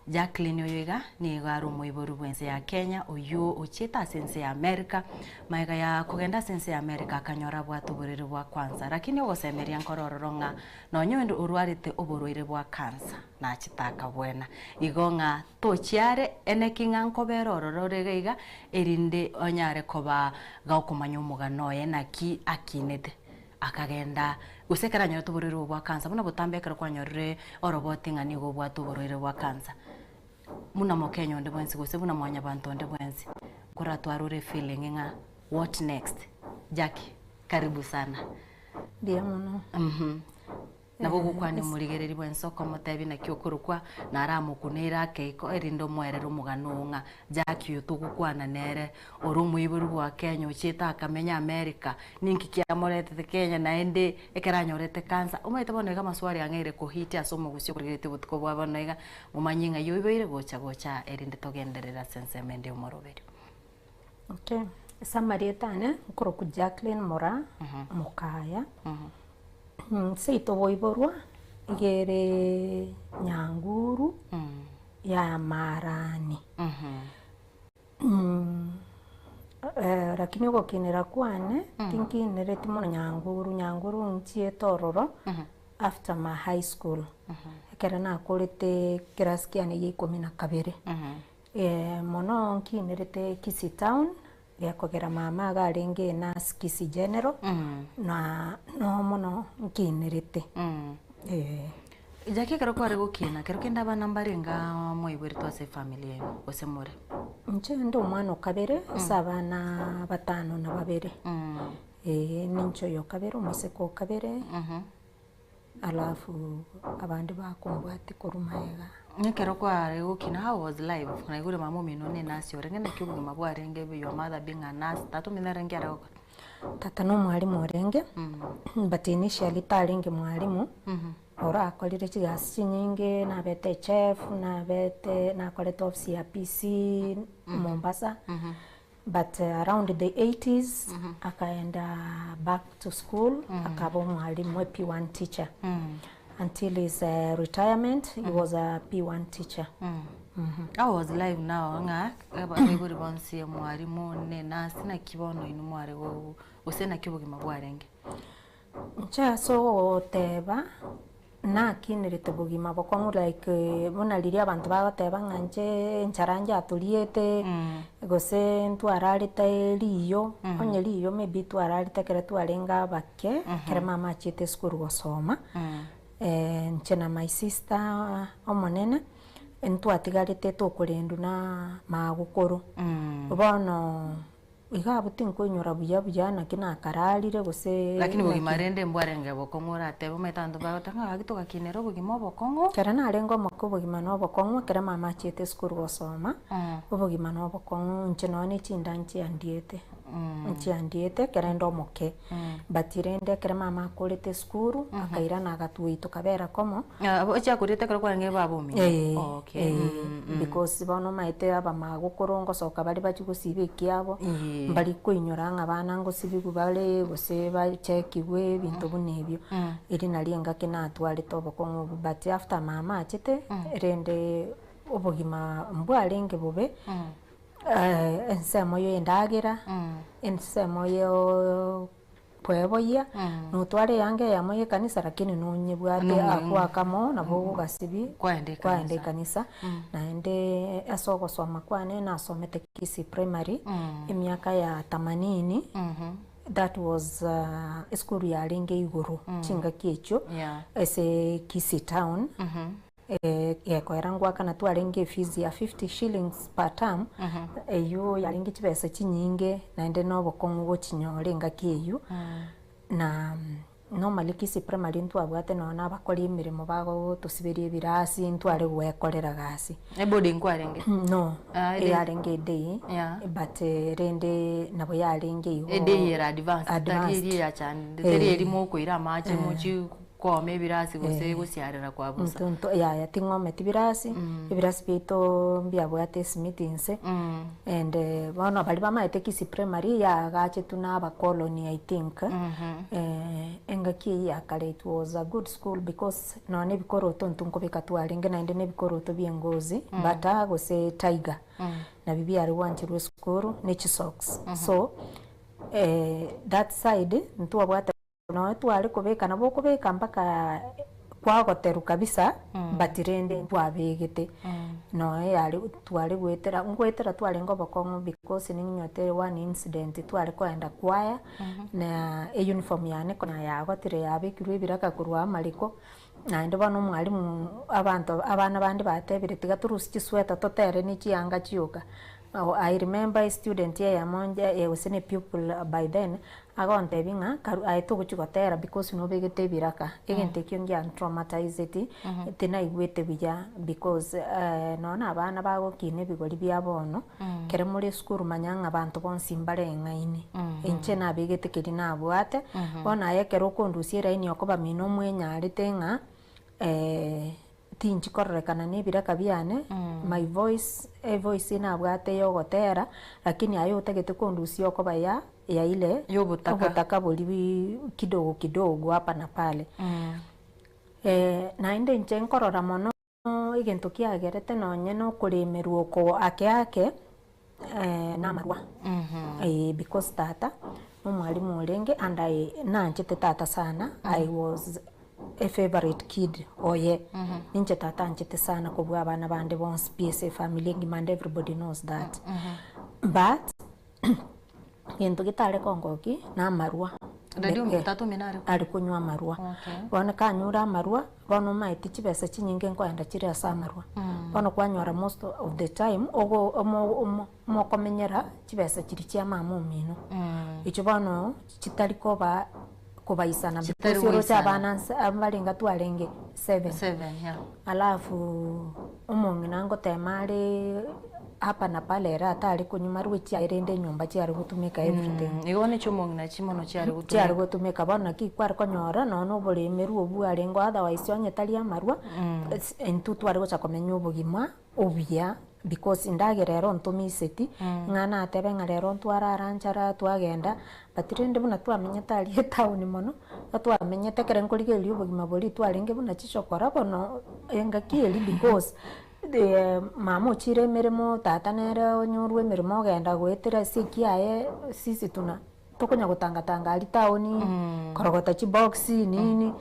Jacqueline oyo iga nigo are omoibori bw'ense ya Kenya oyio ochiete ase ense ya America, magega ya kogenda ase ense ya America akanyora abwate oborwaire bwa kwansa. Lakini ogosemeria nkore ororo ng'a nonye onde orwarete oborwaire bwa cancer, nachete akabwena. Igo ng'a tochiare eneki ng'a nkobera ororo ore iga iga, erinde onyare koba gakomanya omogano oye naki akinete. Akagenda, gose ekero anyorete oborwaire obo bwa cancer, buna botambe ekero kwanyorire oroboti ng'a nigo obwate oborwaire bwa cancer, buna mokenya onde bwensi gose buna mwanyabanto onde bwensi, nkoratware ore efeeling ng'a what next? Jackie, karibu sana. Mbuya mono. Nabo ogokwania omorigereria bw'ense okomotebia naki okorokwa, na aramokunere akeiko, erinde omoerere omogano oo ng'a Jackie oyo togokwana nere, ore omoibori bwa Kenya ochiete akamenya America, ninki kiamoretete Kenya naende ekero anyorete cancer. Omanyete bono iga amaswali ang'eire kohit ase omogusii okorigeretie obotuko bwa bono iga, momanye ng'ai oiboire gocha gocha erinde togenderere ase ensemo ende y'omoroberio. Okay, ase amarieta ane, nkorokwa Jacqueline Moraa, Mokaya. Seito boiborwa iga ere Nyanguru ya Marani. Lakini ogokinera kwane tinkinereti mono Nyanguru, Nyanguru nchiete ororo after my high school, ekero nakorete class kiane gia ikomi na kabere. Mono nkinerete Kisii town. Gekogera mama iga arenge enurse Kisii General, na noo mono nkinerete, eh. Jackie ekero kware gokina, kero kende abana mbarenge aa mwaiboretwe ase efamiri eye gose more? Inche nde omwana o kabere ase abana batano na babere, eh ninche oyo o kabere omoiseke o kabere. Alafu abande bakombwatia korwa magega. Ekero kware gokina how was life? Naigure mama omino ne nurse orenge naki obogima bwarenge your mother being a nurse tata omino arenge are gokora? Tata na omwalimu orenge, but initially tarenge mwalimu, oro akorire chigasi chinyinge, nabete echef, nabete nakorete ofisi ya PC Mombasa. But around the eighties akaenda back to school akaba omwalimu a P1 teacher until his retirement he was a P1 teacher. How was life now ng'a abaibori bonsi omwalimu ne nurse naki bono inwe mware gose naki obogima bwarenge? Inche ase ogoteba nakinerete bogima bokong'u like buna riria abanto bagoteba ng'a inche enchara njatoriete, gose ntwararete riyo, onye riyo maybe twararete ekero twarenge abake, ekero mama achiete esukuru gosoma, inche na my sister omonene. Ntwatigarete tokorendwa na magokoro. Bono iga abwo tinkoinyora buya buya naki nakararire gose Lakini bogima naki. rende mbwarenge bokong'u oratebe omanyete abanto bagoteba ng'a gaki togakinera obogima obokong'u. Ekero narenge omoke obogima na obokong'u ekero mama achiete esukuru gosoma, obogima na obokong'u inche nonye ne chinda nchiandiete, nchiandiete ekero inde omoke. But rende ekero mama akorete esukuru, akairana agatuoyia tokabera komo. Ochiakorete ekero kwarenge baba omino? Eeh, Okay. eeh, because bono omanyete abamagokoro ngosoka bare bachie gosiba ekiabo, mbari koinyora ng'a abana ngosibigwa bare gose bachekigwe ebinto buna ebio. Eri nario engaki natwarete obokong'u obwo but after mama achete, rende obogima mbwarenge bobe, ensemo ya endagera, ensemo ya kweboyia, notware eyanga eyemo ya ekanisa lakini nonyebwate akwo akamo nabo ogogasibia Kwaenda kwaenda ekanisa. ekanisa. Naende ase ogosoma kwane nasomete Kisii Primary, emiaka ya themanini, that was esukuru yarenge igoro chingaki echio, Yeah. ase Kisii town. Gekoera ngoakana twarenge efees ya 50 shillings per term, eywo yarenge chibesa chinyinge naende na obokong'u gochinyora engaki eywo. Na normally Kisii Primary ntwabwate nonya na abakori emeremo bagotosiberia ebirasi ntware goekorera gasi. Eboarding nkwarenge? No, Ah, ede- eyarenge eday, Yeah. but rende nabo yarenge igo Eday ere advanced, tari advanced. eria eyachandete, teri Eh. eria mokoira amache mochie Kooma ebirasi gose Eh. gosiarera kwa bosa. Nto nto yaya ting'ometi birasi, ebirasi biaito mbiabwate esimiti inse, and bono baria bamaete Kisii Primary yaagachetwe na abakoloni I think, engaki eyio ya kare it was a good school because nonya na ebikoroto intwe nkobeka twarenge naende na ebikoroto bia engozi, bata gose tiger, nabio biare gwancherwa esukuru ne chisocks. So that side ntwabwate. Nonya tware kobeka nabo okobeka mpaka kwagoterwa kabisa but rende twabegete nonya yare tware goetera ngoetera twarenge obokong'u because ninyote one incident tware koenda kwaya na euniform yane konya yagotire yabekirwe ebiraka korwa amariko naende bono omwalimu abanto abana bande batebire tiga torusie chisweta totere ne chianga chioka. I remember a student eyemo nje gose ne pupil by then Agontebia ng'a karu aye togochia gotera because nobegete ebiraka, egento ekio ngiantraumatizeti, tinaigwete buya because nonya na abana bagokina ebigori bia bono, ekero more esukuru manya ng'a abanto bonsi mbare eng'aini. Inche nabegete keria nabwate, bono aye ekero okondusia eraini okoba mino omwenyarete ng'a tinchi kororekana na ebiraka biane, my voice, evoice nabwate ya ogotera, lakini aye otagete kondusia okoba ya ya ile Y'obotaka. obotaka boria kidogo kidogo hapa na pale. Naende inche nkorora mono egento kiagerete nonye na okoremerwa oko ake ake, namarwa because tata nomwalimu orenge and I nanchete tata sana, I was a favourite kid oye, ninche tata anchete sana kobua abana bande bonsi pi ase efamily engima and everybody knows that. But Gento getare kongoki namarwa. Daddy Eh, tata omino are are konywa amarwa. Okay. Bono kanyure amarwa, bono omaeti chibesa chinyinge nkoenda chire ase amarwa. Bono kwanyora most of the time, ogo omo omo mokomenyera chibesa chiria chia mama omino. Echio bono chitari koba kobaisana Chitari because oroche goisana. abana nse abarenge twarenge seven. Seven, yeah. Alafu omong'ina ngotema are hapa na pale ere atare konywa marwa chiaye rende enyomba chiare gotumeka everything. Igo bono echio omong'ina chimono chiare gotumeka. Chiare gotumeka bono naki kware konyora nonya na oboremerwa obwo bwarenge otherwise onye tari amarwa, intwe tware gocha komenya obogima obuya because endagera ero ntomiseti, ng'a natebe ng'a rero ntwarara nchara twagenda, but rende buna twamenyete aria etown mono, twamenyete ekero nkorigereria obogima boria twarenge buna chishokora bono engaki eria because mama ochire emeremo, tata nere onyorwe emeremo ogenda goetera ase ekiaye sisi tuna tokonya gotanga tanga aria town, korogota chibox nini,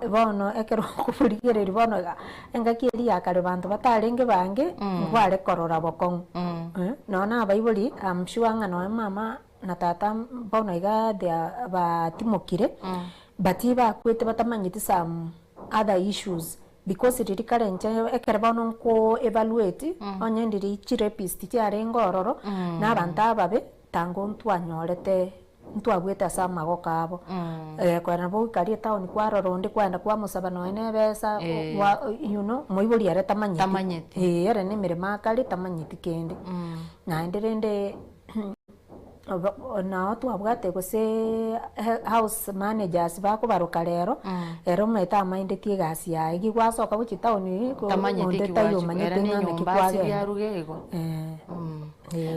bono ekero okoborigereria bono iga, engaki eria ya kare banto batarenge bange, nkware korora bokong'u nonya na abaibori am sure ng'a nonya mama na tata bono iga they are batimokire, but bakwete batamanyeti some other issues. Because riria kare inche ekero bono nko evaluate, onye ndiri chirapist chiarenge ororo, na abanto ababe, tango ntwanyorete ntwabuete ase amagoko abo. Kore nabo goika etown kwarora onde kwaenda kwamosaba nonya na ebesa, kwa you know, moibori ere tamanyeti. Tamanyeti. Eeh ere na emeremo akare tamanyeti kende. Naende rende nao twabwate gose house managers bakobaroka rero, ere omanyete amaindetie egasi yaye, eki gwasoka gochia town Tamanyeti onde eki taiyo gwachi omanyete ere na ng'a naki enyomba ase kwagenda. biaruge igo.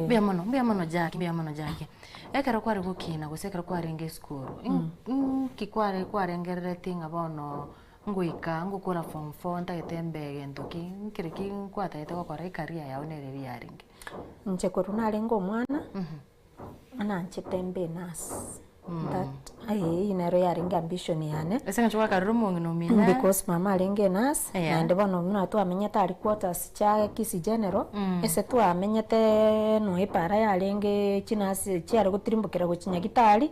Mbuya mono, mbuya mono Jackie, mbuya mono Jackie. Ekero kware gokina gose ekero kwarenge esukuru, nki kware kwarengereretie ng'a bono ngoika ngokora form four ntagete mbe egento ki, nkere ki nkwatagete gokora ecareer yago nere eria yarenge? Inche korwa narenge omwana, nanchete mbe enurse, that eyio nero yarenge ambition yane. Ase eng'encho gwakarire omong'ina omino. Because mama arenge enurse, Yeah. naende bono buna twamenyete aria quarters chia Kisii General, ase twamenyete noe epara yarenge chinurse chiare gotirimbokera gochia Nyagitari,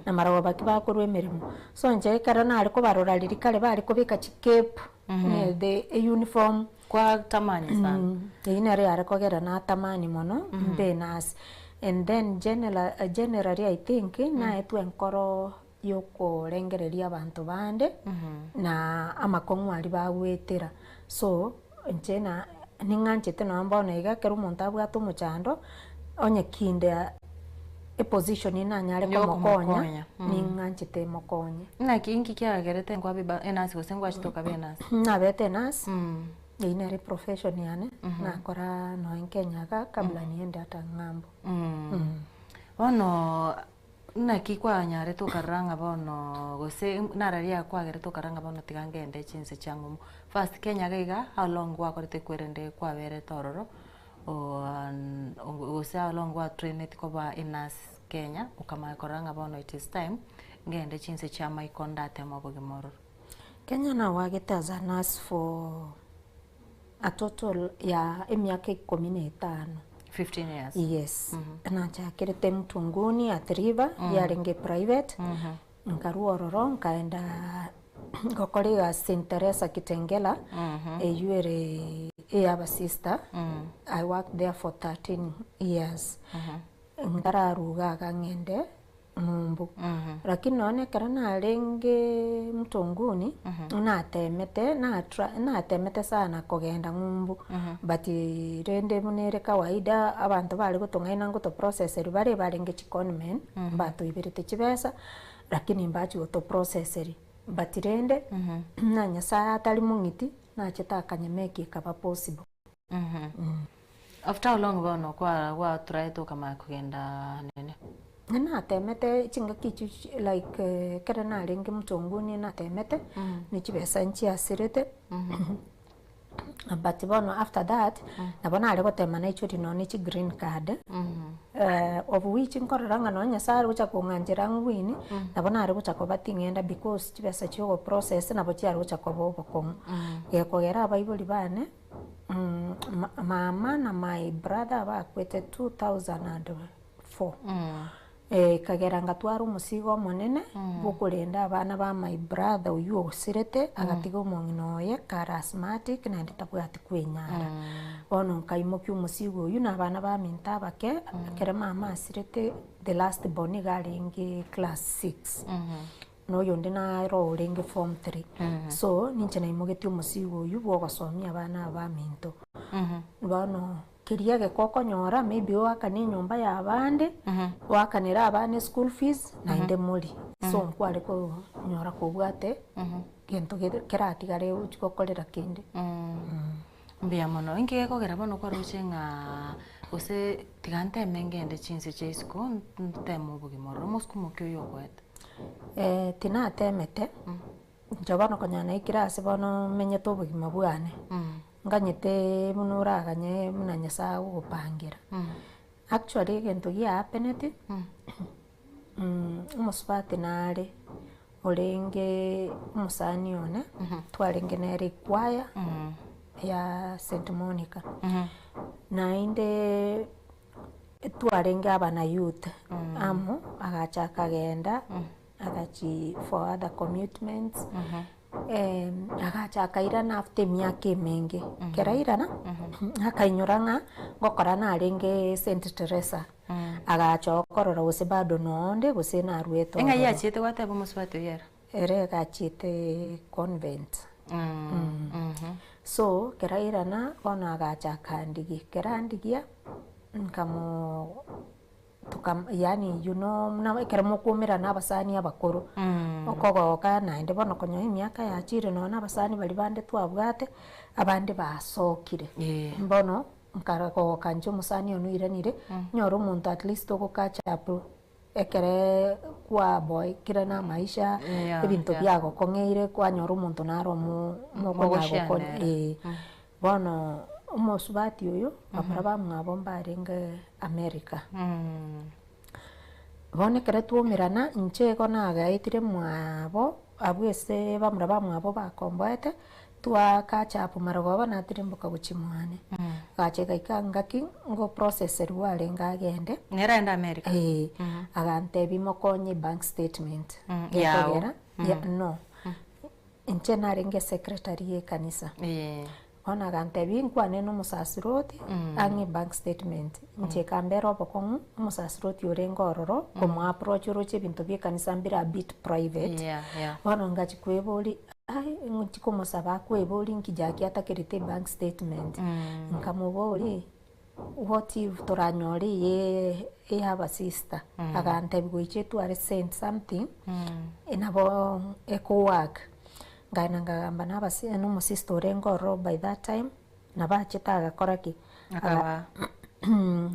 na marogoba ki bakorwa emeremo. So inche ekero nare kobarora riria kare bare kobeka chicape, ne the uniform. Kwa tamani sana. Eyio nero yare kogera natamani mono mbe enurse. And then general generally I think naetwe enkoro yokorengereria abanto bande na amakong'u aria bagwetera. So inche na ning'anchete nonya bono iga ekero omonto abwate omochando, onye kinde eposition nanyare komokonya, Yokomokonya, mm. ning'anchete mokonye. Naki inki kiagerete nkwabe ba enurse gose ngwachete okaba enurse? Nabete enurse, eyio nere eprofession yane, nakora nonya Kenya igaa kabla niende ata ng'ambo. Bono naki kwanyarete okarora ng'a bono gose nararia kwagerete okarora ng'a bono tiga ngende chinse chia ng'umbu. First Kenya iga iga how long gwakorete kwerende kwaberete ororo gose how long gwatraineti koba enurse Kenya okamanya korora ng'a bono it is time ngende chinse chia maiko ndateme obogima ororo? Kenya nawagete as a nurse for a total ya emiaka ikomi na etano. 15 years? Yes. Nachakerete Mtunguni Athi River, yarenge private, nkarwa ororo nkaenda gokora egasi St Teresa Kitengela, eywo ere eya abasista, I worked there for 13 years. Nkararuga iga ng'ende ng'umbu. Lakini nonye ekero narenge mtunguni, natemete natry natemete sana kogenda ng'umbu, but rende buna ere kawaida abanto bare gotong'aina ngotoprocesseria bare barenge chiconmen, mbatoiberete chibesa, lakini mbachia gotoprocesseria. But rende, na Nyasaye atari mong'iti, nachete akanyameki ekaba possible. After how long bono kwa gwaturaete okamanya kogenda nene? Natemete chingaki echio like ekero narenge mtunguni natemete, ne chibesa nchiasirete, but bono after that, nabo nare gotema naichoria nonye ne chigreen card, of which nkorora ng'a nonye Nyasaye are gocha kong'anchera ng'wini, nabo nare gocha koba ting'enda because chibesa chia ogoprocess nabo chiare gocha koba obokong'u. Gekogera abaibori bane. Mama na my brother bakwete 2004 ekagera ngatwara omosigo omonene bwokorenda abana ba my brother oywo osirete agatiga omong'ina oye kare asthmatic naende tabwati kwenyara. Bono nkaimokia omosigo oywo na abana baminto abake ekero mama asirete the last born iga arenge class six. Na oyonde naro orenge form three. So, ninche naimogetie omosigo oywo bwa ogosomia abana aba baminto. Bono keria egeka okonyora maybe oakane enyomba ya abande, oakanere abana eschool fees, naende morie. So nkware konyora kobwate gento keratigare ochi gokorera kende. Mbuya mono. Inki gekogera bono kwaroche ng'a gose tiga nteme ngende chinse chia isiko nteme obogima ororo, omosukumo ki oyo okoete? Tinatemete, inche bono konya naikire ase bono menyete obogima bwane, nganyete buna oraganye buna Nyasaye agogopangera. Actually egento giahapeneti, omosubati nare orenge omosani one, twarenge nere ekwaya ya St Monica, naende twarenge abana youth amo, agacha akagenda, agachi for other commitments. Agacha akairana after emiaka emenge. Ekero airana, akainyora ng'a ngokora narenge Saint Teresa. Agacha okorora gose bado nonde gose naruete Eng'ai ororo. achiete gwateba omosubati oyio ere? Ere iga achiete convent. So, ekero airana, bono agacha akandigia. Ekero andigia, nkamo toka yaani you know buna ekero mokoumerana abasani abakoro, okogoka naende bono konya emiaka yachire nonya na abasani baria bande twabwate, abande basokire. Bono, nkaragoka inche omosani one oiranire, nyore omonto at least ogo catch up ekereee kwaboekire na amaisha, ebinto biagokong'eire kwanyora omonto naro omo mokonya gokonya Mogoshianera. eh. Bono omosubati oyo, bamura bamwabo mbarenge America. Bono ekero twaumerana, inche igo nagaetire mwabo, abwo ase bamura bamwabo bakomboete, twa catch up marogoba natirimboka gochia mwane. Agacha egaika ngaki ngoprocesserwa arenge agende. Nere aende America? Eeh, agantebia mokonye ebank statement. Yago. Gekogera, ya no. Inche narenge secretary ye ekanisa. Bono agantebia inkwane na omosasiroti ang'e bank statement. Inche ekambera obokong'u, omosasiroti orenge ororo komo approach oroche ebinto bia ekanisa mbire a bit private. Yeah, yeah. Bono ngachia kweboria ai ngochia komosaba akweborie nki Jackie atakerete ebank statement. Nkamoboria what if toranyore eye eya abasista, agantebia goicha etware sent something, nabo eko work. Nkaenda nkagamba na abasi na omosista orenge ororo by that time, nabo achete agakora ki? Akaba.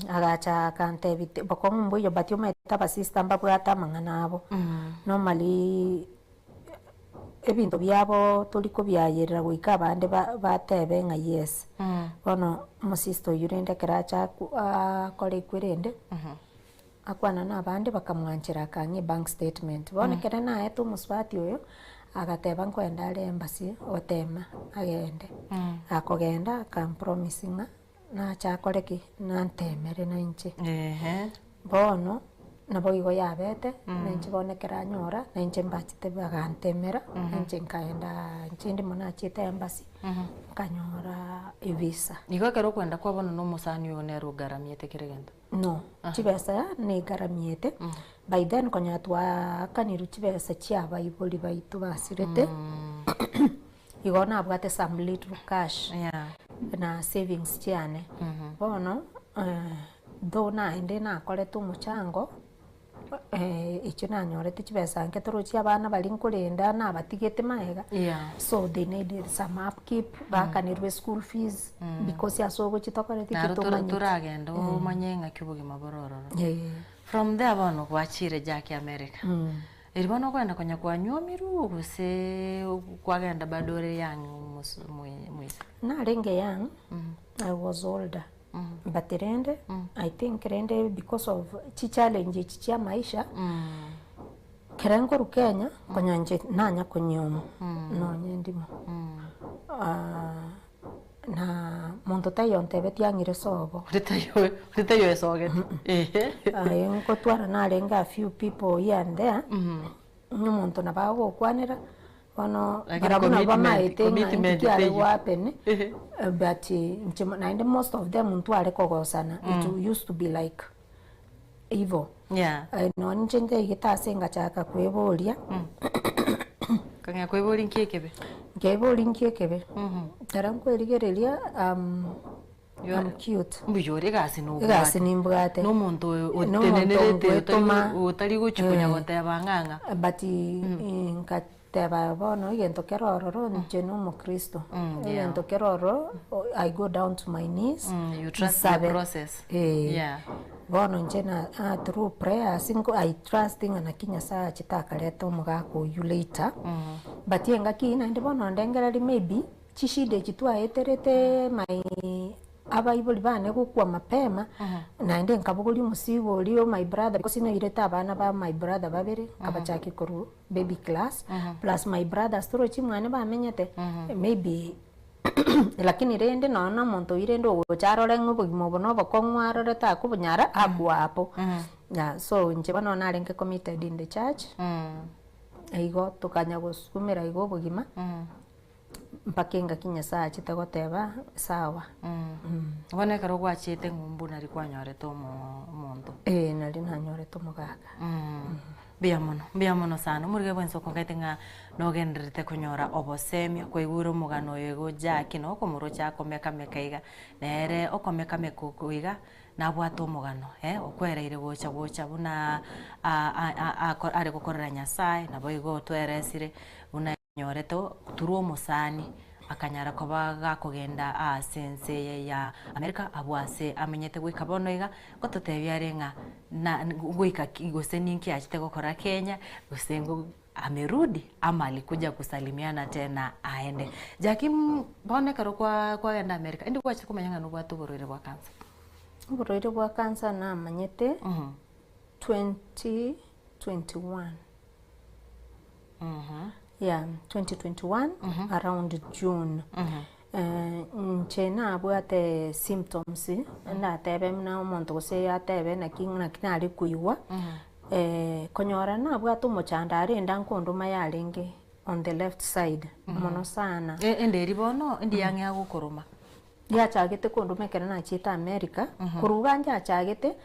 Agacha akantebia ti bokong'u mboiyo but omanyete abasista mbabwate amang'ana abo, normally ebinto biabo tori kobiayerera goika abande ba- batebe ng'a yes. Bono omosista oyio rende ekero acha aku akora ekwe rende, akwana na abande bakamwanchera akang'a ebank statement. Bono ekero naete omosubati oyo, agateba nkoenda are embassy gotema agende. Akogenda akampromise ng'a nache akore ki? Nantemere nainche. Bono, nabo igo yabete, nainche bono ekero anyora, nainche mbachete bagantemera, nainche nkaenda inche ndimo nachiete embassy, nkanyora evisa. Igo ekero okoenda kwa bono na omosani oyo nere ogaramiete kera egento? No, chibesa nigaramiete, by then konya twaakanirwe chibesa chia abaibori baito basirete, igo nabwate some little cash, na savings chiane. Bono, though naende nakorete omochango, echio nanyorete chibesa nke torochi abana baria nkorenda nabatigete magega, so they needed some upkeep, baakanirwe school fees, because ase ogochia tokoreti ki Naro tora- tomanyeti. toragende omanye ng'aki obogima bore ororo. From there bono gwachire Jackie America. Eri bono okogenda konya kwanywomirwe gose kwagenda bado ore young mos- mwe- moisa? Narenge young, I was older, but rende I think rende because of chichallenge echi chia maisha, ekere nkorwa Kenya, konya inche nanya konyioma nonye ndimo, na monto taiyo ontebetie ang'ire sobo. Onde taiyo onde taiyo oesogete ehe. Aye nkotwara narenge a few people here and there, onye omonto nabo agogokwanera, bono Lakini barabwo nabo commitment bamaete ng'a inki commitment kiare teiyo. go happen, but inche naende most of them ntware kogosana, it used to be like igo. Yeah. Nonya inche ntaigete ase ngachaka kweboria, Okang'ea kweboria nki ekebe? Nkeboria nki ekebe? Ekero nkwerigereria I'm cute. Mbuya ore egasi nobwate. Egasi nimbwate. Na omonto oyo Na omonto otenenerete ngwetoma. otari gochi konya goteba ng'a ng'a. But nkateba bono egento kere ororo inche na omokristo. Egento kere ororo I go down to my knees You trust the nsabe. process. Eh. Yeah. Bono inche na through prayers nko I trust ng'a naki Nyasaye achete akareta omogaka oyio later. But engaki eyio naende bono ndengereria maybe chishida echi twaeterete my abaibori bane gokwa mapema, naende nkabogoria omosigo oria o my brother because nairete abana ba my brother babere, nkabachakia korwa baby class, plus my brothers torochi mwane bamenyete, maybe lakini rende nonya na omonto oyio rende ogocha arore ng'a obogima obo na obokong'u arore takobonyara, akwe abwo. Yeah, so inche bono narenge committed in the church. Igo tokanya gosukumera igo obogima, mpaka engaki Nyasaye achete goteba sawa. Bono ekero gwachete ng'umbu nari kwanyorete omo omonto? Ee nari nanyorete omogaka. Mbuya mono, mbuya mono sana. Omorwire bwensi okogaete ng'a nogendererete konyora obosemia, kwaigure omogano oyo igo Jackie na okomorocha akomekameka iga, nere okomekameka oko iga, nabwate omogano eh, okwereire gocha gocha buna are gokorera Nyasaye, naboigo otweresire buna anyorete turwa omosani, akanyara koba gakogenda aase ense eye ya America, abwo ase amenyete goika bono iga, ngototebia are ng'a na goika ki gose ninki achete gokora Kenya, gose ngo amerudi ama alikuja kusalimiana tena aende. Jackie bono ekero kwa kwagenda America, indi gwachete komanya ng'a nobwate oborwaire bwa cancer? Oborwaire bwa cancer namanyete 2021. Yeah, 2021 around June. Inche nabwate symptoms, ndatebe buna omonto gose atebe naki naki nare koigwa, konyora nabwate omochando are enda nkondoma yarenge on the left side mono sana. Enda eria bono endi yang'ea gokoroma? Yachagete kondoma ekero nachiete America, korwa iga nchachagete,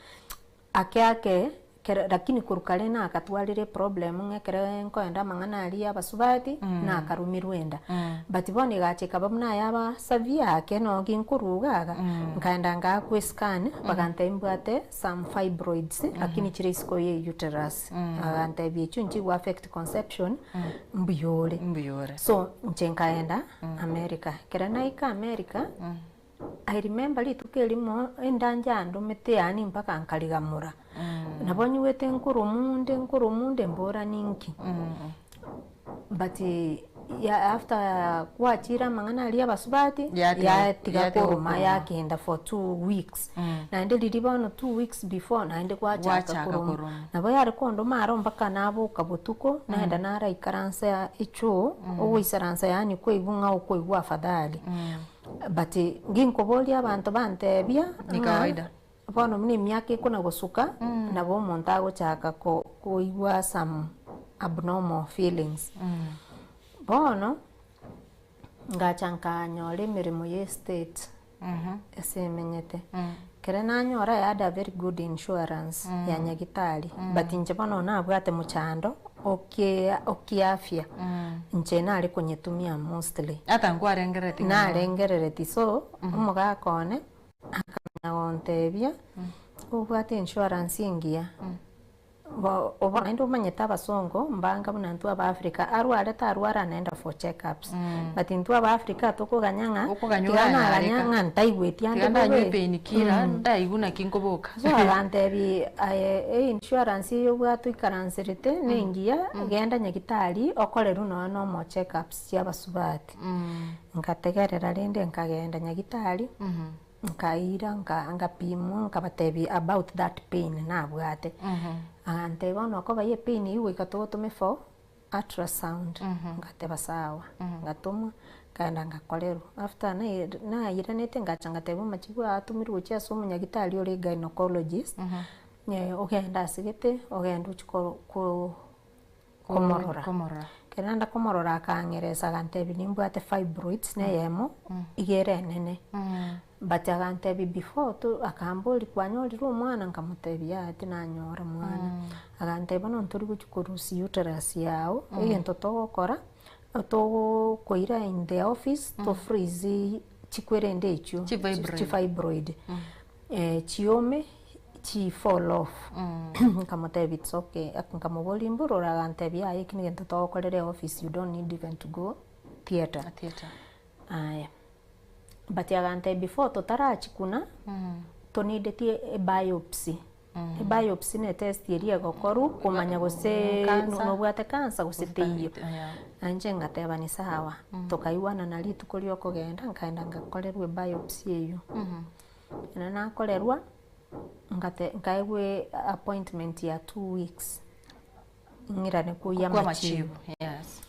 ake ake kere lakini korwa kare nakatwarire eproblem ng'a ekero nkoenda amang'ana aria ya abasubati, nakarumirwe enda. But bono egacha ekaba buna ayaba severe ake noo ginkoruga iga, nkaenda ngaakwa escan, bagantebia mbwate some fibroids lakini chire isiko ya uterus. Bagantebia echio nchigo affect conception, mbuya ore. So inche nkaenda America, ekero naika America. I remember rituko erimo endancha yandomete yaani mpaka nkarigamora, nabo nyigwete nkorwa onde nkorwa onde mbora ninki, but ya after gwachire amang'ana aria abasubati, Yatiga yatiga yatiga koroma gokoroma. yakenda for 2 weeks, naende riria bono 2 weeks before naende gwachaka Gwachaka koroma. koroma. Nabo yare kondoma aro mpaka naboka botuko, naenda naraikaransa echoo, ogoisaransa yaani kwaigwa ng'a okoigwa afadhali. But nginkoboria abanto bantebia Ni ng'a kawaida. bono buna emiaka ekona gosuka, nabo omonto agochaka ko koigwa some abnormal feelings. Bono, ngacha nkanyora emeremo ya estate ase emenyete. Ekero nanyora I had a very good insurance ya nyagitari, but inche bono nabwate mochando okie okiafya, inche nare konyetumia mostly. Ata nkwarengerereti ng'a Narengerereti so, omogaka one, akamanya gontebia, obwate insurance engiya, bo obo naende omanyete abasongo mbanga buna intwe aba Africa, arwarete arware anaenda for check ups, but intwe aba Africa tokoganya ng'a Okoganya tiga naganya oranyareka. ng'a ntaigweti ande Tiga ndanywa bobe. epainkiller, ndaigwa naki nkoboka. So agantebi aye einsurance eye obwate oikaranserete na engiya, genda nyagitari okorerwe nonya na omo check ups chia abasubati. Nkategerera rende nkagenda nyagitari, nkaira nka nkapimwa nkabatebia about that pain nabwate. Agantebia bono okoba ya epain eywo goika togotome for ultrasound, ngateba sawa, ngatomwa, nkaenda ngakorerwa. After nai nairanete ngacha ngateba amachibu aya atomirwe gochia ase omonyagitari ore gynecologist, ogende asegete, ogende ochie ko ko komorora. Komorora. Ekero naenda komorora akang'eresa agantebia nimbwate fibroids na eyemo, iga ere enene. But agantebia before to akamboria kwanyorire omwana nkamotebia yaya tinanyora mwana. Agantebia bono ntori gochia korusia uterus yago, egento togokora, togokoira in the office to freeze chikwerende echio, Chifibroid. chifibroid, chiome chi fall off. Nkamotebia it's okay, nkamoboria mbororo agantebia yaya eki negento togokorera eoffice you don't need even to go theatre. Theatre. Aya, but agantebia before totarachikuna, toneedeti ebiopsy. Ebiopsy na etest eria egokorwa komanya gose Cancer. nobwate cancer gose teiyo. Yeah. Nainche ngateba ni sawa, tokaigwanana rituko ria okogenda, nkaenda ngakorerwa ebiopsy eywo. Ekero nakorerwa, ngate nkaegwa appointment ya 2 weeks, ng'irane koyia Kwa amachibu. machibu. Yes.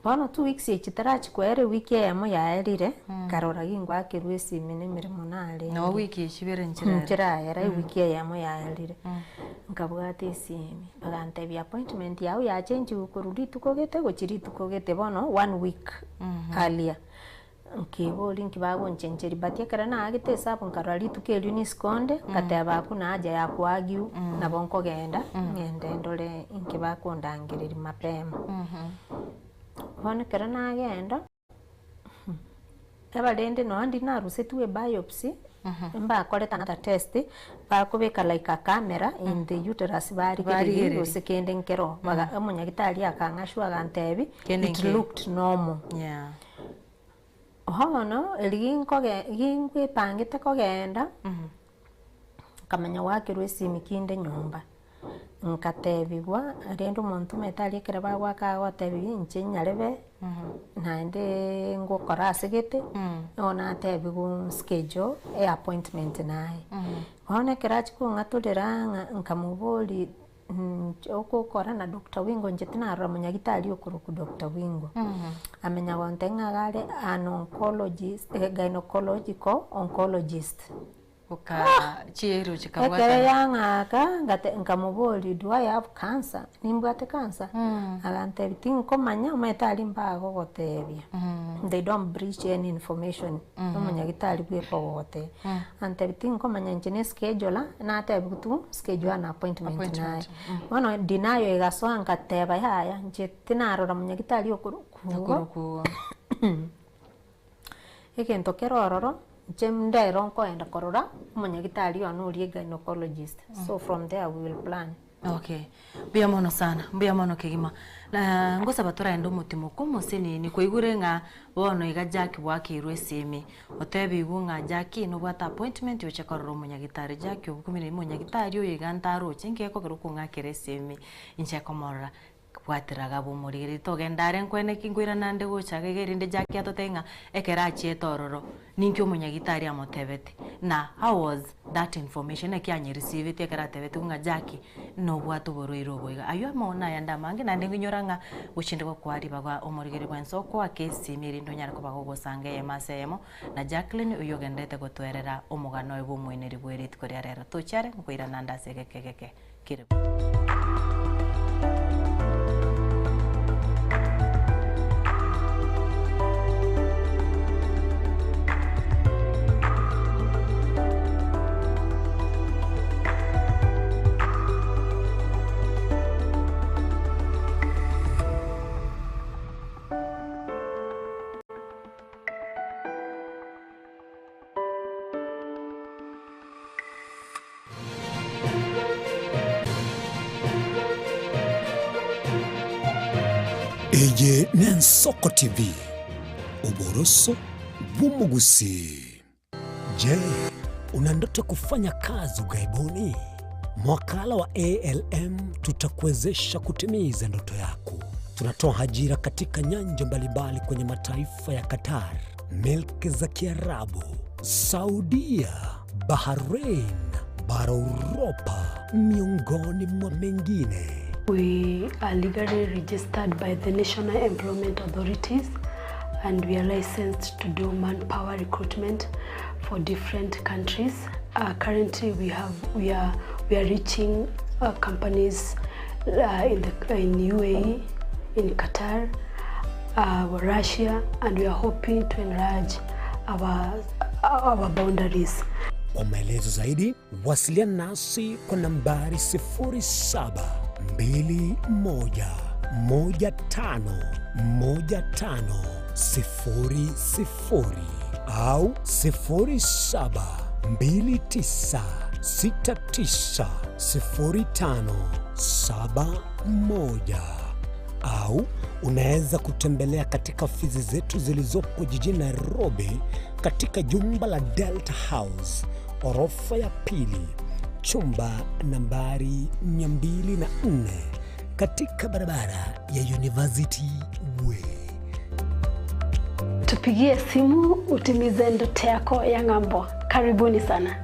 Bono 2 weeks echi tarachikwera ewiki eyemo yaerire, nkarora gingwakerwa esimi na emeremo narenge. No wiki echibere nchirere. Nchirayera ewiki eyemo yaerire. Nkabwata esimi, bagantebia appointment yago yachenchigwe korwa rituko gete gochia rituko gete bono one week earlier. Nkeboria nki bagonchencheria but ekero naagete esabu nkarora rituko erio nisikonde, ngateba hakuna haja ya ku argue nabo nkogenda ng'ende ndore inki bakondangereria mapema. Bono ekero nagenda, eba rende nonya ndiri narusetigwe ebiopsy, mbakorete another test, bakobeka like a camera in the uterus barigereria Barigereria. gose kende nkero, baga omonyagitari akang'ashwa agantebia, Kende it nkeiyo. looked normal. Yeah. Bono eri ginkoge gingwepangete kogenda, nkamanya goakerwa esimi kinde nyomba, nkatebiwa rende omonto omanyete aria ekero bagoaka agotebiwa inche nyarebe, naende ngokora ase gete, nigo natebiwa schedule e appointment naye. Bono ekero achia kong'atorera ng'a nkamoboria Okokora na Doctor Wingo inche tinarora monyagitari okorokwa Doctor Wingo. Amenya gontebia ng'a iga are an oncologist, gynecological oncologist. Chiero Ekero chikabwatana. yang'aka ngate nkamoboria do I have cancer, nimbwate cancer? Agantebia tinkomanya omanyete aria mbagogotebia, they don't breach any information. Omonyagitari bweka ogogotebia. Antebia tinkomanya inche ne scheduler, natebiwa tu schedule an appointment naye. Bono denial egasoa ngateba yaya inche tinarora monyagitari okorokwa igo, egento kere ororo inche ndero nkoenda korora omonyagitari one oria gynecologist, so from there we will plan. Okay, mbuya mono sana, mbuya mono kegima. Na ngosaba toraende omotimo kwa omosenini kwaigure ng'a bono iga Jack bwakeirwe esimi, otebigwe ng'a Jackie nobwate appointment oche korora omonyagitari. Jackie okumire omonyagitari oyo iga ntaroche nki gekogera okong'akera esimi inche komorora. Bwatera iga abw'omorigereria togenda are nkwene ki nkoirana nde gocha iga iga erinde Jackie atotebie ng'a ekero achiete ororo ninki omonyagitari amotebete na how was that information naki anyerisiveti ekero atebetigwe ng'a Jackie nobwate oborwaire obo iga. Aywo amang'ana ayande amange naende nkinyora ng'a gochia gokoa ribaga omorigereria bwensi okoake esimi erinde onyare koba gogosanga eyemo ase eyemo na Jacqueline oywo ogenderete gotoerera omogano oye bw'omoeneri bwe rituko ria rero. Tochia are nkoirana nde ase egeka egeke. Kere. Eye n'Ensoko TV, oboroso bw'omogusii. Je, una ndoto kufanya kazi ughaibuni? Mwakala wa ALM tutakuwezesha kutimiza ndoto yako. Tunatoa ajira katika nyanja mbalimbali kwenye mataifa ya Qatar, milki za Kiarabu, Saudia, Bahrain, bara Uropa, miongoni mwa mengine. We are legally registered by the National Employment Authorities and we are licensed to do manpower recruitment for different countries. Uh, currently we have we are we are reaching uh, companies uh, in the in UAE, in Qatar, uh, Russia and we are hoping to enlarge our our boundaries. Kwa maelezo zaidi wasiliana nasi kwa nambari 0721151500 au 0729690571 au unaweza kutembelea katika ofisi zetu zilizopo jijini Nairobi katika jumba la Delta House orofa ya pili chumba nambari 204 katika barabara ya University Way. Tupigie simu utimize ndoto yako ya ng'ambo. Karibuni sana.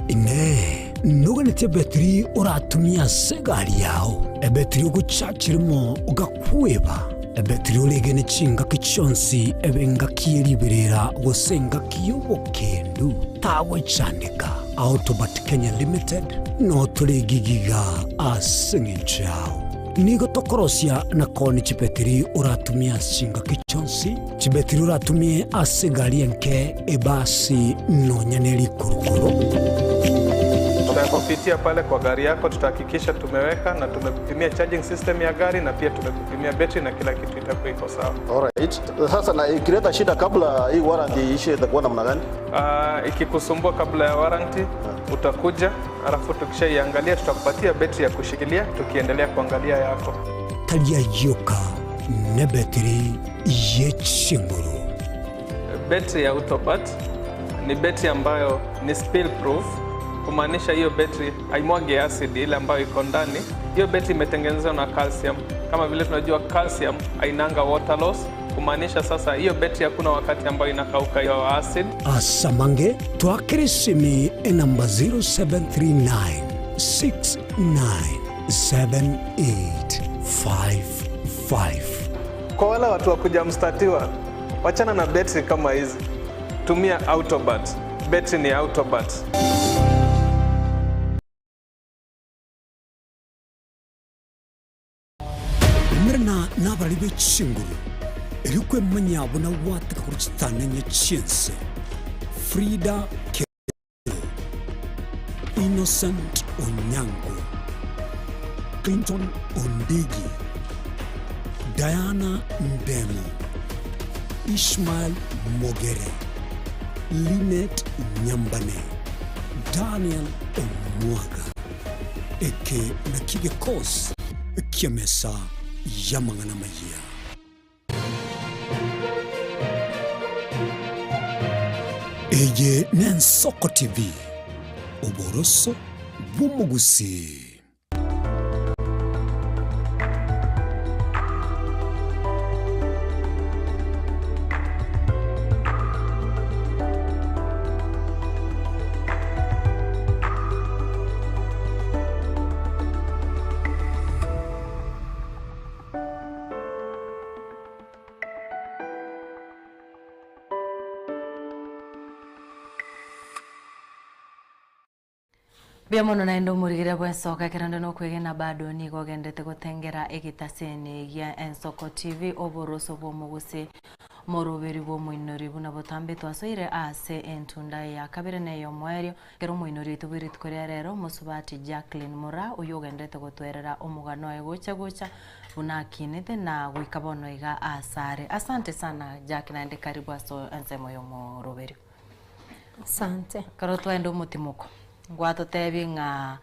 Inee! Noganetie ebetiri oratumie ase egari yao? Ebetiri ogochachi rimo ogakweba? Ebetiri oregene chingaki chionsi ebe engaki ye riberera gose engaki y'obokendu, tagochandeka. Autobat Kenya Limited noo tore gigiga ase eng'encho yao. Nigo tokorosia na koonia chibetiri oratumie ase chingaki chionsi, chibetiri oratumie ase egari enke, ebasi, nonya ne rikurukuru. Tutakupitia pale kwa gari yako, tutahakikisha tumeweka na tumekupimia charging system ya gari na pia tumekupimia betri na kila kitu itakuwa iko sawa. Alright. Sasa na ikileta shida kabla hii warranty iishe itakuwa namna gani? Uh, ikikusumbua kabla ya warranty utakuja, alafu tukishaiangalia tutakupatia betri ya kushikilia tukiendelea kuangalia yako. Tari ayio ka nebetiri ye chinguru. Betri ya Autobat ni betri ambayo ni spill proof, kumaanisha hiyo betri haimwagi acid ile ambayo iko ndani. Hiyo betri imetengenezwa na calcium. Kama vile tunajua calcium hainanga water loss, kumaanisha sasa hiyo betri hakuna wakati ambayo inakauka hiyo acid. Asamange twakere esimi enamba 0739 697855. Kwa wale watu wa kujamstatiwa, wachana na betri kama hizi, tumia Autobat. Betri ni Autobat. Umerana nabarari be chinguru, erio kwemanya buna gwateka korwa chitanenye chi'ense. Frida Keriro, Innocent Onyango, Clinton Ondigi, Diana Ndemo, Ishmael Mogere, Linet Nyambane, Daniel Omwaga. Eke nakio gekosi ki'emesa y'amang'ana amayia. Eye n'Ensoko TV, oboroso bw'omogusii. Mbuya mono naende omorigire bw'ensoko ekero onde nokwegena bado nigo ogendete gotengera egetaseni gia Ensoko TV oboroso bw'omogusii Moroberi bw'omoinori buna botambe twasoire ase entunda ya kabere na ey'omoerio, ekero omoinori oito bwe rituko ria rero, mosubati Jacqueline Moraa, oyio ogenderete gotwerera omogano oye gocha gocha buna akinete na goika bono iga asare. Asante sana Jack naende karibu ase ensemo y'omoroberio. Asante. Ekero twaenda omotimoko, ngwatotebie ng'a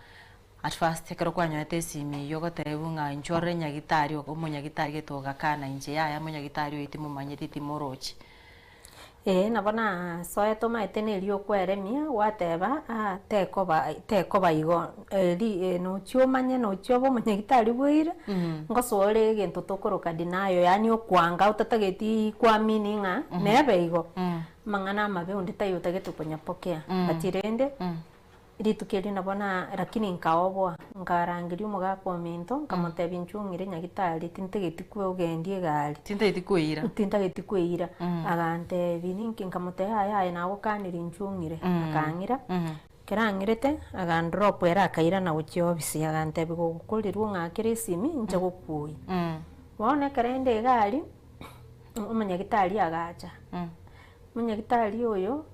At first ekero kwanyorete esimi eyio ogotebiwa ng'a inchuo orore nyagitari omonyagitari gete ogakana inche yaya monyagitari oyo timomanyeti timorochi. Ee nabo nasoete omanyete na erio okweremia gwateba ah tekoba tekoba igo eri nochia omanye nochia obe omonyagitari bweire ngosoa ore egento tokoroka denial yaani okwanga otatageti kuamini ng'a nebe igo amang'ana amabe onde taiyo otagete konyapokea but rende. Rituko erio nabo na lakini nkaoboa, nkarangeria omogaka ominto, nkamotebia inchuo ong'ire nyagitari tintageti kogendia egari. Tintageti koeira. Tintageti koeira. Agantebia ninki, nkamotebia yaya aye nagokanirie inchuo ong'ire. Akang'ira, ekero ang'irete, agandrop ere akairana gochia ofisi agantebia gogokorerwa ong'akere esimi inche gokuoyia. Bono ekero inde egari, omonyagitari agacha, omonyagitari oyo.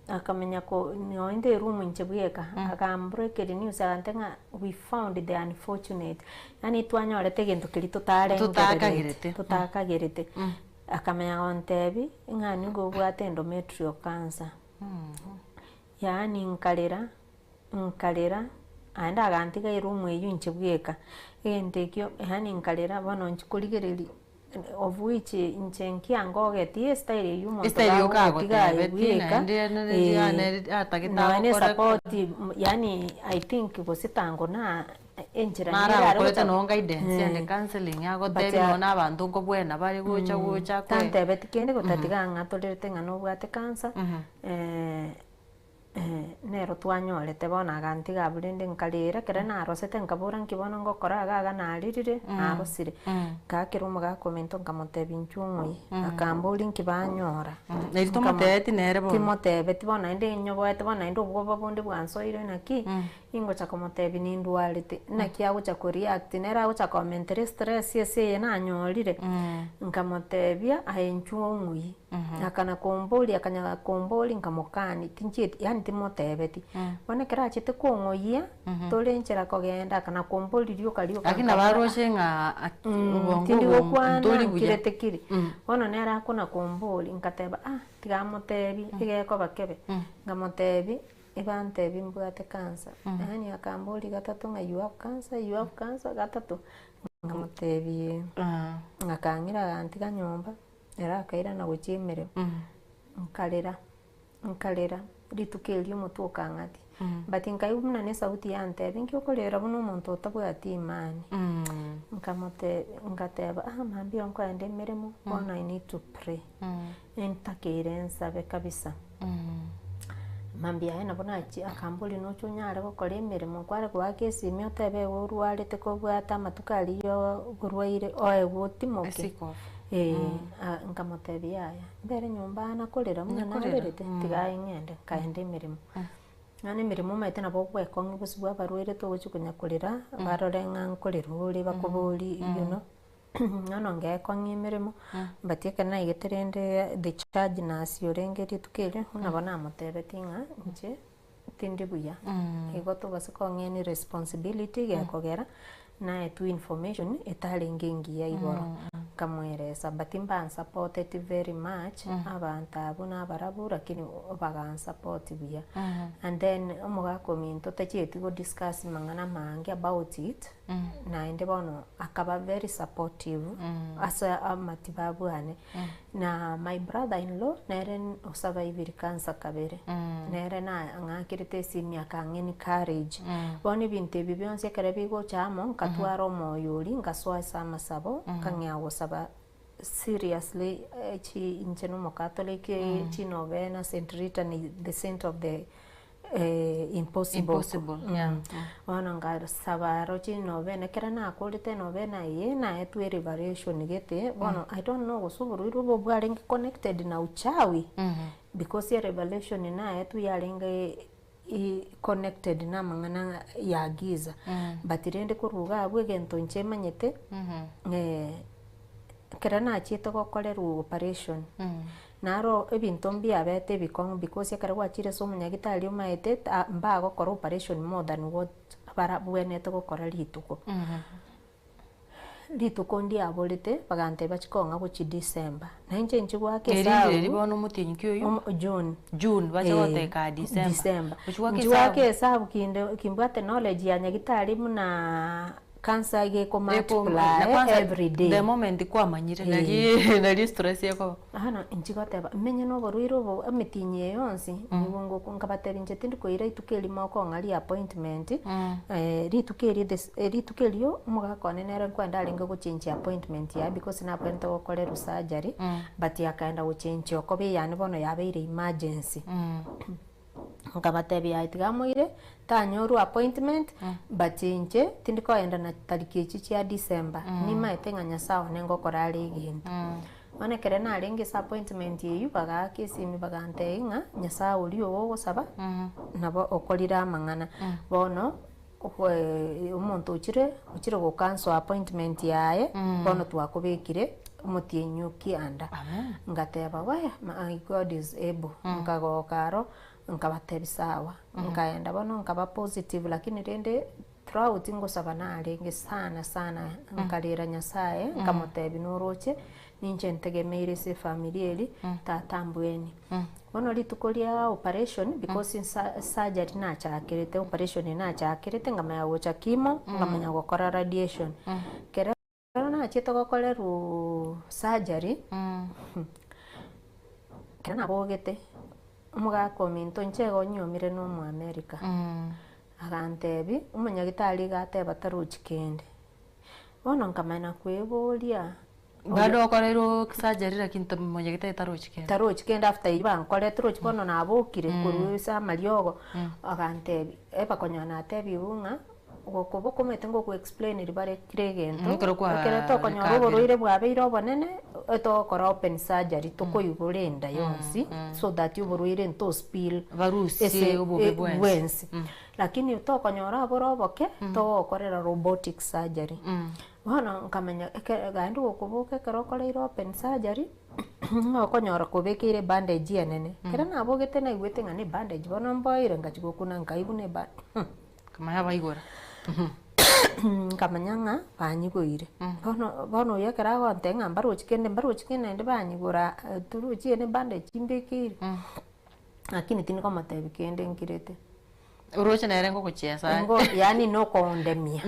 Akamenya ko nonya eroom inche bweka, akambreakeri news agantebia ng'a we found the unfortunate, yaani twanyorete egento keria totarengerereti, Totakagerete. totakagerete. Akamenya gontebia ng'a nigo obwate endometrial cancer, yaani nkarera, nkarera, naende agantiga eroom eywo inche bweka, egento ekio yaani nkarera bono inche korigereria. Of which inche nkiangogeti estyle eywo omonto Estyle eywo gagotiga aye kagotebetie bweka naende eh, atagete nonya ne agokore support yaani I think gose tango na enchera Naro nere are agokorete gocha noo guidance and eh, counselling but agotebi ah, noo na abanto nkobwena bare gocha gocha kwe tantebeti kende gotatiga ang'atorerete ng'a nobwate cancer. Nero twanyorete bono agantiga abwo rende nkarera ekero narosete nkabora nki bono ngokora iga iga narerire narosire. Ngaakera omogaka ominto nkamotebia inchuo ng'oyie, akamboria nki banyora. Neri tomotebeti nere bono? Timotebeti bono naende nyoboete bono naende obwoba bonde bwansoire naki, ingocha komotebia nindwarete, naki agocha ko react nere agocha komentera estress ase eye nanyorire. Nkamotebia aye inchuo ong'oyie. Akana komboria akanya komboria nkamokania tinchieti yaani timotebeti. Bono ekero achete kong'oyia, tore nchera kogenda akana komboria rioka rioka Lakini nabo nkabora aroche ng'a ak- obongo tindi obo gokwana ntori buya. nkirete kiri. Bono nere akona komboria nkateba ah tiga amotebi egekoba kebe. Nkamotebia ebantebia mbwate cancer, yaani akamboria gatato ng'a you have cancer you have cancer gatato. Nkamotebia ee, akang'ira agantiga nyomba. Ere akairana gochia emeremo, nkarera, nkarera, rituko erio omotwe okang'atia. But nkaigwa buna na esauti yantebia, nki okorera buna omonto otabwati imani? Nkamote ngateba ah mambia oyo nkoenda emeremo, bono I need to pray. Ntakeire nsabe kabisa. Mambia aye nabo nachia akamboria noche onyare gokora emeremo, nkware goaka esimi otebe igo orwarete kobwate amatuko aria ya oborwaire oegwe otimoke. Ee, nkamotebia yaya, mbere nyomba aa nakorera buna narerete, tiga aye ng'ende, nkaenda emeremo. Bono emeremo omanyete nabo ogwekong'ia gose bwa abarwaire togochia konya korera, barore ng'a nkorera ore bakoborie you know. Bono ngekong'ia emeremo, but ekero naigete rende the charge nurse orenge rituko erio, nabo namotebetie ng'a inche tindi buya, igo tobase kong'ia any responsibility gekogera naetwe information etarenge engiya igoro, nkamoeresa but mbansapoteti very much, abanto abwo na abarabwo lakini bagansupport buya. And then omogaka ominto tachieti go discuss mang'ana amange about it, Naende bono akaba very supportive ase amatibabu ane. Na my brother in law nere osurvivire cancer kabere, nere nang'akerete esimi akang'a encourage. Bono ebinto ebi bionsi ekero bigocha amo, nkatwara omoyo oria, nkasoa ase amasabo, nkang'ea gosaba seriously chi inche na omocatholic, chinovena, Saint Rita ni the saint of the impossible. Impossible, yeah. Bono ngasaba roche novena, ekero nakorete enovena eye, naetwe erevelation gete, bono I don't know gose oborwaire obo bwarenge connected na uchawi, because erevelation naetwe yarenge connected na amang'ana ya giza, but rende korwa iga abwo egento inche manyete, ekero nachiete gokorerwa operation, Naro ebinto mbiabete ebikong'u because ekero gwachire ase omonyagitari omaete ta mbagokora operation more than what barabwenerete gokora rituko. Rituko ndiaborete bagantebia bachie kong'a gochia December. Na inche inche goaka Eri esabu eri bono omotienyi ki oyio? omo June. June, bache Eh, goteka December. December. Gochia goaka Inche goaka esabu. esabu kinde kimbwate knowledge ya nyagitari buna cancer iga eko Eko- na multiply kwanza every day. the moment kwamanyire Eh. nari nari stress ekoba. Bono inche goteba, menye na oborwaire obo emetienyi eye yonsi, nigo ngokwa, nkabatebia inche tindi koira rituko erimo okong'a riappointment, rituko erio the rituko erio omogaka one nere nkoenda arenge gochenjia appointment yaye because nabwenerete gokorerwa surgery, but akaenda gochenjia okoba eyane bono yabeire emergency. Nkabatebia aye tiga moire, tanyorwa appointment, but inche tindi koenda na tariki echi chia December, nimaete ng'a Nyasaye one ngokora are egento. Bono ekero narenge ase appointment eywo, bagaaka esimi bagantebia ng'a Nyasaye oria ogo ogosaba, nabo okorire amang'ana. Bono omonto ochire, ochire go cancel appointment yaye, bono twakobekire omotienyi o kianda. Ngateba weh my God is able, nkagoka aro, nkabatebia sawa, nkaenda bono nkaba positive lakini rende throughout ngosaba narenge sana sana, nkarera Nyasaye, nkamotebia noroche, ninche ntegemeire ase efamiri eri, tata mbweni. Bono rituko ria operation because nsa surgery nachakerete, operation nachakerete nkamanya gocha chemo, nkamanya gokora radiation. Ekero nachiete gokorerwa surgery, ekero nabogete, omogaka ominto inche igo onyuomire na omoamerica, agantebia, omonyagitari iga ateba tarochi kende. Bono nkamanya kweboria. Bado okoreirwe surgery lakini to monyegete tarochi kende. Tarochi kende after eyio bankorete rochi bono nabokire korwa ase amariogo, agantebia, ebakonyora natebigwe ng'a gokoboka omanyete ngogo explain bare kera egento, Ekero kwa ekero tokonyora recover. oborwaire bwabeire obonene, etogokora open surgery tokoigora enda yonsi so that oborwaire nto spill Barusie ase obobe bwensi. bwensi. Lakini tokonyora abore oboke, togokorera robotic surgery. Bono nkamanya eke naende gokoboka ekero okoreire open surgery, ng'a okonyora kobekeire ebandage enene. Ekero nabogete naigwete ng'a na ebandage bono mboeire ngachia gokuna nkaigwa na eba Nkamanya baigora. Nkamanya ng'a banyigoire. Bono bono oyo ekero agontebia ng'a mbarochi kende mbarochi kende naende banyigora torochi eye na ebandage mbekeire, lakini tindi komotebia kende nkirete. Oroche nere ngogochiesa. Ingo yaani nokondemia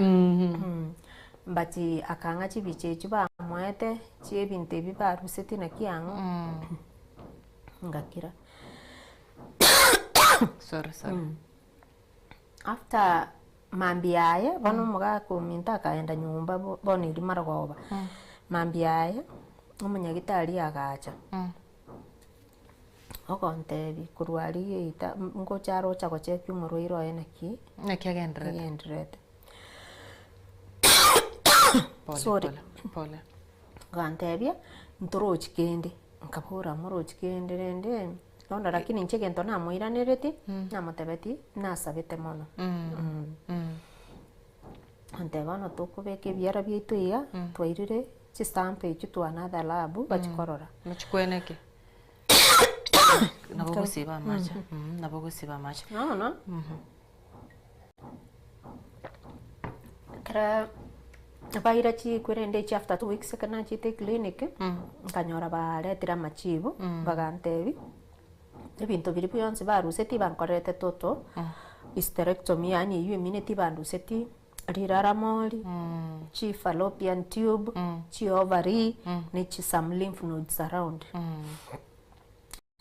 but akang'a chibicha echio bamoete chia ebinto ebi barusetie naki ang'o ngakira. Sorry sorry. After mambia yaye bono omogaka ominto akaenda nyomba bono erio marogoba, mambia yaye omonyagitari agacha. Ogontebia korwa aria geita ngocha aroche gochekia omorwaire oye naki Naki agendererete. agendererete. Pole, Sorry. pole, pole. Agantebia, ntorochi kende, nkabora morochi kende rende, bono lakini inche egento namoiraneretie, namotebetie, nasabete mono. Agantebia bono tokobeka ebiara biaito iga, twairire chisample echio to another lab bachie korora. Mochikweneke. Nabo ogosiba amache, nabo ogosiba amache. Bono, ekero baira chikwerende echi after 2 weeks ekero nachete eclinic, nkanyora baretire amachibu, bagantebia, ebinto biria bionsi barusetie bankorerete total hysterectomy yaani eywo emineti bandusetie Riraramori, chi fallopian tube, chi ovary, ne chi some lymph nodes around.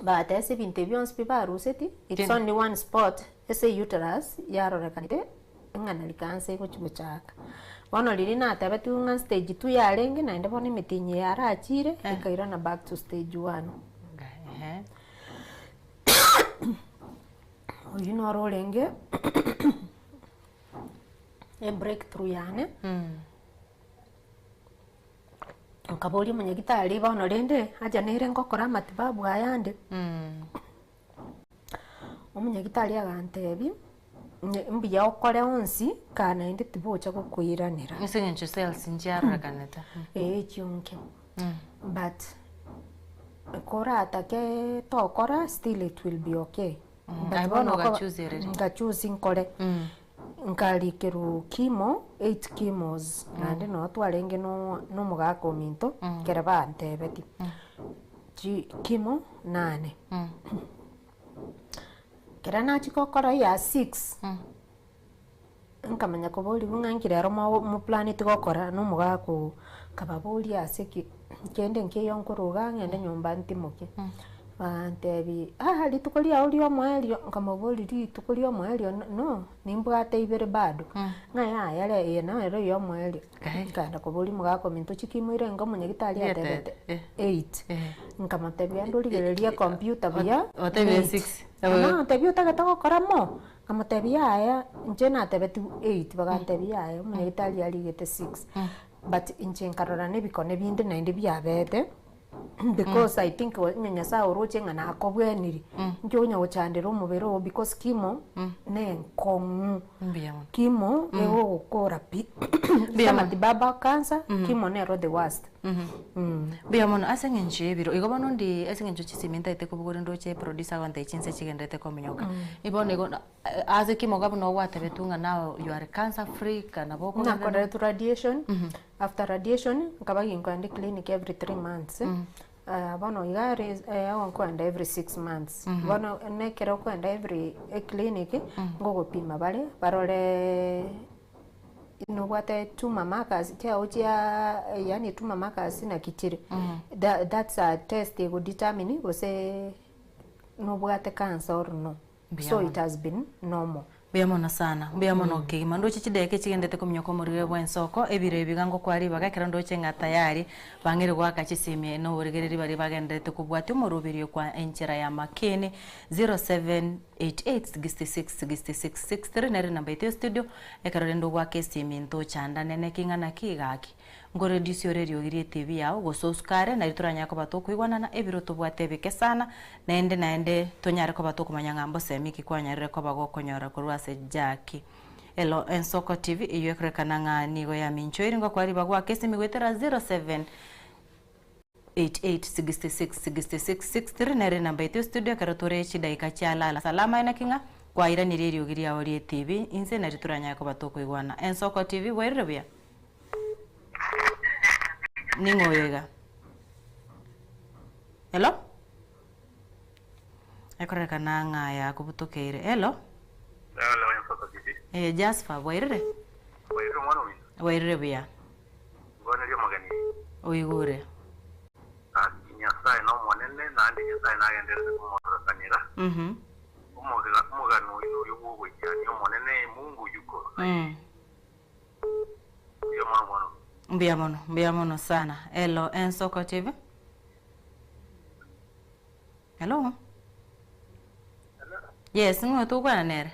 But ase ebinto ebi bionsi pi baruseti, it's only one spot ase uterus yarorekanete ng'a nari cancer egochi gochaka. Bono riria natebetigwe ng'a stage two yarenge naende bono emetienyi eye yarachire, ekairana back to stage one. Oyio noro orenge. Ebreakthrough yane, nkaboria omonyagitari bono rende acha nere ngokora amatibabu aya ande, omonyagitari agantebia, mbuya okore onsi kaa naende tibocha gokoiranera. Ase eng'encho cells nchiarorekanete. Eeh chionke, but koratake tokora still it will be okay. Aye But bono bono okoba- ogachusereri. nkachusi nkore nkarikerwa chemo, eight chemos naende noo twarenge no na omogaka ominto ekero bantebetie, chi chemo nane. Ekero nachia gokora ya six, nkamanya koborigwa ng'a nki rero mo moplaneti gokora na omogaka oo, nkababoria ase ki, kende nkeiyo nkoruga ng'ende nyomba ntimoke, bagantebia ah rituko riago ria omoerio, nkamoboria rituko ria omoerio no nimbwate ibere bado, ng'a yaya re eye nero ya omoerio, nkaenda koboria omogaka ominto chikimo ire inga omonyagitari atebete eight, nkamotebia ande origererie ecomputer buya Otebire eight. six. Nantebia otagete gokora mo? Nkamotebia yaya, inche natebetigwe eight, bagantebia yaya omonyagitari arigete six, but inche nkarora na ebikone binde naende biabete, because I think onye Nyasaye oroche ng'a nakobweniri, inche onya gochandera omobere oo because chemo na enkong'u, Mbuya mono. chemo egogokora pi, Mbuya mono. amatibabu a cancer, chemo nero the worst. Mbuya mono ase eng'encho y'ebiro, igo bono ndi ase eng'encho chisimi ntaete kobogora ndoche producer agontebia chinse chigenderete kominyoka. Bono igo ase kimoka buna ogwatebetwe ng'a now you are cancer free ka nabo okogenderera. Nakoretwe radiation, after radiation nkaba ginkoenda eclinic every 3 months, bono iga are nkoenda every 6 months. Bono nekero okoenda every eclinic, ngogopima bare barore nobwate tumor markers chiago chia yaani tumor markers naki chire. That's a test egodetermine gose nobwate cancer or no. Mbuya So mono. it has been normal. Mbuya mono sana, mbuya mono kegima. Ndoche chidakika echigendete kominyoka omorwire bwa ensoko, ebiro ebi iga ngokwa ribaga ekero ndoche ng'a tayari, bang'eire goaka chisimi na oborigereri baria bagendererete kobwatia omoroberio kwa enchera ya makini, 0788666663 nere enamba yaito ya studio, ekero rende ogoaka esimi ntochandane neki ng'a naki gaki. Nkoreduce ore eriogi ria etv yao, gose osuke are, nario toranyare koba tokoigwanana, ebiro tobwate ebike sana, naende naende tonyare koba tokomanya ng'a mbosemi ki kwanyarire koba gokonyora korwa ase Jackie. Elo Ensoko TV eyio ekorekana ng'a nigo yaminchoiri ngokoa ribaga goaka esimi goetera 0788666663 nere enamba yaito ya studio ekero tore chidaika chia lala salama aye naki ng'a kwairanirie eriogi riao ria etv inse nario toranyare koba tokoigwana. Ensoko TV bwairire buya? Ning'o oyo iga? Hello? Ekororekana ng'a yakobutokeire. Hello? Hello, Ensoko TV. Eh, Jasper, bwairire? Bwairire omwana ominto? Bwairire buya. Ngwanerie omogeni. Oigure. Gaki Nyasae nomonene, naende Nyasae nagendererete komororekanera. Mhm. Omogano oyo noyo bw'ogoichania Omonene, Mungu yuko. Mbuya mono mwana ominto. Mbuya mono, mbuya mono sana. Hello, Ensoko TV. Hello. Yes, ng'o tokwana nere?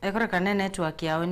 Ekorekana network yao.